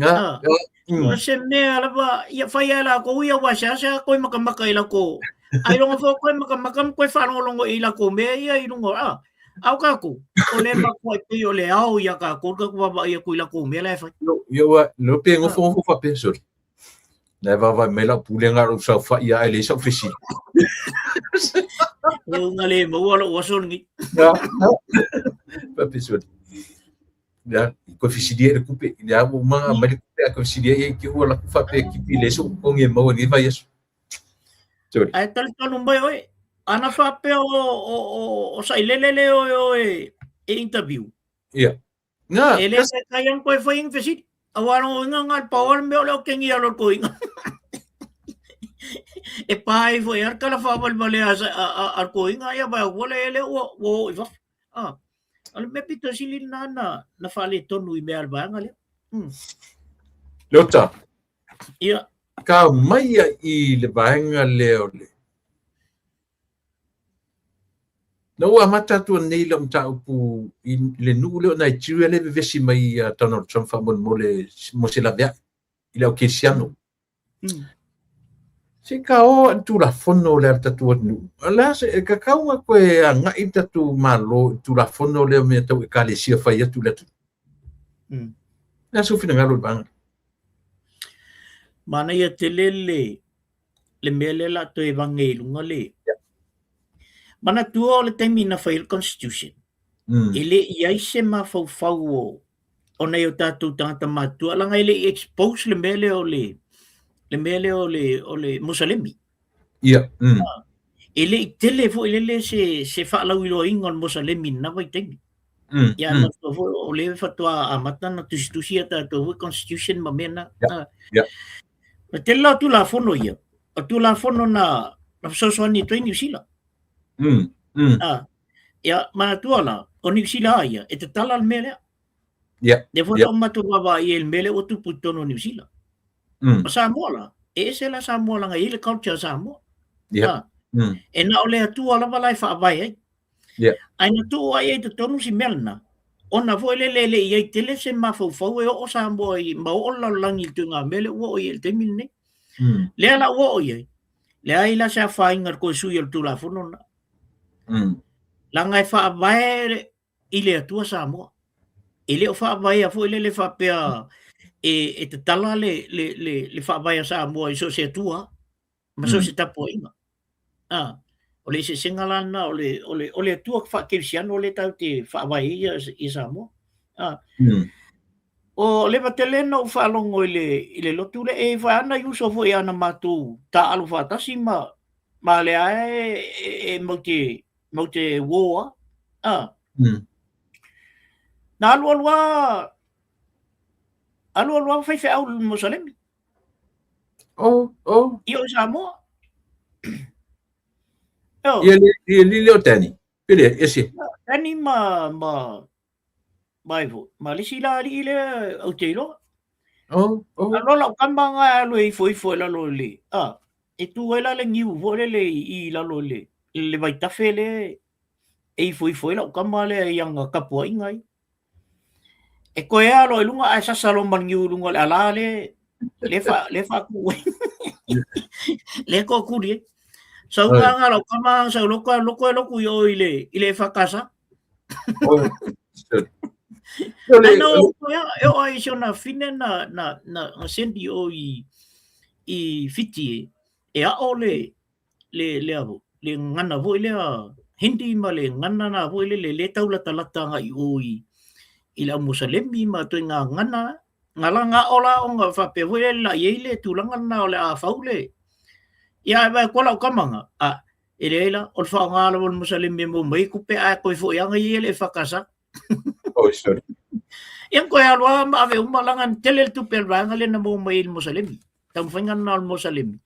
Ah, o se mea lava, ia fai ai lakou ia, aua e seasea koe makamaka i lakou, ailoga foi koe makamaka ma koe faalogologo i lakou mea ia i luga, a, a o tatou, o le matuai pei o le ao ia tatou le tatou vaavaai atu i lakou mea la e fai. Ia ua, leo pe nofonofo faapea, sole. La e vaavaai mai lau pulega lou saofai ae leai sau fesili. E uga le maua lou aso lenei. Faapea sole. Ia, i koe fesilia i le tupe, i le a ua uma ona aumai le tupe ae toe fesilia i ai te ua alu atu faapea kipi leai sou totogi e maua i lenei vaiaso. Sorry. Ae talitonu mai oe, ana faapea o, o, o, o Sailele le oe oe e interview. Ia. Nga, E le taitai ana koe fai ni fesili. Aua lona uiga na o le pau lava le mea o le okengia o le koiga. E pa ai foi lava le tala faavalevalea a, a, a, a le koiga, ia vaai atu le ele ua, ua oo i fafo. Ah, o le mea pito sili lena na, na faaletonu i mea a le vaega lea. Leota. Ia. Ka mai ia i le vaega lea o le Na ua amata atu nei lau mataupu i le nuu lea o Nigeria lea e vevesi mai ia Donald Trump faamolemole mo se laveai i le au kerisiano. Se ka o a le Tulafono lea a le tatou atunuu. O le a se, e tatau ona toe agai le tatou Malo i le Tulafono lea o mea tau Ekalesia fai atu i le atunuu. O le a sou finagalo i le vaega lea? Manaia tele le le mea lea o le a toe vage i luga le... Manatua o le taimi na fai ai le Constitution, e le i ai se mafaufau o o nai o tatou tagata matutua, leaga e le i expose le mea lea o le le mea lea o le o le Musalemi. Ia. E le i tele foi lele se se faalauiloaina o le Musalemi i lena vaitaimi. Ia manatua foi o lea faatoa amata ona tusitusi a tatou foi constitution ma mea na. Ia. O le tele la o Tulafono ia, o Tulafono na na fesoasoani atu ai Niu Sila. Ah, ia manatua la, o Niu Sila a ia, e tatala le mea lea. Lea foi na matou vaavaai i ai i le mea lea ua tupu i totonu o Niu Sila. O Samoa la, e ese la Samoa leaga e i ai le culture a Samoa. Ah, e na o le Atua lava la e faavae ai. Ae na tuu ai i totonu si mea lena, ona foi lele e le i ai tele se mafaufau e oo Samoa i, ma oo le lalolagi i le ituaiga mea lea ua oo i ai i le taimi lenei. Lea la ua oo i ai, leai la se afaina i le toe sui o le Tulafono lena. Leaga e faavae i le Atua Samoa. E le o faavaea foi lele faapea e, e tatala le, le, le, le faavae a Samoa i so o se Atua ma so o se tapuaiga. Ah, o le eseesega la lena o le, o le, o le Atua faakerisiano lea tatou te faavae ai ia, ia Samoa. Ah. O leva tele na ou faalogo i le lotu lea, e foi ana uso foi ana matou taaalo faatasi ma lea e maute uo a. Na alu alu a alu alu a faifeau i le Mosalemi. Oh, oh. I o Samoa. Oh. Ia le lile o Danny. Pele, ese. Danny ma mai fo. Ma le isi la alii lea ou te iloa. Oh, oh. Alo lau kama nga alu e ifo ifo e lalo i le, a, e tu ai la le niu fo le le i lalo i le, le vaitafe le e ifo ifo e lau kama lea i anga kapuaiga ai. E koe alo i lunga ae sasa lo ma le niu i lunga o le ala le, le fa, le fa ku ai. Le ko kuri ai. Sau nga nga lau kama sau loko loko e loku i o i le, i le whakasa. Ai no, e o ai si ona fine na sendi o i Fiti e ao le avo, le ngana foi lea Hindi ma le ngana na foi le tau lata nga i o i le au Mosalemi ma toi ngā ngana ngā la ngā ola o ngā whapea foi le la i le tūlanga na o le a fau le. Ia e vai kola o kamanga, a e le la, o le whaonga la o le Mosalemi mo mai kupe a koe foi anga i le whakasa. Oh, sorry. Ia koe aloa ma ave uma langa ni tele le tupe al vaega le na mo mai i le Mosalemi. Taumafaiga na o le Mosalemi.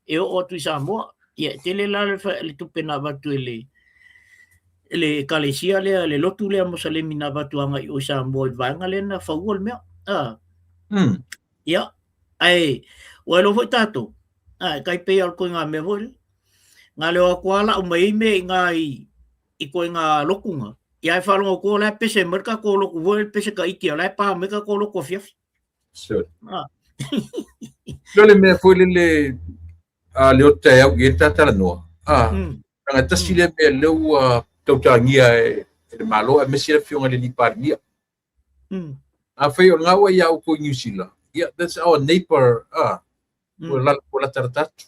E oo atu i Samoa, ia e tele la le tupe na avatu e le ekalesia lea, le lotu lea Mosalemi na avatu agai o i Samoa i le vaega lea na faua le mea. Ah. Ia, ai, ua iloa foi tatou. Ah, e kai pei o le koe ngā mea foi le. Ngā leo a koa lau mai i me i ngā i koe ngā lokunga. Ia e whalongo koa la pese mai ka ko loku foi pese ka iti la e pā mai ka ko loku afiafi. Sure. Ah. No le mea foi le a le o te au i tatala noa. Ah. Nga tasi le mea le ua tautangia e le malo a mesi le fionga le li. A whai o ngā ia au ko New Zealand. Yeah, that's our neighbor. Ah. Ua la ua la taratatu.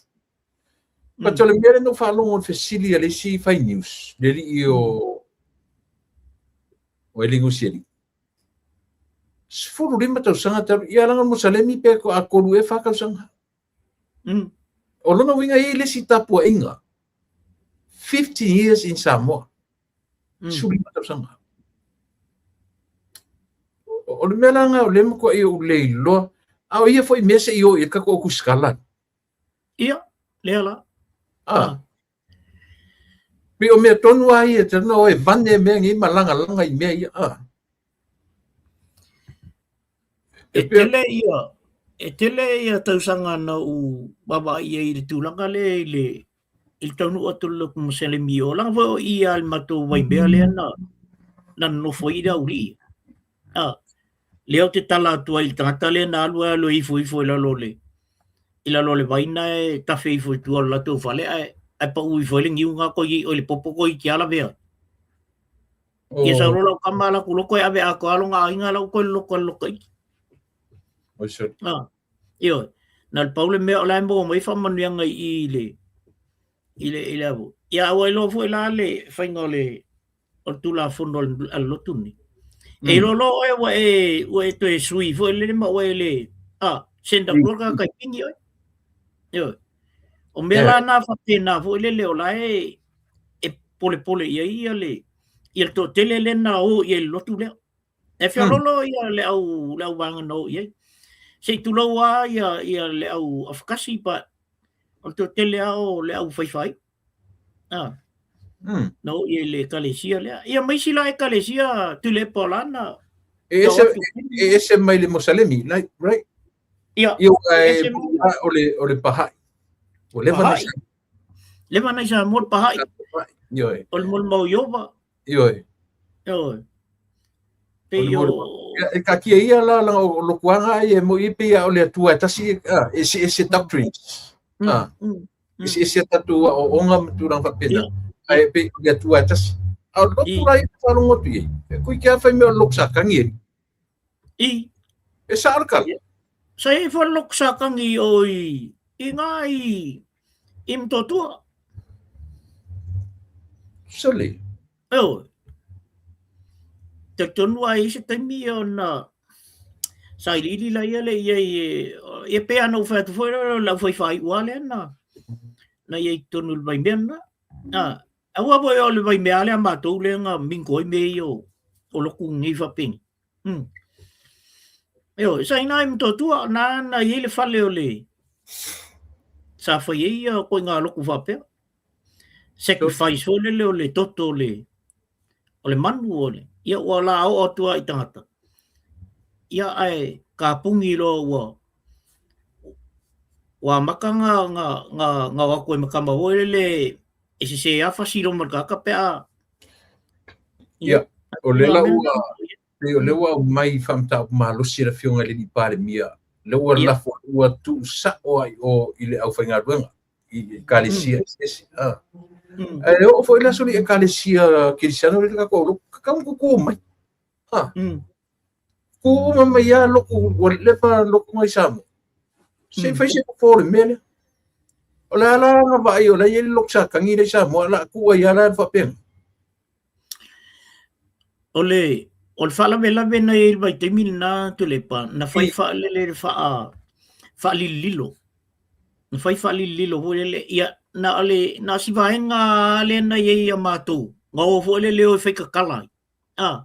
But o le mea le no whalongo o fesili a le isi whai news. Le li i o o e lingu sieli. 15 tausaga talu, ia langa Mosalemi pe ko a kolu e wha tausaga. O lona uiga i le isi tapuaiga. 15 years in Samoa. 15 tausaga. O le mea la nga o le matua i o le iloa. A o ia foi mea se i o i ka ko ku skala. Ia, lea la. Ah. Pe o mea tonu a ia, te no e vane mea ngi ma langa langa i mea ia. Ah. E tele ia tausaga na u wawa ia i le tūlanga le i le taunu atu le loku Mosalemi o langa foi o ia le matou waimea lea na nofo i le auli. Ah, lea o te tala atu ai i le tagata lea na alu ai alu e ifo ifo i lalo le i lalo le vaina e tafe ifo i tua o le latou fale ae pau ifo ai le niu ngā koi o le popo koi ki ala vea. Ia sau lola o kama la ku loko e ave a ko alo ngā inga la ko loko loko i. Oi sure. Ah. Io, na le paule mea o la mo mai fa manuianga i le i le i le avu. Ia ua iloa foi la le whainga o le o le tulafono a le lotu ni. E lolo oe ua e toe sui foi le ma ua e le a senda kua ka kai pingi oe. Io. O mea la na whapena foi le le o la e e pole pole ia ia le ia to tele le na o ia le lotu lea. E whia lolo ia le au wanga no ia. Se i tulau a ia ia le au afakasi pa o to tele ao le au whaiwhai. Ah. No ia le ekalesia lea. Ia mai sila ekalesia tule polana. E ese mai le Mosalemi, like, right? Ia. Ia e o le pahai. O leva na Leva na isa mo pahai. Ioe. O le mo Iova. Ioe. Ioe. Pe yo e ka kia ia la la o lokuanga ai e mo i pe ia o le atua e tasi ese ese doctrines. Ah. Ese ese tatu o onga maturanga whapena. Ai pe o le atua e tasi. A o loku rai e wharongo tu i. E kui kia whai mea o loku sa kangi e. I. E sa alkala. Sa e wha loku sa kangi o i ngā i mtotua. Sole. Eo. Te tonu ai se taimi o na Sailiili la ia le i ai e, e pei lava ona ou fai atu foi o le aufai faaiu lava lea na na i ai i totonu o le vaimea lena. Aua foi o le vaimea lea a matou lea na mingo ai mea ia o lotu nei faapenei. Ioe, sa i ina i Motootua, na na i ai le fale o le sa fai ai ia ituaiga lotu faapea. Sacrifice foi lele o le toto o le manu o le ia ua la oo atu lava i tagata. Ia ae kapuni loa ua ua amata na na na na o atu ai ma tama foi lele e sese lava fasi i loma o le tagata pe a. Ia, o lea la ua pei o lea ua aumai faamataupu malosi e le Afioga i le Alii Palemia, lea ua lafo ua tuusao lava i o i le aufaigaluega i ekalesia eseese. Ae oo foi la soli i ekalesia kerisiano lea tatou aulotu, tatau ona tutu mai. Tu uma mai lava lotu, ua leva lotu nai Samoa. Se i fai se fofo o le mea lea. O le a la na vaai o la e i ai le lotu Satani lea i Samoa, o le a tuu ai lava la faapena. O le faalavelave na i ai i le vaitaimi lena Tuilaepa, na fai faalele le faalililo. Na fai faalililo foi lele, ia, na o le, na o si vaega lava lea na i ai ia matou, na o foi lele o e fai tatala ai.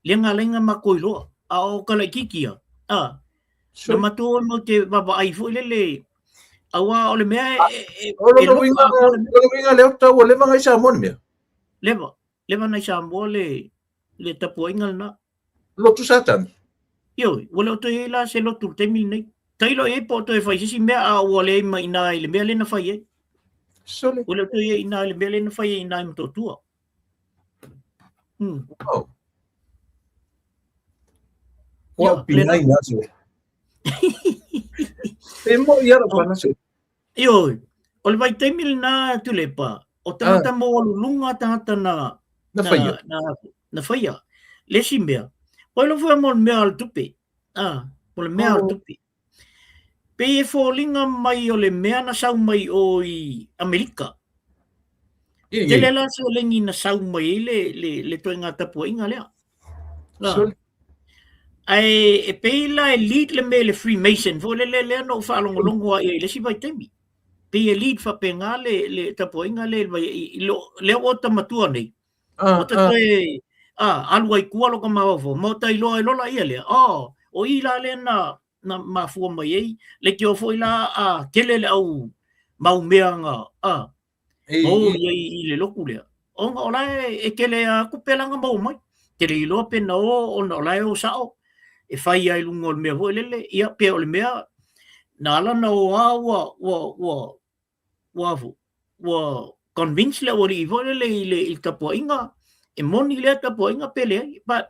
Lea na ala ai ona matou iloa, a o ta laitiiti ia, na matou o matou te vaavaai foi lele, aua o le mea e O lona uiga lea tau ua leva na i Samoa le mea? Leva, leva na i Samoa le tapuaiga lena. Lotu Satani? Ioe, ua le o toe i ai la se lotu i le taimi lenei. Tailo i ai po o toe fai se isi mea, a ua leai ma i ina i le mea lea na fai ai. Sole. Ua le o toe i ai i ina i le mea lea na fai ai i ina i Motootua. Wow. Ua pinai na sole. E mo ia lau pana sole. Ioe, o le vaitaimi lena Tuilaepa, o tagata maualuluga tagata na na faia. Na faia. Le isi mea, oi lo foi mo le mea o le tupe. Ah, mo le mea o le tupe. Pei e foliga mai o le mea na sau mai o i Amerika. Tele la seleni na sau mai ai le ituaiga tapuaiga lea. Ae e pei la e lead le mea i le Freemason foi lele lea na ou faalogologo ai i le isi vaitaimi. Pei e lead faapena le tapuaiga lea i lea ua ota matua nei. Ua ta toe alu ai i tua lota mafaufau ma ota iloa ai loa laia lea, oh, o i la lea na mafua mai ai leitioa foi la a tele le au mau mea na o i ai i le lotu lea, ona o la e tele lava tupe la na maua mai. Te le iloa pe na o ona o la e o sao e fai ai i luga o le mea foi lele, ia pe o le mea na ala ona o lava ua convince le aualii foi lele i le tapuaiga, e moni lea tapuaiga pe leai. But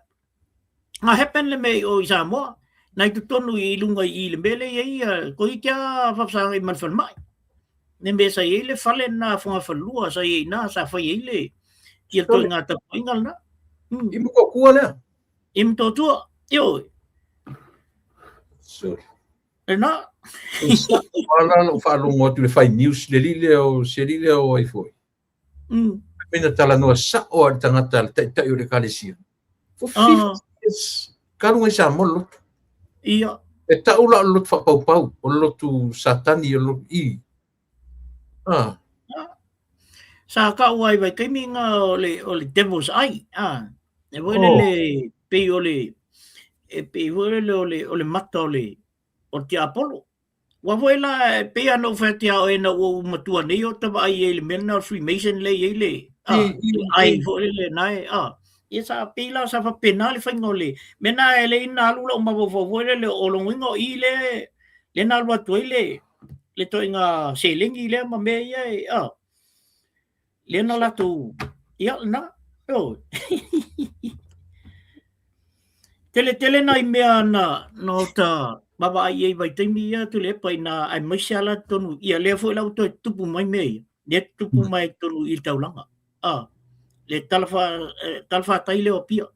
na happen le mea i o i Samoa, na i totonu i luga i le mea lea e i ai, toeitiiti lava faafesagai ma le falemai. Le mea sa i ai le fale lena fogafalelua sa i ai i ina sa fai ai le ia ituaiga tapuaiga lena. I Motootua lea? I Motootua, ioe. Sorry. Lena. Ala lou faalogo atu i le fai news le alii lea o se alii lea o ai foi. Mea na talanoa sao lava i le tagata le taitai o le ekalesia. For 50 years, talu mai Samoa le lotu. Ia. E tau la o le lotu faapaupau, o le lotu Satani, o le lotu i. Ah. Sa tau ai vaitaimi nga o le devil's eye. Ah. E foi lele pei o le e pei foi lele o le mata o le tiapolo. Ua foi la e pei lava ona ou fai atu ia oe ina ua ou matua nei o ta vaai i ai i le mea lena o le Freemason lea e i ai le eye foi lele na e a. Ia sa pei la sa faapena le faiga o le mea na e le na alu lou mafaufau foi lele o lona uiga o i lea na alu atu ai le ituaiga seleni lea ma mea ia e a. Lea na latou, ia lena, ioe. Tele tele nai mea na na ota vaavaai i ai vaitaimi ia Tuilaepa ina aemaise lava la totonu, ia lea foi la ua toe tutupu mai mea ia, lea tutupu mai totonu i le taulaga. Le talafatai lea o Apia.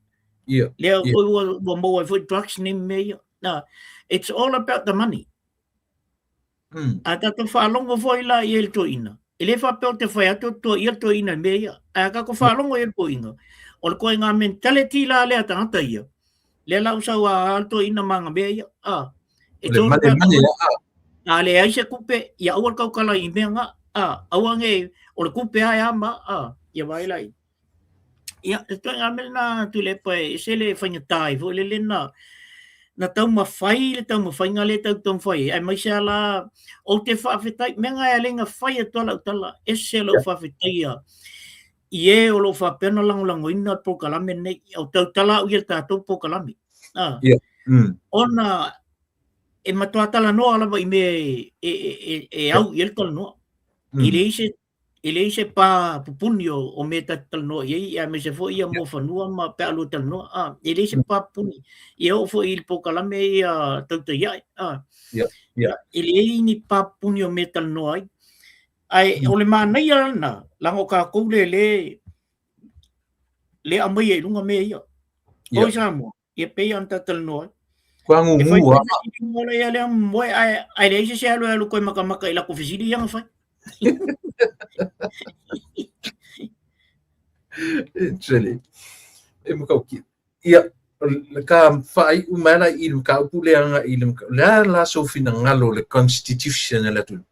Lea foi ua maua ai foi drugs nei ma mea ia. It's all about the money. A tatou faalogo foi la i ai le toeaina, e le faapea ou te fai atu o toeaia le toeaina i mea ia. Ae a tatou faalogo i ai le toeaina, o le ituaiga mentality la lea a tagata ia, Lea la ua sau a le toeaina ma ana mea ia. A, e O le male male la a. A leai se tupe, ia aua le tautala i mea na. A, aua ne, o le tupe lava e ama, a, ia vaai la i. Ia, le ituaiga mea lena Tuilaepa e ese le faigata ai foi lele na na taumafai le taumafaiga lea tatou te taumafai ai, aemaise lava la, ou te faafetai, mea na e ala ai ona fai atu lava lau tala, ese lou faafetaia i e o lo o faapea ona lagolagoina le polokalame lenei. O tautala au ia i le tatou polokalame. Ah. Yeah. Ona e matua talanoa lava i mea e, e, e, e au i ai le talanoa. E leai se e leai se pa pupuni o, o mea ta te talanoa i ai, aemaise foi ia muafanua ma pe a lua talanoa. Ah, e leai se pa pupuni. Ia oo foi i le polokalame ia tautai ae. Ah. Yeah. E leai ni pa pupuni o mea e talanoa ai. Ae o le manaia lena, leaga o tatou lea le le aumaia i luga mea ia. Oi Samoa, ia pei ona ta talanoa ai. Kua gugu a. E fai lea moe ae ae leai se isi e alu e alu koe makamaka i lako fesili ia na fai. Literally. E makau ki. Ia, ka faaiu mai la i le mataupu lea agai i le le a la sou finagalo o le constitution a le atunuu?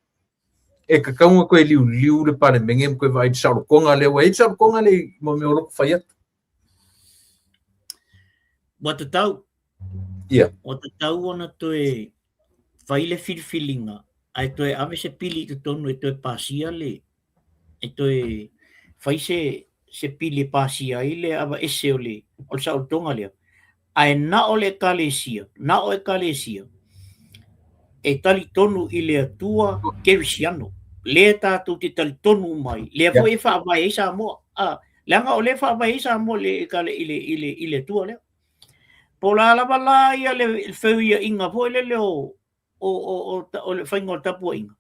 E tatau ona toe liuliu le Palemene ma toe vaai i le saolotoga lea, ua i ai le saolotoga lea i mo mea o loto fai atu. Ua tatau. Ia. Ua tatau ona toe fai le filifiliga ae toe ave se pili i totonu e toe pasia le, e toe fai se, se pili e pasia ai le aveese o le, o le saolotoga lea. Ae na o le Ekalesia, na o Ekalesia e talitonu i le Atua Kerisiano, lea tatou te talitonu uma ai, lea foi e faavae ai Samoa. A, leaga o lea e faavae ai Samoa i le, i le, i le, i le Atua lea. Po o le a lava la ia le feuiaiga foi lele o, o, o, o, o le faiga o le tapuaiga,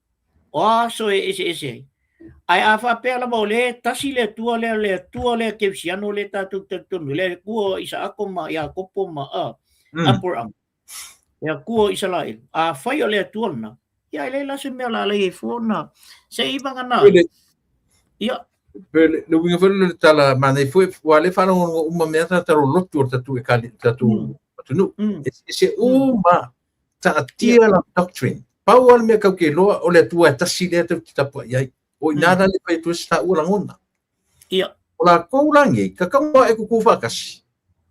o a aso e eseese ai. Ae a faapea lava o lea e tasi le Atua lea, le Atua lea Kerisiano lea tatou te talitonu, le Atua o Isaako ma Iakopo ma Aperama, le Atua o Isaraelu. Afai o le Atua lena, ia e leai la se mea o le a leai ai fua ona se i vagana. Ia. Le uiga foi lea o le tala manaia foi, aua o lea e faalogologo uma mea tagata lolotu o le tatou ekale, tatou atunuu. Eseese uma taatia la doctrine. Pau lava le mea tatou te iloa, o le Atua e tasi lea tatou te tapuai ai. O i ina la le fai atu ai se taua lagona. Ia. O latou la nei, tatau ona e tutu faatasi.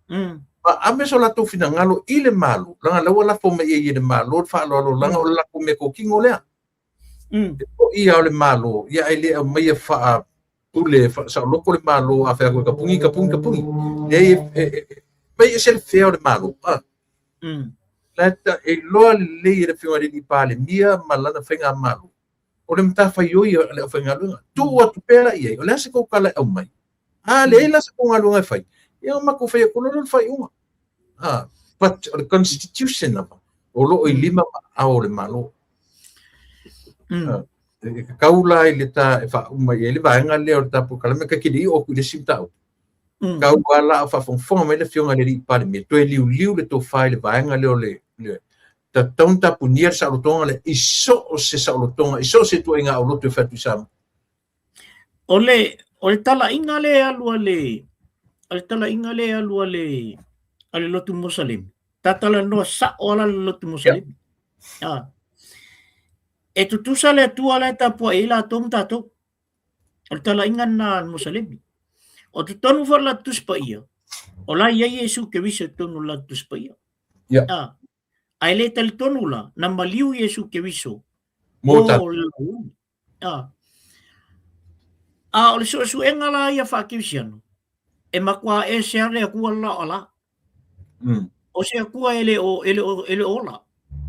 Ma ave so latou finagalo i le Malo, leaga la ua lafo mai i ai e le Malo le faaaloalo, leaga o le latou meatotino lea. E moni lava o le Malo, ia ae le aumaia faapule faasaoloto le Malo, a fai atu e tapuni, tapuni, tapuni. Leai, e fai ese le fea o le Malo. La e iloa lelei e le Afioga i le Palemia ma lana faigamalo, o le matafaioi a le aufaigaluega. Tuu atu pea la i ai, o le a se tou tala e aumai? A leai la se tou galuega e fai, ia ona matou fai atu loa lea o le faaiuga. But o le constitution lava, o lo o i lima ma aao o le Malo. E tatau la i le ta e faauma i ai le vaega lea o le ta polokalame, ta te le i oo atu i le isi mataupu. Tau lava la o faafogafoga mai le Afioga i le Alii Palemia, toe liuliu le tofa i le vaega lea o le tatau ona tapunia le saolotoga lea i so o se saolotoga, i so o se ituaiga aulotu e fai atu i Samoa. O le, o le talaiga lea e alu a le, o le talaiga lea e alu a le, a le lotu Musalemi, ta talanoa sao lava la le lotu Musalemi. Yeah. Ah. E tutusa le Atua la e tapuai ai latou ma tatou. O le talaiga lena a le Musalemi. O totonu foi o le latou Tusi Paia, o la e i ai Iesu Keriso i totonu o le latou Tusi Paia. Yeah. Ah. Ae le talitonu la, na maliu Iesu Keriso mo tatou. A. A o le suesuega la ia faakerisiano, e matua ese lava le Atua le la o Allah. O se Atua e le o, e le o, e le o ola.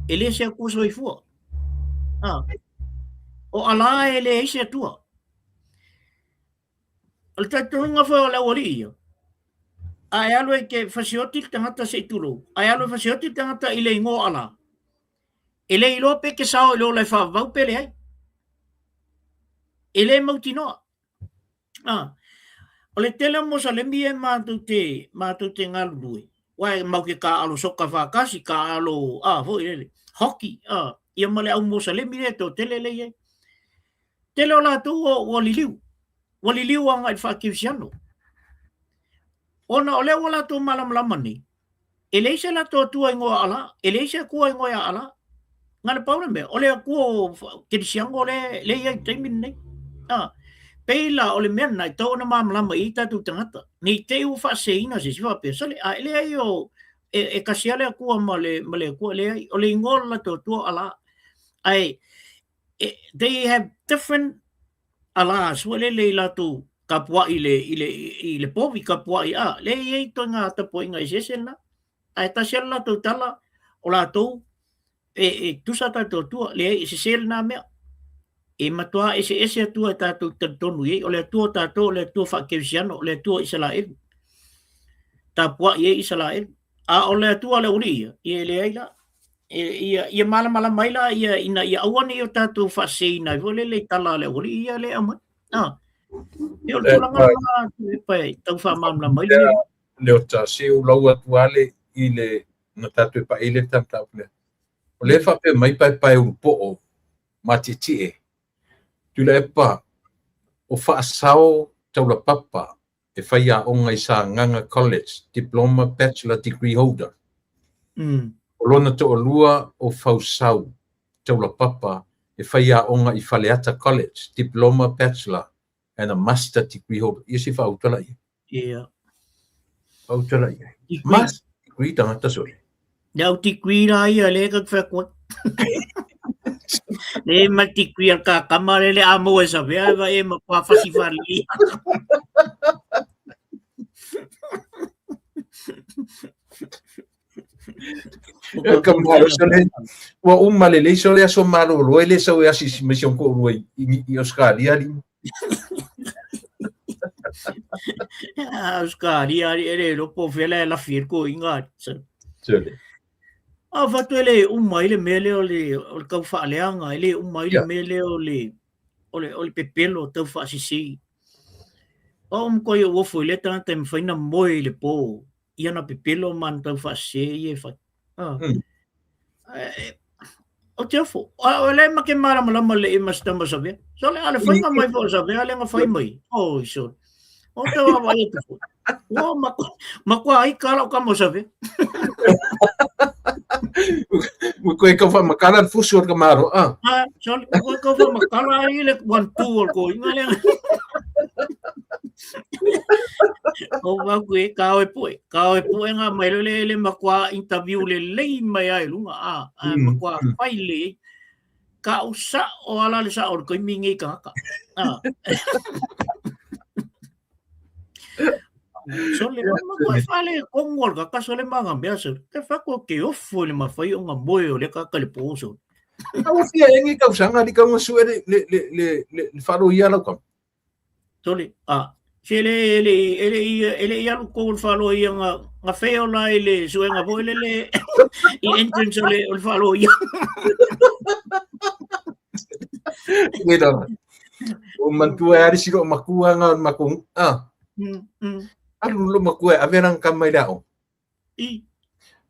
E le se Atua soifua. A. O Allah e leai se Atua. O le talitonuga foi o le aualii ia, a e alu e te fasioti le tagata se i tulou, a e alu e fasioti le tagata i le igoa o Allah, e le iloa pe te sao i le ola e faavavau pe leai. E le mautinoa. Ah, o le tele o Mosalemi e matou te, matou te galulue, aua e mau te taaalo soka faatasi, taaalo, ah, foi lele, hockey, ah, ia ma le au Mosalemi lea e toatele lea e i ai. Tele o latou ua, ua liliu, ua liliu agai i le faakerisiano. Ona o lea ua latou malamalama nei, E leai se latou Atua igoa o Allah, e leai se Atua igoa ia Allah. Na le pau le mea, o le Atua o Kerisiano lea e i ai i le taimi lenei. A, pei la o le mea lena e tatau ona malamalama i ai tatou tagata, ne i te i ua faaseseina se isi faapea, sole, a e leai o, e tasi lava le Atua ma le, ma le Atua, leai, o le igoa o le latou Atua o Allah. Ae, they have different Allahs foi lele i latou tapuai i le, i le, i le povi, tapuai, a, lea e i ai ituaiga tapuaiga eseese lena. Ae tasi lava le latou tala, o latou e, e tusa tatou Atua, leai, e sese lena mea. E matua eseese Atua e tatou talitonu i ai, o le Atua o tatou, o le Atua faakerisiano, o le Atua o Isaraelu. Tapuai ai Isaraelu. A o le Atua a le aualii ia, ia e leai la. Ia, ia malamalama ai la ia ina ia aua ne i o tatou faaseseina ai foi lele i tala a le aualii ia lea e aumai. Ah. Ia o le tulaga lena Tuilaepa e tau faamalamalama ai le mea. Leota, se ou lau atu lava le i le na tatou e paʻi le mataupu lea. O lea e faapea mai paepae ulupoo ma tietie. Tuilaepa, o Faasao Taulapapa e faiaoga i Sagaga College, Diploma Bachelor Degree Holder. O lona toalua o Fausau Taulapapa e faiaoga i Faleata College, Diploma Bachelor and a Master Degree Holder. Ia se faauta la ia. Ia. Faauta la ia. Master Degree tagata sole. Le au degree la ia le ka whai koe. Le ma degree al ka kama le le amo e sa vea va e ma kwa fasi fali. E ka malo sole. Ua uma le lei sole aso malolo e le sau e asisi mai si on ko rua i Australia li. Australia e le iloa po o fea la e lafi ai le toeaina. Sole. A fatu e le uma ai le mea lea o le, o le tau faaleaga, e le uma ai le mea lea o le, o le, o le pepelo tau faasese. O au matuai ou ofo i lea tagata e mafai ona moe i le po i ana pepelo ma ana tau faasese ia e fai. Ah. Ou te ofo. O lea ma ke malamalama le i ma se tama Savea. Sole, a le faiga mai foi o Savea lea na fai mai. Oi, sole. O te vaavaai atu foi. Ua matua aika lau tama o Savea. Ua koe kau whamakala le fusu o le kamaro. Ah. Ah, sole, ua kau whamakala ai le one two o le koinga lea. O wau koe, kao e poe. Kao e poe ngā mai le le matua interview le lei mai ai lunga a, a matua whai le ka u sa o ala le sa o le koimi ngei kaka. A. So le ma koe whale kongo al kaka so le manga mea so. Te whako ke ofo le mawhai o ngā moe o le kaka le po so. Ua fia e ngi tausaga li kau sue le le le le le wharo ia lau kau. Sole, a, se le, e le, e le, e le i alu kou le faaloa ia nga, nga fail la i le suega foi le le, i entrance o le, o le faaloa ia. Wait on. O mantua e ari siro makua nga maku. Ah. Alu lo makua ave rang kamai le ao. I.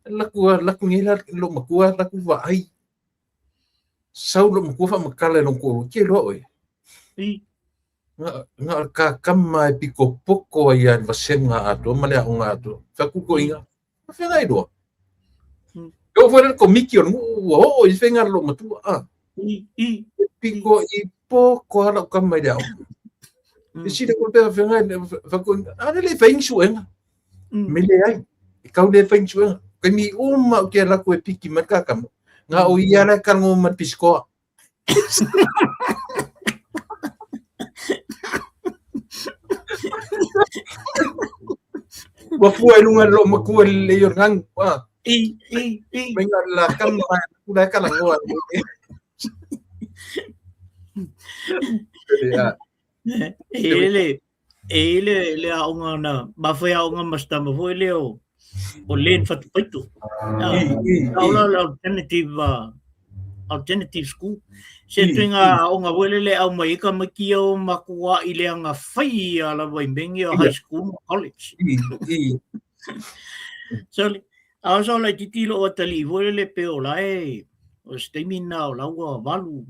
Laku laku ngi la lo makua laku va ai. Sau lo makua fa makala lo ko ke lo oi. I. Nga nga ka kama e piko poko ai a vasenga ato ma le aonga ato. Fa ku ko inga. Fa ngai lo. Yo fo le komiki o ua o i whenga lo matua. Ah. I i piko i poko ala kama i le ao. E sile ko pe whenga fa ko ana le whaingi suenga. Me leai, e kau le whaingi suenga. Kai mi uma o ke laku e piki mai kakama. Ngā o ia la karango ma pisikoa. Ua fua i lunga lo makua le i o ngang. Ah. I, i, i. Mai ngā la kama kula e kalangoa. E le, E i le, le aoga na, mafai aoga ma se tama foi lea o, o Len Fatupaito. Uh, o la le alternative, alternative school. Se tuinga aoga foi le le au mai ka maiki o makua i le anga whai a lava i mengi o high school ma college. So, a so la titi lo atali foi le pe o la e, o se taimi na o la ua valu,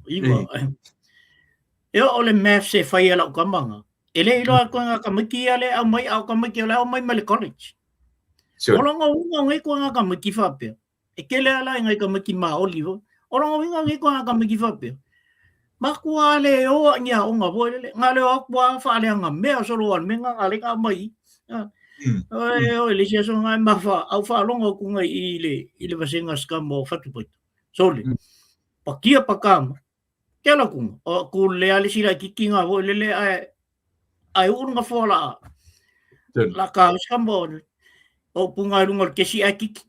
iwa. E o le maths e whai a lau kamanga. E le iloa koe ngā tamaiti ia le au mai, au tamaiti o le au mai mai le college. O lona uiga o nei koe tamaiti faapea, e tele lava la i nai tamaiti maoli foi. O lona uiga o nei koe tamaiti faapea, matua le o a i ni aoga foi lele, na o le o atu lava faaleaga mea solo a le mea lena na ala ai ona aumai i i. Oi, oi, le isi aso na e mafa, au faalogo atu nai i le, i le vasega scam o Fatupaito. Sole, pakia pakama, ke ala kunga, o ku le ale sila kiki ngā voi lele ae, ae uu nga foa la, la ka scam o, o punga i lunga o le kesi ae kiki.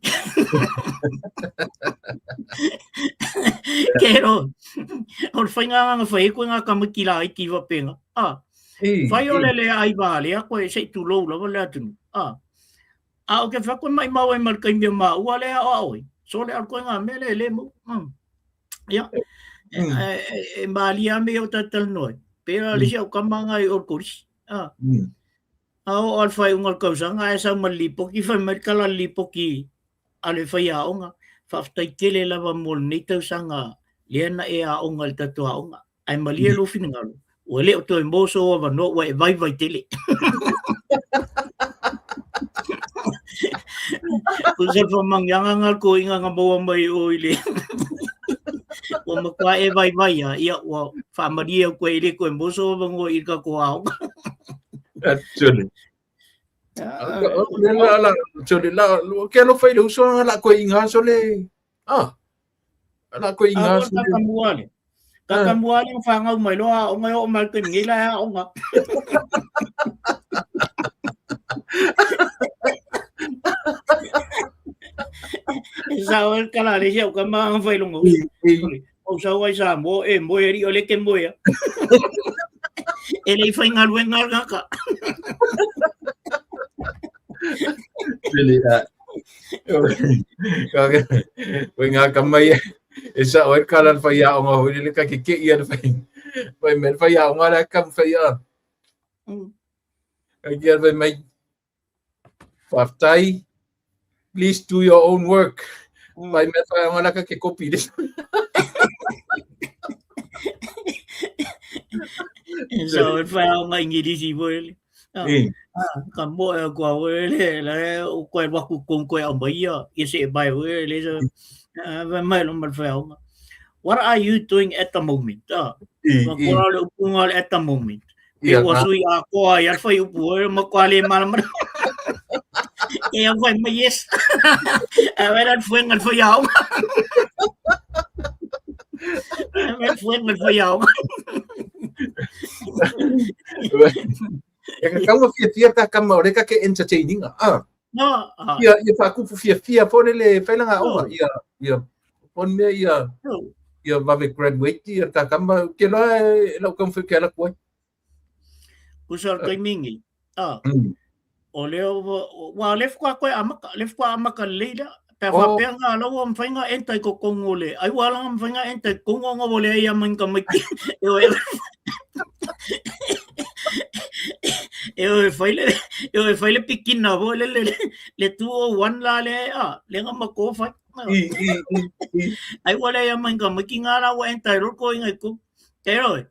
Ke ro, o le whainga ngā whai e koe ngā kamiki la iti wapenga. Ah, whai o le le ai vā lea koe se i tūlou lava le atunu. Ah, a o ke wha koe mai mau e ma le kaimia mā ua lea o aoi. So le al koe ngā mea le le mo. Ia, e malia me o tātou noa. Pera le si au kama ngai o korisi. Ah. A o al whai unga kausaga ae sau ma le lipoti fai mai le tala le lipoti a le faiaoga. Faafetai tele lava mo lenei tausaga lea na e aoga i le tatou aoga. Ae malie lou finagalo, ua le o toe mo sou avanoa ua e vaivai tele. Ko se whamangianga ngā ko inga ngā maua mai o i le ua matua e vaivai a ia ua whaamarie au koe i le koe mo sou avanoa i ka ko aoga. Actually. La la sole la ke alofa i le uso la koe inga sole. Ah. La koe inga sole. Ka muale. Ka muale o whangau mai loa o ngai o mai te ngi la aoga. E sao e kala le sia ka ma whai longo. O sau ai sa mo e moe ri o le ke moe. E le whai ngaluenga ngaka. Really, Koe ngā ka mai e sa o e kala le whai aonga hoi le ka ke ke ia le whai. Whai me le whai aonga le kam whai a. Ka kia whai mai. Whaftai, please do your own work. Whai me whai aonga la ka ke kopi le. So, e whai aonga ingirisi foi le. Ka moe a kua oe le, le o koe waku kong koe au mai ia, ia se e mai oe le, so, vai mai lo mal whai What are you doing at the moment? Ah, ma kora le upunga le at the moment. Pe ua sui a koa i alwhai upu oe, ma koa le mana mana. E au whai mai yes. A wera fuenga le whai au. A wera fuenga le whai au. E ka kaua fiafia ka kama o reka ke entertaining. Ah. No. Ah. Ia ia whakupu fiafia po le whailanga oh. Ia ia pon mea ia ia vave graduate ia ka kama ke la e lau kam ke la koe. Kusa o taimingi. Ah. O lea ua le fua koe amaka, le fua amaka lelei lea. Pe a faapea nga la ua mafai nga enta i kokongo o le, ai ua ala nga mafai nga enta i kokongo nga ua leai ia mai ka maiti. E o e e o e fai le e o e fai le pikina foi le le le 201 la le a le nga mako fai. Ai ua leai ia mai ka maiti nga la ua enta i roko i ngai ku. Te roi.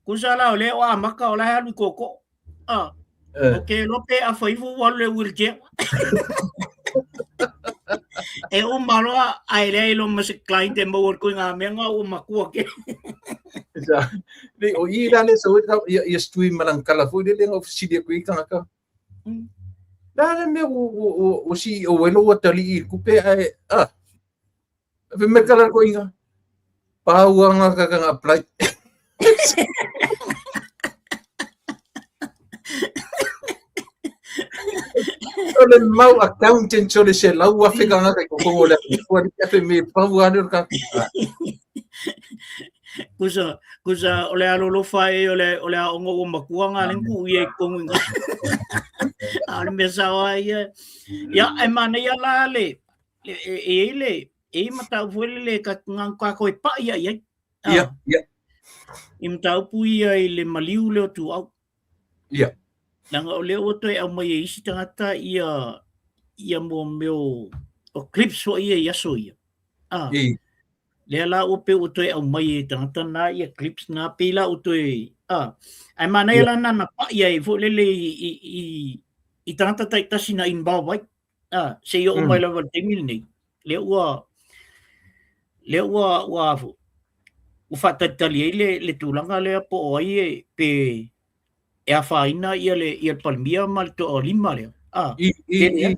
Kusa la o le o amaka o la he alu i koko. Ah. O ke lope a fai fu wa le wheelchair. E o maloa ai le lo ma se client e mo ko ngā mea ngā o makua ke. Sa le o i la le so ia ia stui malang kala fu le le ngā ofisi ko i tangata. La le me o o o si o welo o tali i kupe ai ah. Fe me kala ko inga. Pau anga ka ka apply. O le mau accountant o le se lau afe ka ngaka ko ko le ko le afe me pau ane o ka. Kusa kusa o le alolofa e o le o le aoga ua makua ngā le ku ia i kongu inga. A le mea sao ai ia. Ia e manaia la le e e i le e i mataupu foi lele ka ngā kākou e paʻi ai ai. Ia, ia. I mataupu ia i le maliu lea o Tuuau. Ia. Leaga o lea ua toe aumai e isi tagata ia ia mo mea o, o clips foi ia i aso ia. Ah. I. Lea la ua pei ua toe aumai e tagata na ia clips na pei la ua toe ah. Ae manaia la na na paʻi ai foi lele i i i, i tagata taitasi na involve ai. A, seia oo mai lava i le taimi lenei, lea ua lea ua ua ua faatalitali ai le le tulaga lea po o ai e pe e afaina ia le ia le Palemia ma le toalima lea. A, I, i, pe leai. i.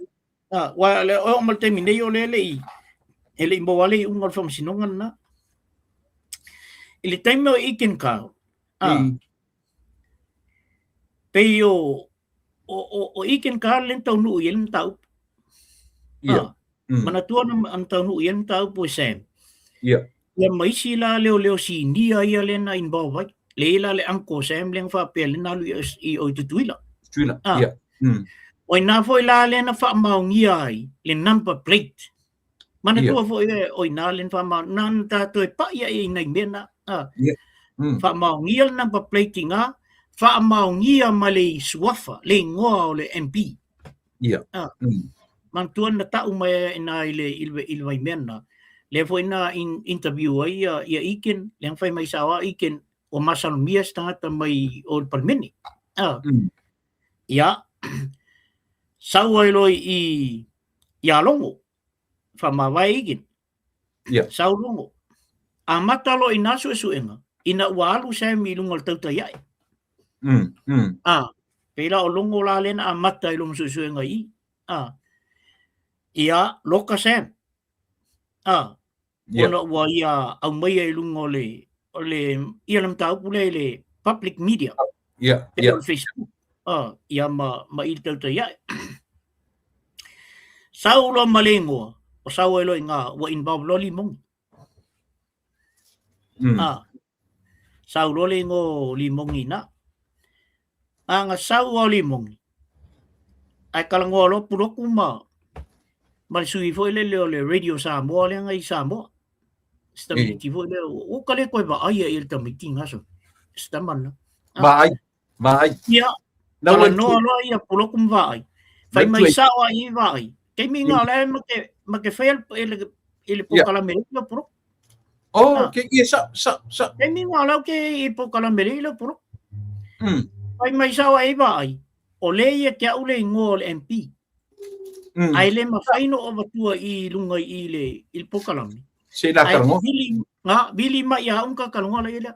A, aua o oo mai le taimi nei o lea e le i e le i maua le iuga o le faamasinoga lena. I le taimi o Eakin Carl, a, I. pei o o o, o Eakin Carl lea na taunuu i ai le mataupu. Ia. Ah, manatua na, na taunuu i ai le mataupu e Sam. Ia. Ia ma isi la leoleo sinia ia lea na involve ai. Le i la le Uncle Sam lea na faapea lea na alu i, i, i Tutuila. Tutuila. Ah. Ia. O ina foi la lea na faamaonia ai le number plate. Manatua foi e o ina le na faamaonia. Na na tātou e pai ai i nai mea na. Ah. Ia. Faamaonia le number plate i ngā, faamaonia ma le suafa, le ingoa o le MP. Ia. Ah. Manatua na tau mai ai ina i le, i le, i le vaimea na. Lea foi na in, interview ai ia, ia Eakin, lea na fai mai sao a Eakin, ua masalomia se tagata mai o le Palemene. Ah. Ia, sau ai loa i, ia Logo, faamavae Eakin. Ia. Sau Logo. Amata loa i nā suesuega, ina ua alu Sam i luga o le tautai ae. Ah, pei la o Logo la lea na amata i lona suesuega i i. Ah. Ia, loka Sam. Ah, ona ua ia aumaia i luga o le, o le, ia le mataupu lea i le public media. Ia, Pei ia. o le Facebook. Ah, ia ma, ma i le tautai ae. Sau loa ma le igoa, o sau ai loa i ngā, ua involve loa Limogi. Ah, sau loa le igoa o Limogi ina. A nga sau o Limogi, ae talanoa loa Puloku ma, ma le sui foi lele o le Radio Samoa lea nga i Samoa. Se tamaiti foi lea, ua ka le koe vaai ai i le tamaiti nga so. Se tama na. Ah. Vaai, vaai. Ia, Na ua talanoa loa ia Puloku ma vaai. Fai Na mai tue- sao ai i vaai. Taimi nga o la e ma te, ma te whai e le, e le pokalame le le Puloku. Oh, Ah. ke ia sa, sa, sa. Taimi nga o lau ke i pokalame le le Puloku. Fai mai sao ai i vaai. O le ia te au le ingoa o le MP. Ae le mafai no avatua i lunga i le i le pokalame. Se la Ae kalongo. vili, nga, vili mai ia unka kalongo la ia.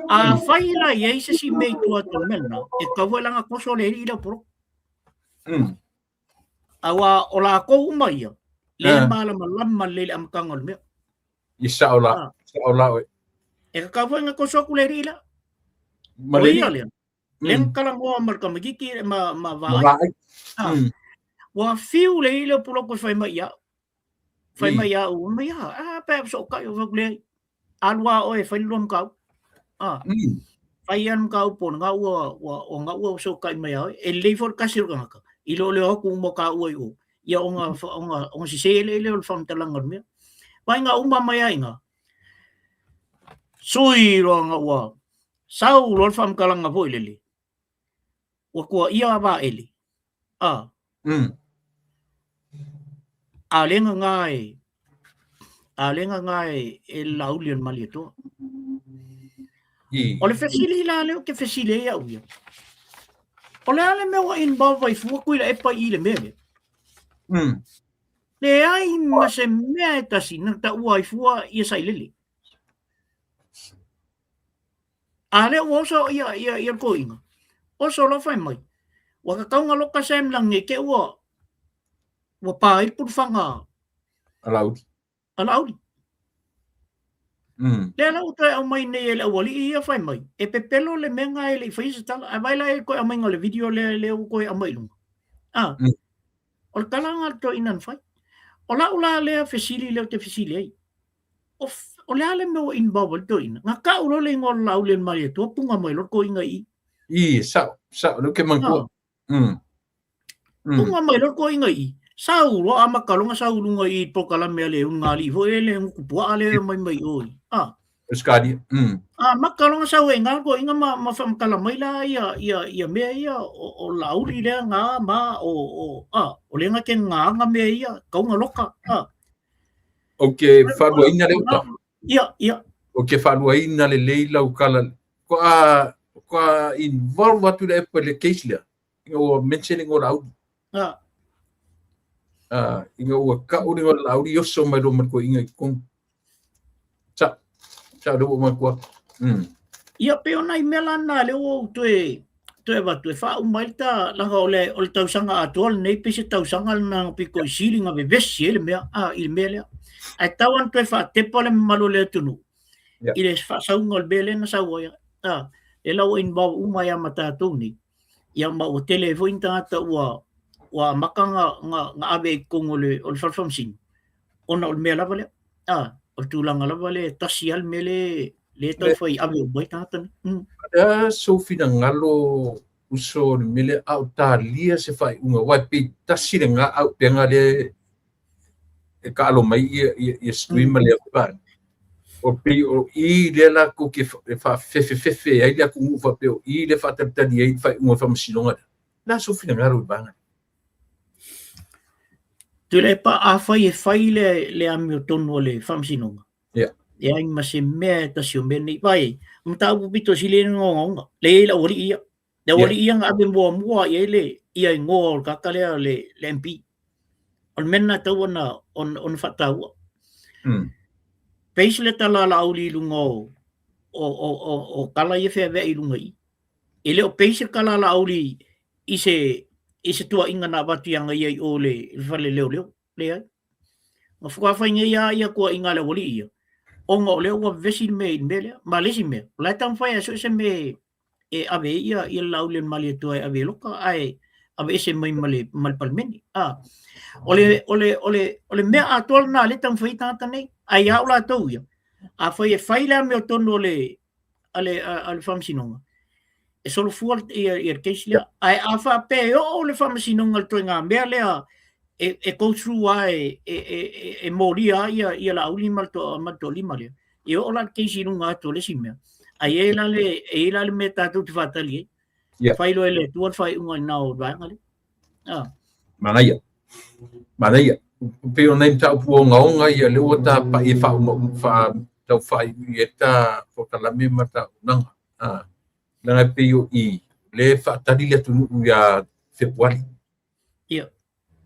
A fai la ia i se si mea i tua atu o le mea lena, e tatau foi la ona koso le alii lea o Puloku. Aua o lakou uma ia, le malamalama lelei i le amataga o le mea. I sao la, sao la oe. E tatau foi ona koso atu le alii lea. Ma O le ia alii. lea, lea na talanoa ma le tamaitiiti ma, ma Ma vaai. vaai. Ah. Ua fiu le alii lea o Puloku e fai mai ia au. Fai mai ia au, mai ia, ah, pe so kai o fai le. Alu a oe fai le lua mataupu. Ah. Fai ia le mataupu o lena ua, ua, o lena ua so kai mai ia oe. E lelei foi le tasi o le tagata. I lo le o atu uma tāua i o. Ia ona, ona, ona sese le lea o le faamatalaga o le mea. Vaaiga uma mai ai ina. Sui loa na ua sau loa le faamatalaga foi lele. Ua tuaia a Vaele. A. A le ngā e, a le ngā e, e le Laauli o le Malietoa. I. O le fesili la lea ou te fesili ai au ia. O le a le mea ua involve ai fua Tuilaepa i le mea lea? Leai ma se mea e tasi na taua ai fua ia Sailele. A lea ua oso ia, ia, ia le toeaina. Oso loa fai mai. Ua tatau ona loka Sam lagi nei te ua, ua pa ai le pulufaga A Laauli. A Laauli. Lea la ua toe aumai nei e le aualii ia fai mai, e pepelo le mea lena e le i faia se tala. Ae vaai la i le toe aumaiga o le video lea, lea ua toe aumai i luga. A, o le tala lena a le toeaina na fai. O lau la lea fesili lea ou te fesili ai, o, o le a le mea ua involve ai le toeaina? Na tau loa le igoa o le Laauli e le Malietoa, punga mai loa le toeaina i i. I, sao, sao, lea ou te manatua. Punga mai loa le toeaina i i. Sau loa amata loa ona sau i luga i i polokalame a le ulugalii foi lea, le gutupuaa lea e omai mai o i. A. Australia. Amata loa ona sau ai i ina le toeaina ma, ma faamatala mai la ia, ia, ia mea ia o, o Laauli lea na ma o, o, a, o lea na te gagaga mea ia, tatau ona loka. A. Ou te faaluaina le uta. Ia, ia. Ou te faaluaina lelei lau tala. Faatoa, faatoa involve atu le Apple i le case lea. Ina ua mention le igoa o Laauli. A. Ina ua ta'u le igoa o le Laauli, oso mai loa ma le toeaina i totonu. Sa'o, sa'o lea ua ou manatua atu. Ia pei o nai mea la na lea ua ou toe toe avatu e faauma ai le ta leaga o le o le tausaga atoa lenei pei se tausaga lena na pito i sili na vevesi ai le mea a i le mea lea. Ae tau lava ona toe faatepa le mamalu o le atunuu i le faasauga o le mea lea na sau ai. A, lea la ua involve uma ai lava ma tatou nei. Ia ma ua tele ai foi ni tagata ua ua amata na na na ave i totonu o le o le fale faamasino ona o le mea lava lea. A, o le tulaga lava lea e tasi lava le mea lea lea e taufai ave uma ai tagata nei. O le a sou finagalo uso i le mea lea a o talia se faaiuga aua e pei tasi lena auupega lea e taalo mai ia sui ma lea foi vaega. O pei o i lea latou te faafefefefe ai le atunuu faapea o i lea e faatalitali ai le faaiuga o le faamasinoga lea. O le a sou finagalo i le vaega lea? Tuilaepa, afai e fai le, le amiotonu a le faamasinoga, yeah. e leai ma se mea e tasi o mea nei. Vai, o mataupu pito sili ai le ogaoga. Lea e i ai le aualii ia. Le aualii ia na ave muamua i ai le ia igoa o le tagata lea le, le MP. O le mea lena e tatau ona, ona, ona faataua. Base le tala a Laauli i luga o, o, o, o, o tala ia feaveai i luga i i. E le o base le tala a Laauli i se, i se tuuaiga na avatu ia ia i o le, le fale leoleo. Leai. Na faatoa fai nei lava ia tuuaiga a le aualii ia, ona o lea ua vevesi le mea i le mea lea. Ma le isi mea, o la e taumafai e sue se mea e ave ai ia, ia le Laauli a le Malietoa e ave e loka, ae aveese mai ma le, ma le Palemene. A, o le, o le, o le, o le mea atoa lena lea e taumafai ai tagata nei. Ae ia au latou ia, afai e fai le amiotonu o le, a le, a le faamasinoga, e solofua ia, ia le case lea. Ae a faapea e oo le faamasinoga i le ituaiga mea lea e, e go through lava e, e, e, e, e molia ai ia, ia Laauli ma le toa, ma le toalima lea, e oo la le case i luga atu o le isi mea. Ae i ai la le, e i ai la le mea tatou te faatali ai. Yeah. Fai loa e le Atua le faaiuga i lena o le vaega lea. Ah. Manaia. Manaia. Pei o nai mataupu ogaoga ia lea ua tapa'i e faauma faa tau faaiuiu ai ta polokalame ma ta auaunaga. Ah. Leaga e pei o i lea e faatali le atunuu ia Fepuari. Ia.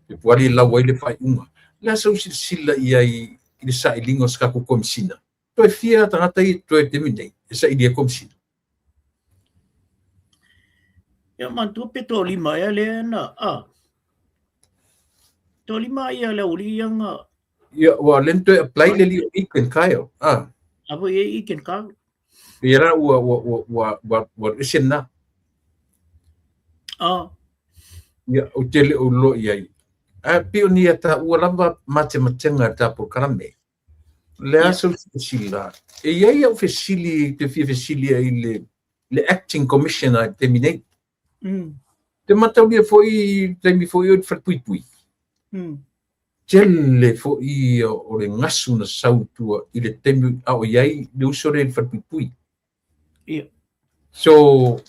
Fepuari e lau ai le faaiuga. O le a sau silasila i ai i le sailiga o se tatou Komesina? Toe fia tagata ia totoe i le taimi nei e saili ai Komesina? Ia manatua pe toalima ea lea na, a. Toalima ia le aualii ia na. Ia, ua le na toe apply le alii o Ethan Kyle. A. A foi e Ethan Kyle. Ia la ua ua ua ua ua ua ese lena. A. Ia, ou te le o iloa i ai. Ae pei o ni taua lava matematega i le ta polokalame. Le a sau silasila, e i ai au fesili te fia fesili ai i le, le acting commissioner i le taimi nei. Te mataulia foi i le taimi foi o i le falepuipui. Tele foi o le gasu na sau i tua i le taimi a o i ai le uso lea i le falepuipui. Ia. So,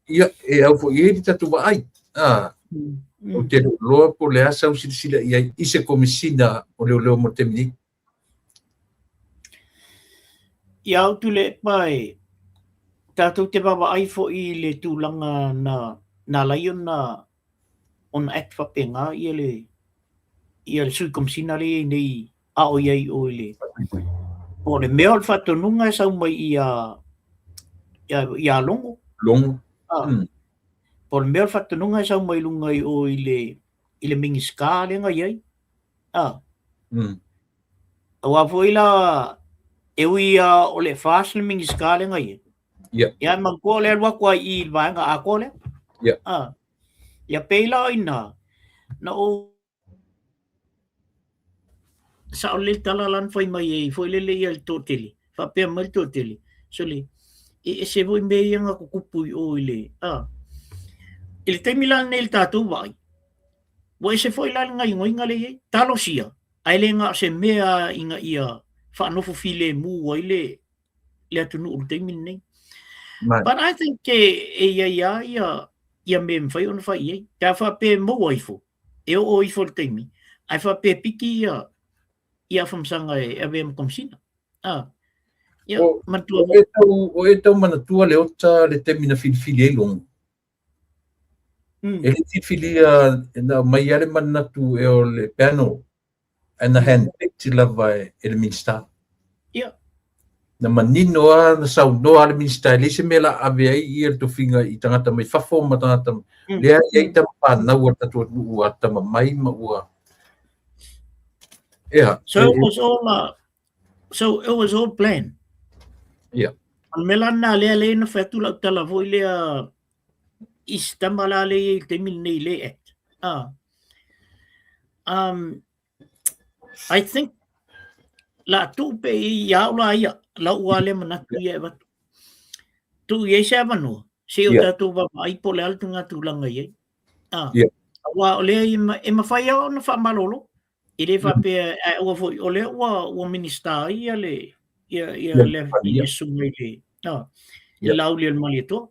ia, e au foi i ai le tatou vaai. Ah, ou te le o iloa po o le a sau silasila i ai i se Komesina o Leoleo mo le taimi nei. Ia au Tuilaepa e tatou te vaavaai foi i le tulaga na na ala ai ona ona act faapena ia le ia le Sui Komesina lea e i ai nei a o i ai o i le o le mea o le faatonuga e sau mai ia ia, ia Logo. Logo. Ah. Po o le mea o le faatonuga e sau mai luga i o i le i le Minisita lea na i ai. Ah. Aua foi la e ui lava o le FAST le Minisita lea na i ai. Yeah. Ia manatua o le alu atu ai i le vaega atoa lea. Yeah. Ah. Ia pei la o ina na ou Sao lelei le tala la na fai mai ai foi lele ia le toatele, faapea mai le toatele, sole, e ese foi mea ia na tutupu i o i le, a. I le taimi la lenei i le tatou vaai, ua ese foi la le gaoioiga lea e i ai, talosia, ae le na o se mea ina ia faanofo filemu ai le, le atunuu i le taimi lenei. But I think e, e i ai lava ia, ia mea e mafai ona fai i ai. Pe a faapea e maua ifo, e oo ifo i le taimi, ae faapea e piki ia ia afamasaga e avea ma Komesina. Ah. Ia, O, manatua o e tau, o e tau manatua le ota le taimi na filifili ai Logo. E le filifilia na aumai lava le manatu ea o le panel ae na handpicked lava e le Minisita. Ia. Na manino lava, na saunoa lava le Minisita e leai se mea o le a ave ai ia le tofiga i tagata mai fafo ma tagata lea e i ai tama fanau a le tatou atunuu ua tama mai ma ua Ia. So it was all so it was all planned. Ia. O le mea la lena lea lea na fai atu lau tala foi lea i si tama la lea i le taimi lenei i le act. Ah. I think la tuu pe i au la ia, lau a lea manatu ia e avatu. Tuu i ai se avanoa, se i o tatou vaavaai po o le a le tulaga i ai. Ah. Aua o lea e mafai lava ona faamalolo. E le faapea, ae aua foi, o lea ua Minisita ai ia le, ia, ia, le, le susuga i le, ah, i le Laaulialemalietoa.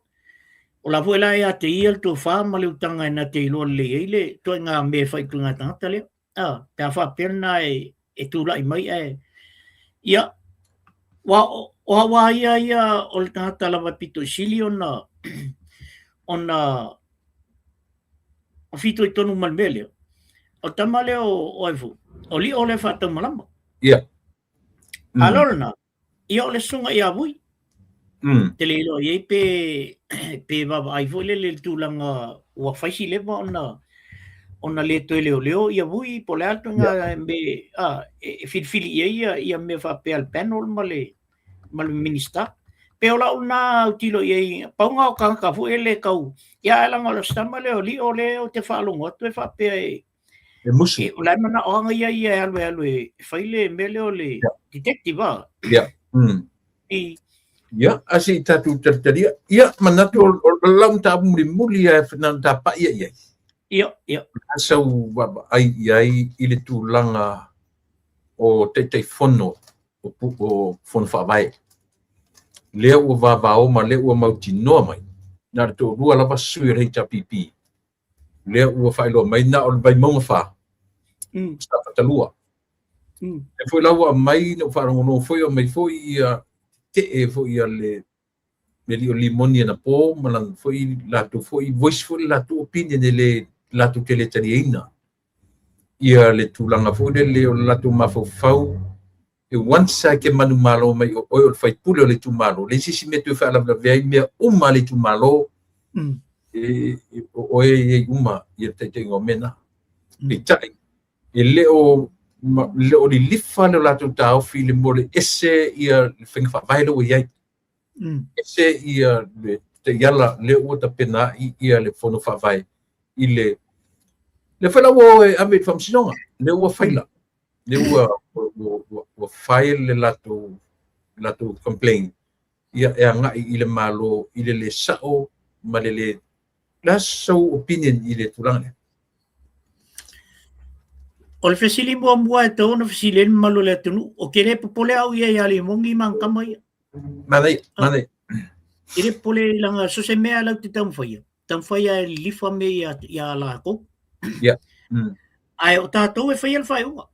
O la foi la ia te ia le tofa ma le utaga e na te iloa lelei ai le ituaiga mea e fai i ituaiga tagata lea. Ah, pe a faapea lena e tulai mai ae, ia, ua, o au lava ia ia o le tagata lava e pito i sili ona fitoitonu ma le mea lea. O le tama lea o ai foi, o Lio lea e faataumalama. Ia. A lea o lena, ia o le susuga ia Vui. Te le iloa i ai pe vaavaai foi lele i le tulaga ua fai si leva ona le toe leoleo ia Vui po o le a le ituaiga mea e filifili i ai ia mea faapea le panel ma le Minisita. Pe o lau lena autilo i ai, pau lena o tagata foi e le tau, ia ae leaga o le tama lea o Lio lea ou te faalogo atu e faapea e E musu. O la e manao lava ia ia e alu e alu e fai le mea lea o le detective a. Ia. I. Ia, a se i tatou talitalia. Ia, manatu o lau mataupu mulimuli lava e na ona tapaia i ai. Ia, ia. O sau vaavaai i ai i le tulaga o Taitaifono o Fono Faavae. Lea ua vavao ma lea ua mautinoa mai, na o le toalua lava sui o le HRPP lea ua faailoa mai na o le Vaimauga 4, Safata 2. E foi la ua aumai, na ou faalogologo foi, aumai foi ia tetee foi ia le alii o Limoni anapo ma lana foi latou foi voice foi le latou opinion e le latou te le taliaina ia le tulaga foi lele o le latou mafaufau e once lava e te manumalo mai o oe o le faipule o le itumalo, leai se isi mea e toe faalavelave ai mea uma a le itumalo, o oe e i ai uma ia le taitaiga o mea na. Peitai, e le o lilifa le latou taofi i le mea o le ese ia le faiga faavae lea ua i ai. Ese ia le taiala lea ua tapenaai ia le fono faavae i le lea foi la ua o e ave i le faamasinoga, lea ua faila, lea ua file le latou complaint ia e agai i le Malo i le le sao ma le le le a sau opinion i le tulaga lea? O le fesili muamua e tatau ona fesili ai le mamalu o le atunuu, ou te le popole au ia ia Limoni ma ana tama ia. Manaia, manaia. E le popole leaga so o se mea latou te taumafaia, taumafaia e lilifa mea ia latou. Ia. Ae o tatou e faia le faaiuga.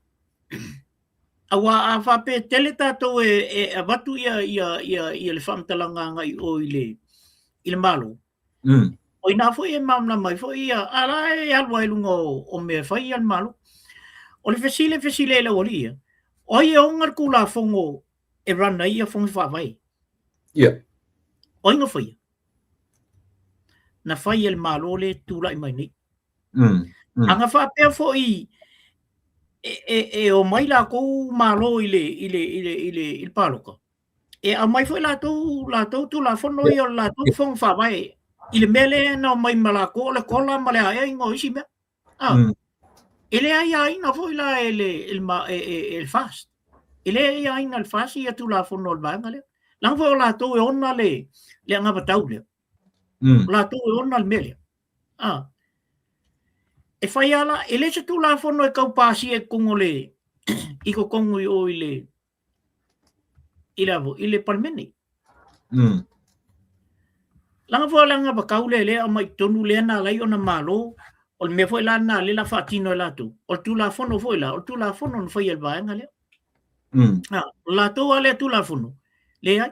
Aua a faapea e tele tatou e avatu ia le faamatalaga agai i o i le Malo, o ina foi e malamalama ai foi ia, a la e alu ai i luga o mea e fai ia le Malo. O le fesili e fesili ai le aualii ia, o ai e ona le Tulafono e run ai ia Fono Faavae? Ia. O ai na faia? Na fai e le Malo lea e tulai mai nei. A na faapea foi e omai latou Malo i le palota, e aumai foi latou Tulafono ia o le latou Fono Faavae i le mea lea na omai ma latou o le kola ma le aeaiga o isi mea. E le aiaina foi la e le FAST. E le aiaina e le FAST ia Tulafono o le vaega lea. Leaga foi o latou e ona le anavatau lea. O latou e ona le mea lea. E fai lava la, e le o se Tulafono e tau pasia i totonu o le, i totonu i o i le, i le, i le Palemene. Leaga foi o le anavatau lea lea e aumai i totonu lea na ala ai ona malo, o le mea foi la lena lea o le a faatino e latou, o le Tulafono foi la, o le Tulafono na faia e le vaega lea. O latou lava lea Tulafono, leai.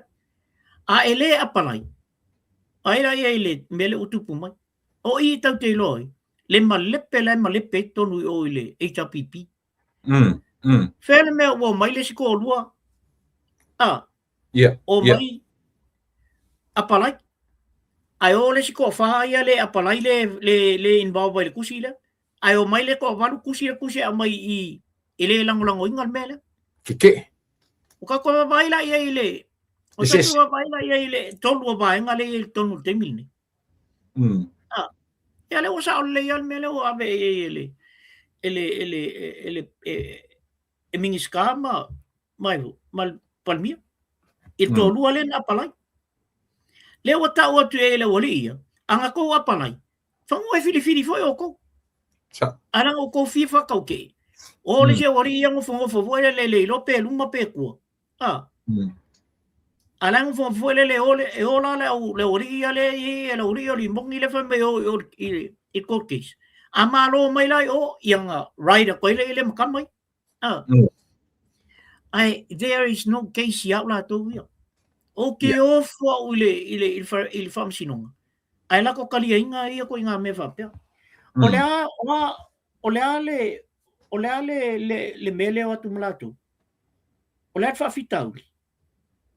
A e le apalai, ai la ia i le mea lea ua tupu mai. O i tatou te iloa ai, le malepe la e malepe ai totonu i o i le HRPP. Fea le mea ua omai le isi toalua, a, omai apalai. Ae o le isi toafa ia le apalai le, le, le involve ai i le tusi lea. Ae omai le toavalu tusi le tusi e aumai i i, e le lagolagoina le mea lea. Keke'e. O tatou vaavaai la i ai i le, o tatou vaavaai la i ai i le tolu o vaega lea e i ai i totonu i le taimi lenei. Ah, ia lea ua sao lelei lava le mea lea ua ave i ai e le, e le, e le, e le, e, e Minisita ma, ma, ma le Palemia. I le toalua lea na apalai. Lea ua tau atu i ai e le aualii ia, a na tou apalai, fanua e filifili foi outou. Ae leaga outou fia faataukee. O le isi aualii ia nofonofo foi lele le iloa pe luma pe tua. A. A la nofonofo foi lele e o la le au le aualii ia le i e le aualii o Limoni le fai mai o i o i i court case. A malo mai la i o ia na ride atu ai le i le ma tama ia. Ah. Ae there is no case ia au latou ia. Ou te ofo au i le, i le, i le, i le faamasinoga. Ae lako taliaina ia ko i ngā mea faapea. O le a, o a, o le a le, o le a le, le, le mea lea o atu ma latou. O le a le faafitauli.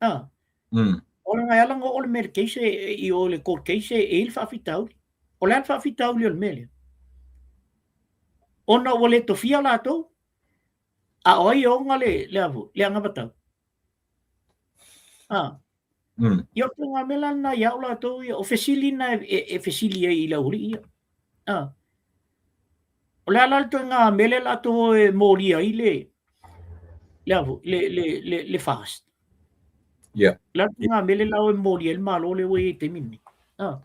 Ah. O le ngai ala ngo o le mea le case e, i o le court case e, e i le faafitauli. O le a le faafitauli o le mea lea. Ona ua le tofia latou, a o ai e ona le, le a foi, le anavatau. Ah. Ia o le ituaiga mea la lena ia au latou ia, o fesili na e, e, e fesili ai i le aualii ia. Ah. O le a la le ituaiga mea lea latou e molia ai le, le a foi, le, le, le, le FAST. O le a le ituaiga mea lea latou e molia ai le Malo lea ua i ai i le taimi lenei. Ah.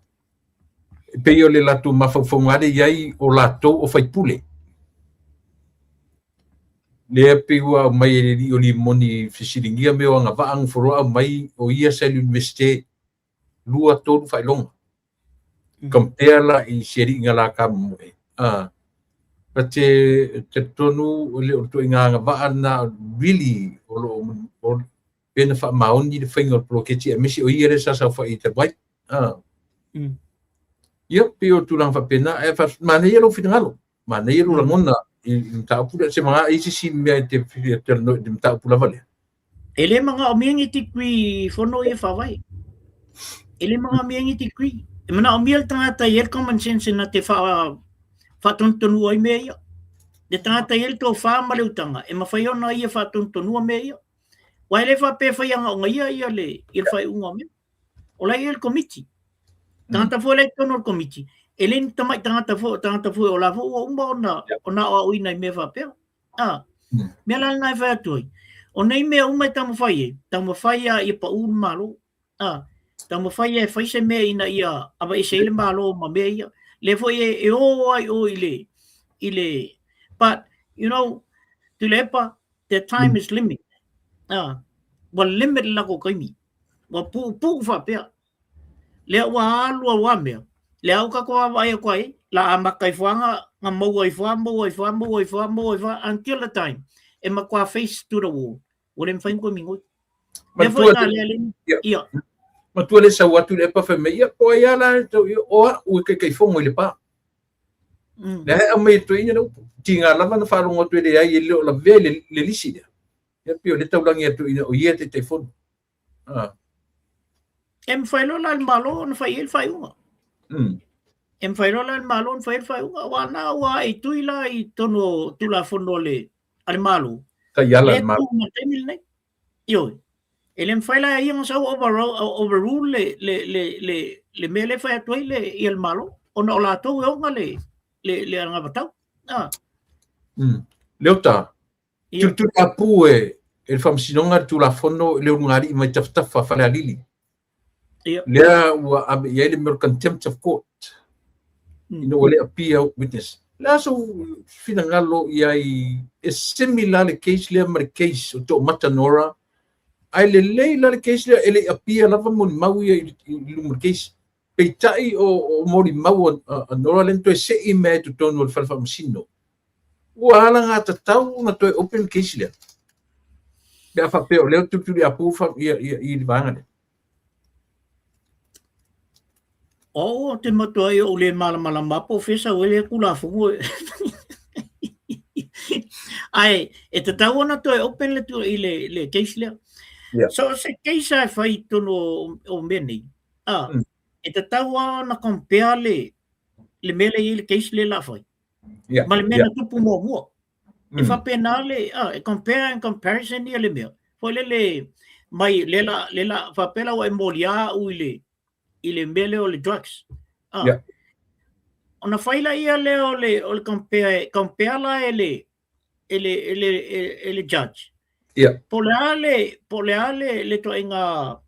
E pei o le latou mafaufauga lea i ai o latou o faipule. Lea pei ua aumai e le alii o Limoni fesiligia mea o agavaa nofo loa aumai o ia sa i le Iunivesite 2, 3 faailoga. Compare la i si alii na la kamomoe. But e talitonu e le o le ituaiga agavaa lena really o lo o pe na faamaoni le faiga o le poloketi aemaise o ia lea sa saofai talu ai. Ia, pei o tulaga faapena, ae manaia lou finagalo, manaia lou lagona i le mataupu lea, se maga i se isi mea e te fia talanoa i le mataupu lava lea. E le manaomia ni degree i fono ia faavae. E le manaomia ni degree. E manaomia le tagata e i ai le common sense na te faatonutonua ai mea ia. Le tagata e i ai le tofa ma le utaga, e mafai ona ia faatonutonua mea ia. Aua e le faapea e fai agaoga ia ia le, ia le faaiuga o mea. O la e i ai le komiti. Tagata foi la i totonu o le komiti, e le ni tamai tagata foi, o tagata foi o la foi ua uma ona, ona aoaoina i mea faapea. A, mea la lena e fai atu ai. O nei mea uma e taumafai ai, taumafai lava ia pau le Malo. A, taumafai lava e fai se mea ina ia aveese ai le Malo ma mea ia. Lea foi e, e o ai o i le, i le, but, you know, Tuilaepa, the time is limit. A, ua limit le latou taimi. Ua puupuu faapea. Lea ua alu alu a mea, lea ua tatou vaavaai atu ai, la amata ifo lava na maua ifo lava, maua ifo lava, maua ifo lava, maua ifo lava, until the time e matua face to the wall. Ua le mafai ona toe migoi. Lea foi na lea le, ia. Matua le sau atu le epa fai mai, ia, po ai ala e tau, o a'u e taitaifono i Lepa. Lea e aumai e toeaina le upu. Tiga lava na faalogo atu e leai e le o lavea le, le lisi lea. Ia pei o le taulagi atu ina o ia e taitaifono. Ah. E mafai loa la le Malo ona fai i ai le faaiuga. E mafai loa la le Malo ona fai i ai le faaiuga, aua na ua aaitui la i totonu o Tulafono a le, a le Malo. Taiala a le Malo. Lea e tu ma le taimi lenei. Ioe. E le mafai la e ia ona sau overrule le, le, le, le, le mea lea e fai atu ai le, ia le Malo, ona o latou e ona le, le, le anavatau. Ah. Leota, Tulituli-a-pu e le Faamasinoga le Tulafono i le ulugalii mai tafatafa Falealili. Lea ua ave i ai le mea o le contempt of court ina ua le appear witness. O le a sou finagalo i ai e similar le case lea ma le case o Toomata Nora, ae lelei la le case lea e le i appear lava molimau ia i luma o le case. Peitai o molimau a Nora lea na toe sei mai ai i totonu o le fale faamasino. Ua alagatatau ona toe open le case lea. Pe a faapea o lea ua tulituliapu ia, ia, i le vaega lea. O au te matua i ou le malamalama po o fea sau ai lea Tulafono. Ae e tatau ona toe open le, i le, le case lea. Yeah. So se case a e fai i totonu o, o mea nei, a, e tatau lava ona compare le, le mea lea e i ai le case lea la a fai. Yeah. Ma le mea yeah. na tupu muamua. E faapena le, a, e compare and comparison ia le mea. Foi lele, mai le la, le la, faapea la ua e molia au i le, i le mea lea o le drugs. Ah. Yeah. Ona fai la ia lea o le, o le compare, compare la e le, e le, e le, e, e le judge. Yeah. Po le a le, po le a le, le toaiga,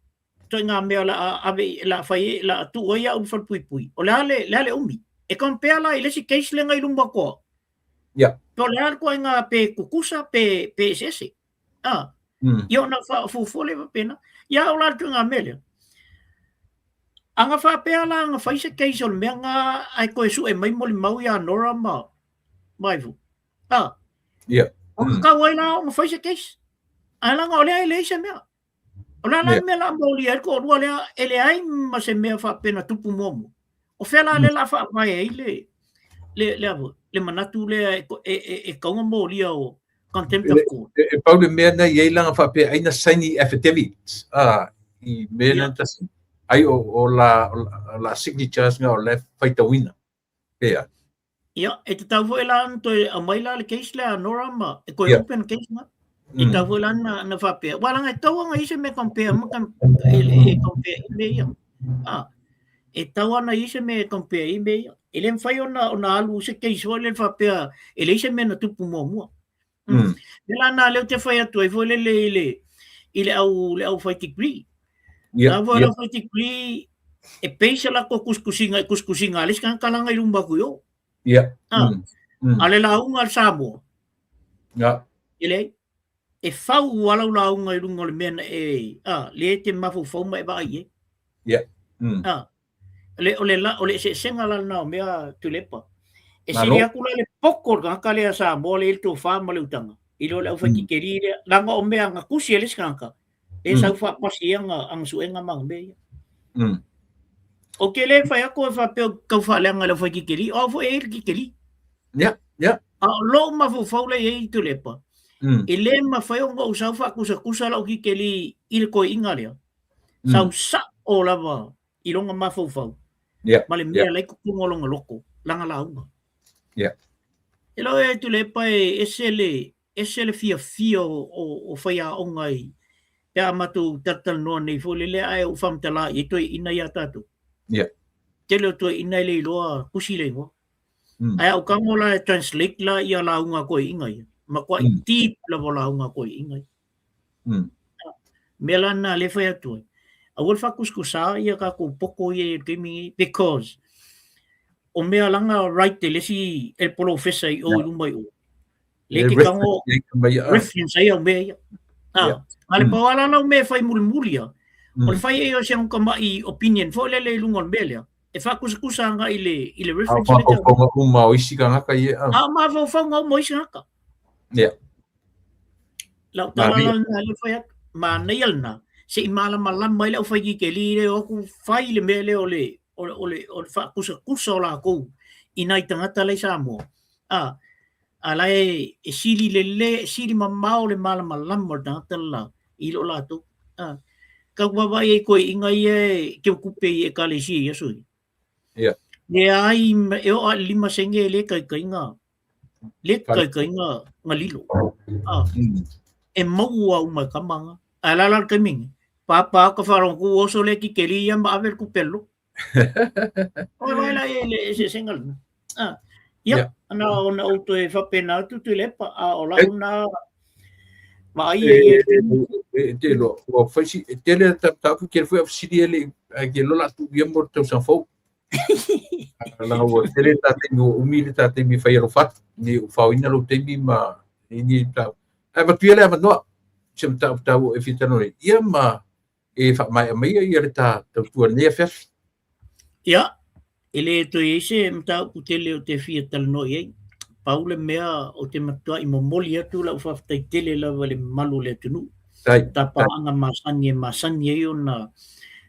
toaiga mea la a ave, la fai, la tuu ai au i falepuipui. O le a le, le a le umi. E compare la i le isi case lenga i luma koa. Yeah. Po le a le toaiga pe kukusa, pe, pe eseese. Ah. Ia ona whaafuafua le faapena. Ia au la le tuiga mea lea. Aga faapea la aga fai se case o le mea nga ai koe sue mai molimau ia Nora ma ma Ivo. Ah. Yeah. O mm. kau ai la ona fai se case. Ai langa o lea e leai se mea. O la la mea la maoli ai ko rua lea e leai ma se mea faapena tupu muamua. O fea la le la faavae ai le le le avo, le manatu lea e e e, e kaunga molia o contempt of court. E, e pau le mea na i ai langa faapea ai na saini affidavits a i mea na tasi ai o, o la o la, o la signatures nga o le faitauina. Pea. Ia, e tatau foi la ona toe aumai la le case lea a Nora ma e toe Ia. open case na. E tatau foi la na, na faapea. Ua langa e tau anga i se mea compare ma kam, e, e compare i mea ia. Ah, e tau ana i se mea e compare i mea ia. E le mawhai ona, ona alu se case foi le faapea, e leai se mea na tupu muamua. Me la nā leo te whai atu ai foi lele i le, i le au, le au whai degree. Yeah, Nā foi yeah. le au whai degree, e peisa la ko kuskusinga, i kuskusinga, le sika kalanga i luma ku yo. Yeah. Ah, A le launga al Samoa. Yeah. E le, e whau alau launga i runga o le mea na e, ah, le te mafaufau ma e vaai e. Yeah. Ah, le, o le, la, o le eseesega la lena o mea Tuilaepa. E Malo. sili atu la le poko o le tagata lea Samoa le i le tofa ma le utaga, i lo le aufaikikeli lea, leaga o mea na tusi e le isi tagata, e sau faapasi ai ana, ana suega ma ana mea ia. O ke le fai atu e faapea ou te tau faaleaga i le aufaikikeli, o au foi e i ai le kikeli. Yeah, yeah. A o lou mafaufau la i ai Tuilaepa, e le mafai ona ou sau faakusakusa lau kikeli i le toeaina lea. Sau sa'o lava i lona mafaufau Yeah. ma le mea la i totonu o lona loto, lana lauga. Yeah. E lau e Tuilaepa e ese le, ese le fiafia o, o, o faiaoga i pe a matou talatalanoa nei foi lele ae ou faamatala i ai toeaiina ia tatou. Yeah. Tele o toeaiina e le iloa tusi le igoa. Ae a ou tago la e translate la ia lauga a toeaiina ia, matuai deep lava o lauga a toeaiina ia. Mea la na le fai atu ai. Aua le faakusikusa ia tatou poto ia i le taimi nei because o mea langa right e le isi e le polofesa i o i luma i o. Le ke tango reference ai au mea ia. Ah, a le pau ala lau mea fai mulimuli ia. O le fai e o se mai opinion foi lele i lunga o le mea lea. E faakusakusa anga i le i le reference le. A uma o isi tagata ia. A mafaufauga uma o isi tagata. Yeah. Lau tala la lena le fai atu, manaia lena, se i malamalama ai le aufaikikeli le o atu fai le mea lea o le, o le, o le, o le faakusakusa o lakou i nai tagata la i Samoa. A, a la e, e sili lele, e sili mamao le malamalama o le tagata le la i lo latou. A, tau vaavaai ai toeaiina ia e teutupe i ekalesia i aso ia. Yeah. Leai, e oo lava i le 5 sene e le taitai na, le taitai na, na lilo. Ah. E maua uma e tama nga. Ae la la le taimi nei, pāpā ka faalogo atu ua oso le kikeli ia ma ave le tupe a le lotu. Oi vai la e le eseesega lena. Ah. Ia, Yeah. na ona ou toe faapena atu Tuilaepa, a o lau na vaai e ia i le taimi. E te loa, ua fai si, e tele a taputapu, tele foi a fesili e le, ai ke lola atu ia mo le tausaga fou. Langa ua tele ta taimi, ua umi le ta taimi e fai alofa atu, ni u faoina lou taimi ma ni ta. Ae avatu ia le avanoa, se mataupu taua e fia talanoa ai ia ma e faamaea maia ia le ta tautua i lenei afiafi. Ia, e le toe i ai se mataupu tele o te fia talanoa i ai. Pau le mea o te matuai momoli atu lau faafetai tele lava i le mamalu o le atunuu. Tai, Ta paaga masani e masani ai ona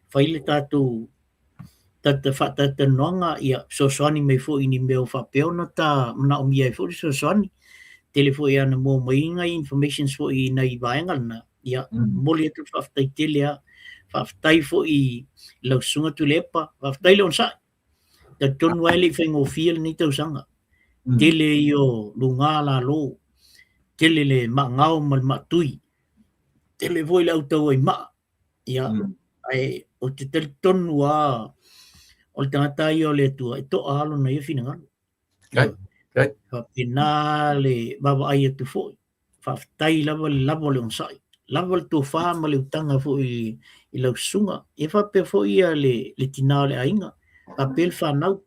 fai le tatou tata faatalatalanoaga, ia fesoasoani mai foi i ni mea ua faapea ona ta manaomia ai foi le fesoasoani. Tele foi ana maua mai nai informations foi i nai vaega lena, ia momoli atu le faafetai tele lava. Faafetai foi i lau Susuga Tuilaepa, faafetai le onosai. Talitonu lava e le i faigofie lenei tausaga. Tele ia o luga lalo, tele le maagao ma le maatui, tele foi le autauaimaa. Ia, ae ou te talitonu lava o le tagata ia o le Atua e toa lava lona ia finagalo. Faapena le vaavaai atu foi. Faafetai lava le lava o le onosai, lava le tofa ma le utaga foi i lau susuga. Ia faapea foi ia le tina o le aiga, faapea le fanau.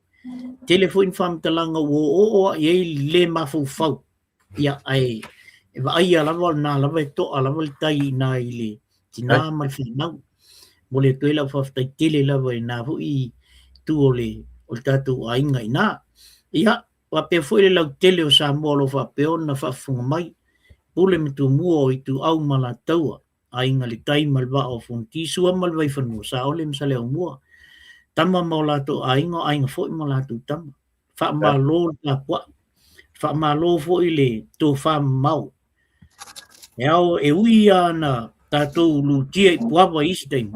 Tele foi ni faamatalaga ua oooo lava i ai le le mafaufau. Ia, ae e vaaia lava o lena lava e toa lava le tai i ina i le tina ma le fanau. Momoli atu ai lau faafetai tele lava i lena foi itu o le tatou aiga i ina. Ia, faapea foi le lautele o Samoa o lo o faapea ona faafofoga mai, Pule ma Tumua o Ituau ma Alataua, Aiga i le Tai ma le Vaa o Fonoti, Sua ma le Vaifanua, Saole ma Saleaaumua, Tama ma o latou aiga, o Aiga foi ma latou tama. Faamalo le tapuai, faamalo foi le tofa mamao. E ao e ui lava na tatou lutia i Puava i isi taimi,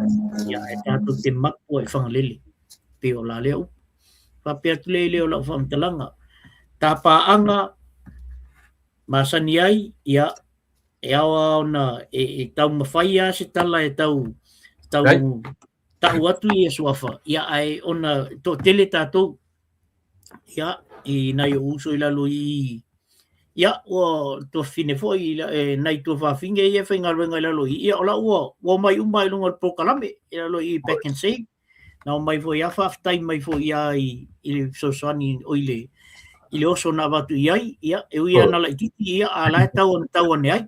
ia ae tatou te mapu lava i Fagalele, pei o la lea upu. Faapea atu lea i lea o lau faamatalaga, tapaaga masani ai, ia e ao lava ona e taumafai lava se tala e tau tau tau atu ia suafa, ia ae ona toatele tatou, ia i nai ou uso i lalo i i, ia ua tuafafine foi e nai tuafafine ia e faigaluega i lalo i i, ia o la ua omai uma i luga o le polokalame i lalo i Pak'nSave. Na omai foi lava faafetai mai foi lava i le fesoasoani o i le oso na avatu i ai, ia e ui lava na laitiiti, ia a o la e tau ona tau ane ai.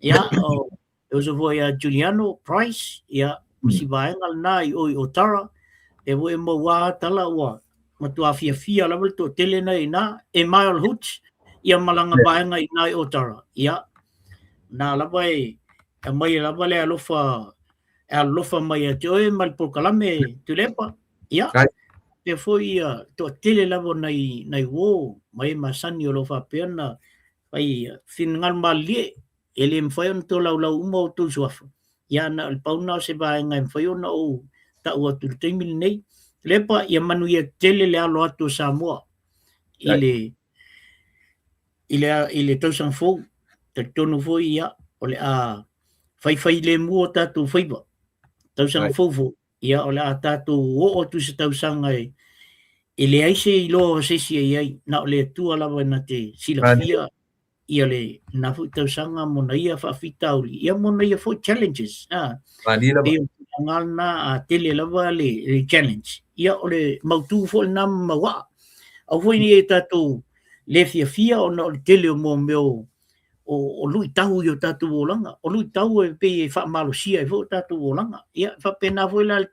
Ia o le uso foi ia Juliano Price, ia ma si vaega lena i o i Otara, lea foi e maua lava tala ua matua fiafia lava le toatele na i ina, Emile Hoots, ia ma lana vaega i ina i Otara, ia na lava e aumai lava le alofa e alolofa mai ia te oe ma le polokalame Tuilaepa, ia, faapea foi ia toatele lava o nai, nai uo ma e masani o lo o faapea ona fai finagalo malilie, e le mafai ona tolaulau uma outou suafa, ia na o le pau lena o se vaega e mafai ona ou tau atu i le taimi lenei. Tuilaepa, ia manuia tele le alo atu o Samoa i le i le tausaga fou. Talitonu foi ia o le a faifailemu o tatou faiva. Tausaga fou foi, ia o le a tatou oo atu i se tausaga e leai se iloa o se isi e i ai, na o le Atua lava na te silafia ia lena foi tausaga ma ona ia faafitauli, ia ma ona ia foi challenges. Pei o le tulaga lena, a tele lava le challenge, ia o le mautu foi lena ma mauaa. Aua foi ne i tatou le fiafia ona o le tele o mea o luitau i o tatou olaga. O luitau e pei e faamalosia ai foi o tatou olaga. Ia, e faapena foi la le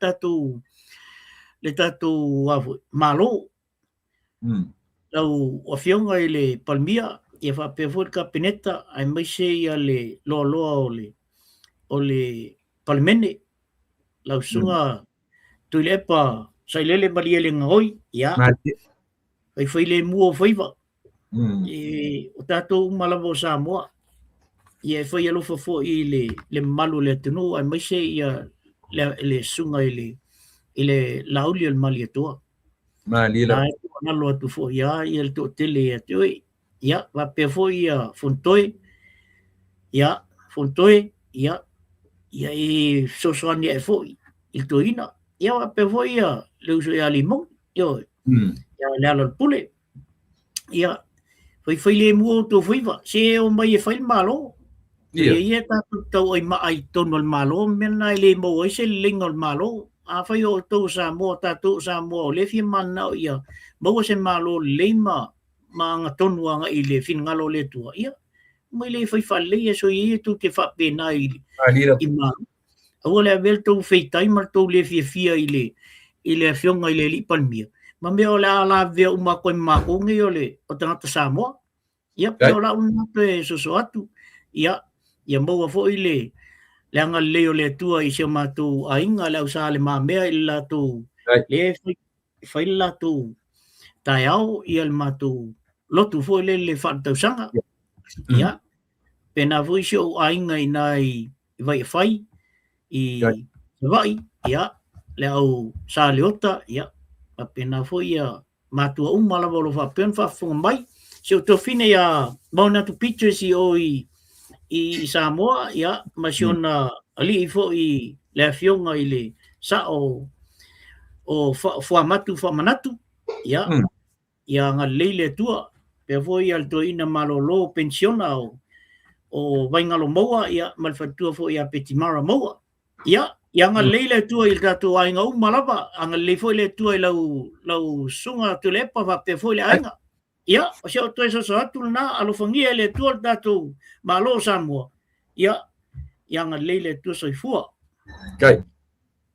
tatou a foi, Malo. Lau Afioga i le Palemia, ia faapea foi le Kapeneta, aemaise ia le loaloa o le Palemene, lau Susuga Tuilaepa Sailele Malielegaoi, ia, faifailemu ou faiva. E, o tatou uma lava o Samoa, ia e fai alofa foi i le mamalu o le atunuu, aemaise ia le susuga i le Laauli o le Malietoa. Malie lava. E tuualalo atu foi ia ia le toatele ia te oe. Ia, faapea foi ia Fonotoe, ia, Fonotoe, ia, ia e fesoasoani ae foi i le toeaina. Ia faapea foi ia le uso ia Limogi, ioe, ia Lealailepule. Ia, faifailemu outou faiva, se omai e fai le Malo. Ia ia tatou tauaimaa i totonu o le Malo, mea lena e le maua ai se leleiga o le Malo. Afai o outou o Samoa, o tatou o Samoa o lea e fia mananao ia maua se Malo lelei ma agatonu agai i le finagalo o le Atua, ia, omai lea e fai faalelei, ae soia ia tou te faapena i Malo. Aua le avea le tou feitai ma le tou le fiafia i le i le afioga i le alii Palemia, ma mea o le a lavevea uma atu ai ma matou nei o le o tagata Samoa. Ia, pei o lau lena toe soso atu, ia, ia maua foi le agalelei o le Atua i si o matou aiga, le au Sa Le Mamea i le latou Lea e fai le latou taeao ia le matou lotu foi lele faaletausaga. Ia, pena foi si ou aiga i ina i Vaiafai, i Savaii, ia, le au Saleota, ia, faapena foi ia matua uma lava o lo o faapea ona faafofoga mai. Si ou tuafafine ia Maonatu Peters i o i Samoa, ia, ma si ona alii foi le afioga i le sao o Fuamatu Faamanatu, ia, ia agalelei le Atua. Pea foi ia le toeaina malolo penisiona o Vaingalo Maua, ia, ma le faletua foi ia Petimara Maua. Ia, ia agalelei le Atua i le tatou aiga uma lava, agalelei foi le Atua i lau susuga Tuilaepa faapea foi le aiga. Ia, o si au toe soso atu lena, alofagia e le Atua le tatou Malo o Samoa. Ia, ia agalelei le Atua soifua. Kai.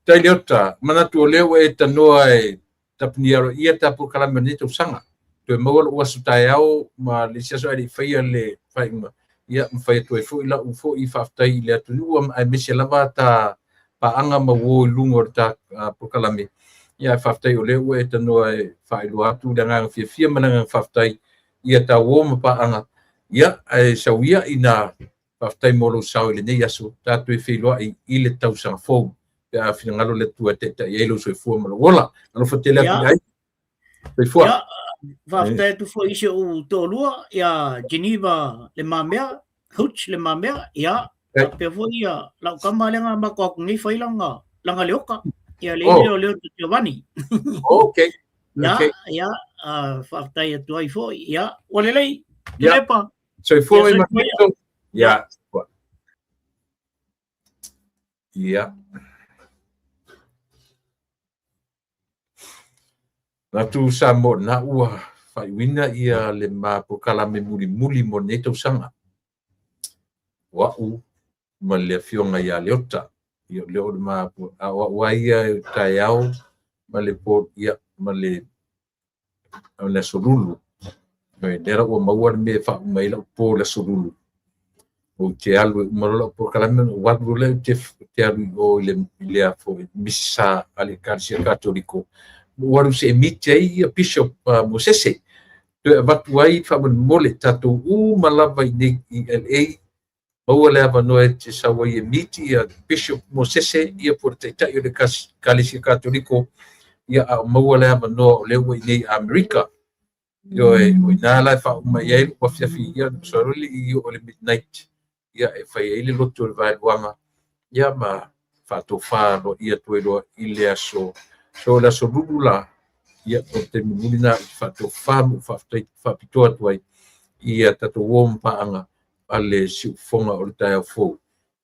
Tai Leota, manatu o lea ua e tanoa e tapuni alo ia ta polokalame o lenei tausaga. Toe maua lou aso taeao ma le isi aso ae le i faia le faaiuga. Ia, ma fai atu ai foi lau foi faafetai i le atunuu aemaise lava ta paaga ma uo i luga o le ta polokalame. Ia, faafetai o lea ua e tanoa e faailoa atu le agaga fiafia ma le agaga faafetai ia ta uo ma paaga. Ia, ae sau ia ina faafetai mo lou sao i lenei aso, tatou e feiloai i le tausaga fou. Pe a finagalo le Atua e taitai ai lou soifua ma lou ola. Alofa tele atu i ai. Soifua. Ia, faafetai atu foi i si ou toalua, ia Geneva Le Mamea, Hooch Le Mamea, ia, faapea foi ia lau tama lea na matou atu nei fai lana leota. Ia le ile o Leota Giovanni. Okay. Ia, ia, faafetai atu ai foi. Ia, ua lelei. Tuilaepa. Soifua mai ma. Ia. Ia. Natu Samoa na ua faaiuina ia le ma polokalame mulimuli mo lenei tausaga. O au ma le afioga ia Leota. Ia o lea o le ma a o au ai ia e taeao ma le po ia ma le aso lulu. Lea la ua maua le mea e faauma ai lau po le aso lulu. Ou te alu e uma loa lau polokalame ona ou alu loa lea ou te alu i o i le afo misa a le Ekalesia Katoliko. Ua alu se e meet ai ia Bishop Mosese. Toe avatu ai faamolemole tatou uma lava i nei i LA. Maua le avanoa e te sau ai e meet ia Bishop Mosese ia po o le taitai o le Ekalesia Katoliko. Ia a o maua le avanoa o lea ua i nei Amerika. Ioe, o ina la e faauma i ai lou afiafi ia, masalo le i oo i le midnight. Ia e fai ai le lotu o le vaeluaga. Ia ma faatofa aloaia atu ai loa i le aso. So le aso lulu la, ia o le taimi mulimuli lena ou te faatofa ma ou faafetai faapitoa atu ai ia tatou uo ma paaga a le siufofoga o le taeao fou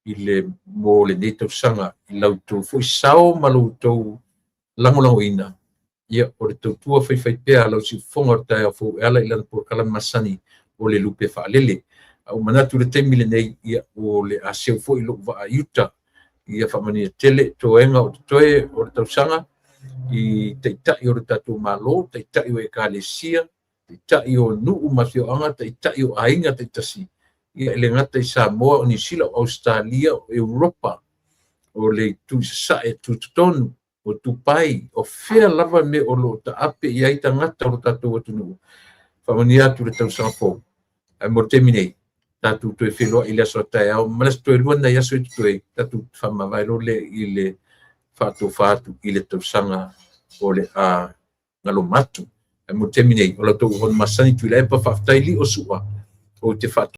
i le mo lenei tausaga i lau outou foi sao ma lo outou lagolagoina. Ia, o le tautua faifaipea a lau siufofoga o le taeao fou e ala i lana polokalame masani o le lupe faalele. A ua manatu i le taimi lenei, ia, o le a seu foi lou vaa i uta. Ia faamanuia tele toega o totoe o le tausaga i taitai o le tatou Malo, taitai o Ekalesia, taitai o nuu ma afioaga, taitai o aiga taitasi. Ia, e le gata i Samoa, o Niu Sila, o Ausetalia, o Europa, o le itu i sasae, tutotonu, o Dubai, o fea lava me o lo taape i ai tagata o lo tatou atunuu. Faamanuia atu le tausaga fou. Ae mo le taimi nei, tatou toe feiloai i le aso a taeao, ma le aso toe lua nai aso i totoe, tatou faamavae loa lea i le faatofa atu i le tausaga o le a galoma atu. Ae mo le taimi nei, o la outou hono masani Tuilaepa, faafetai li o sua, ou te faatofa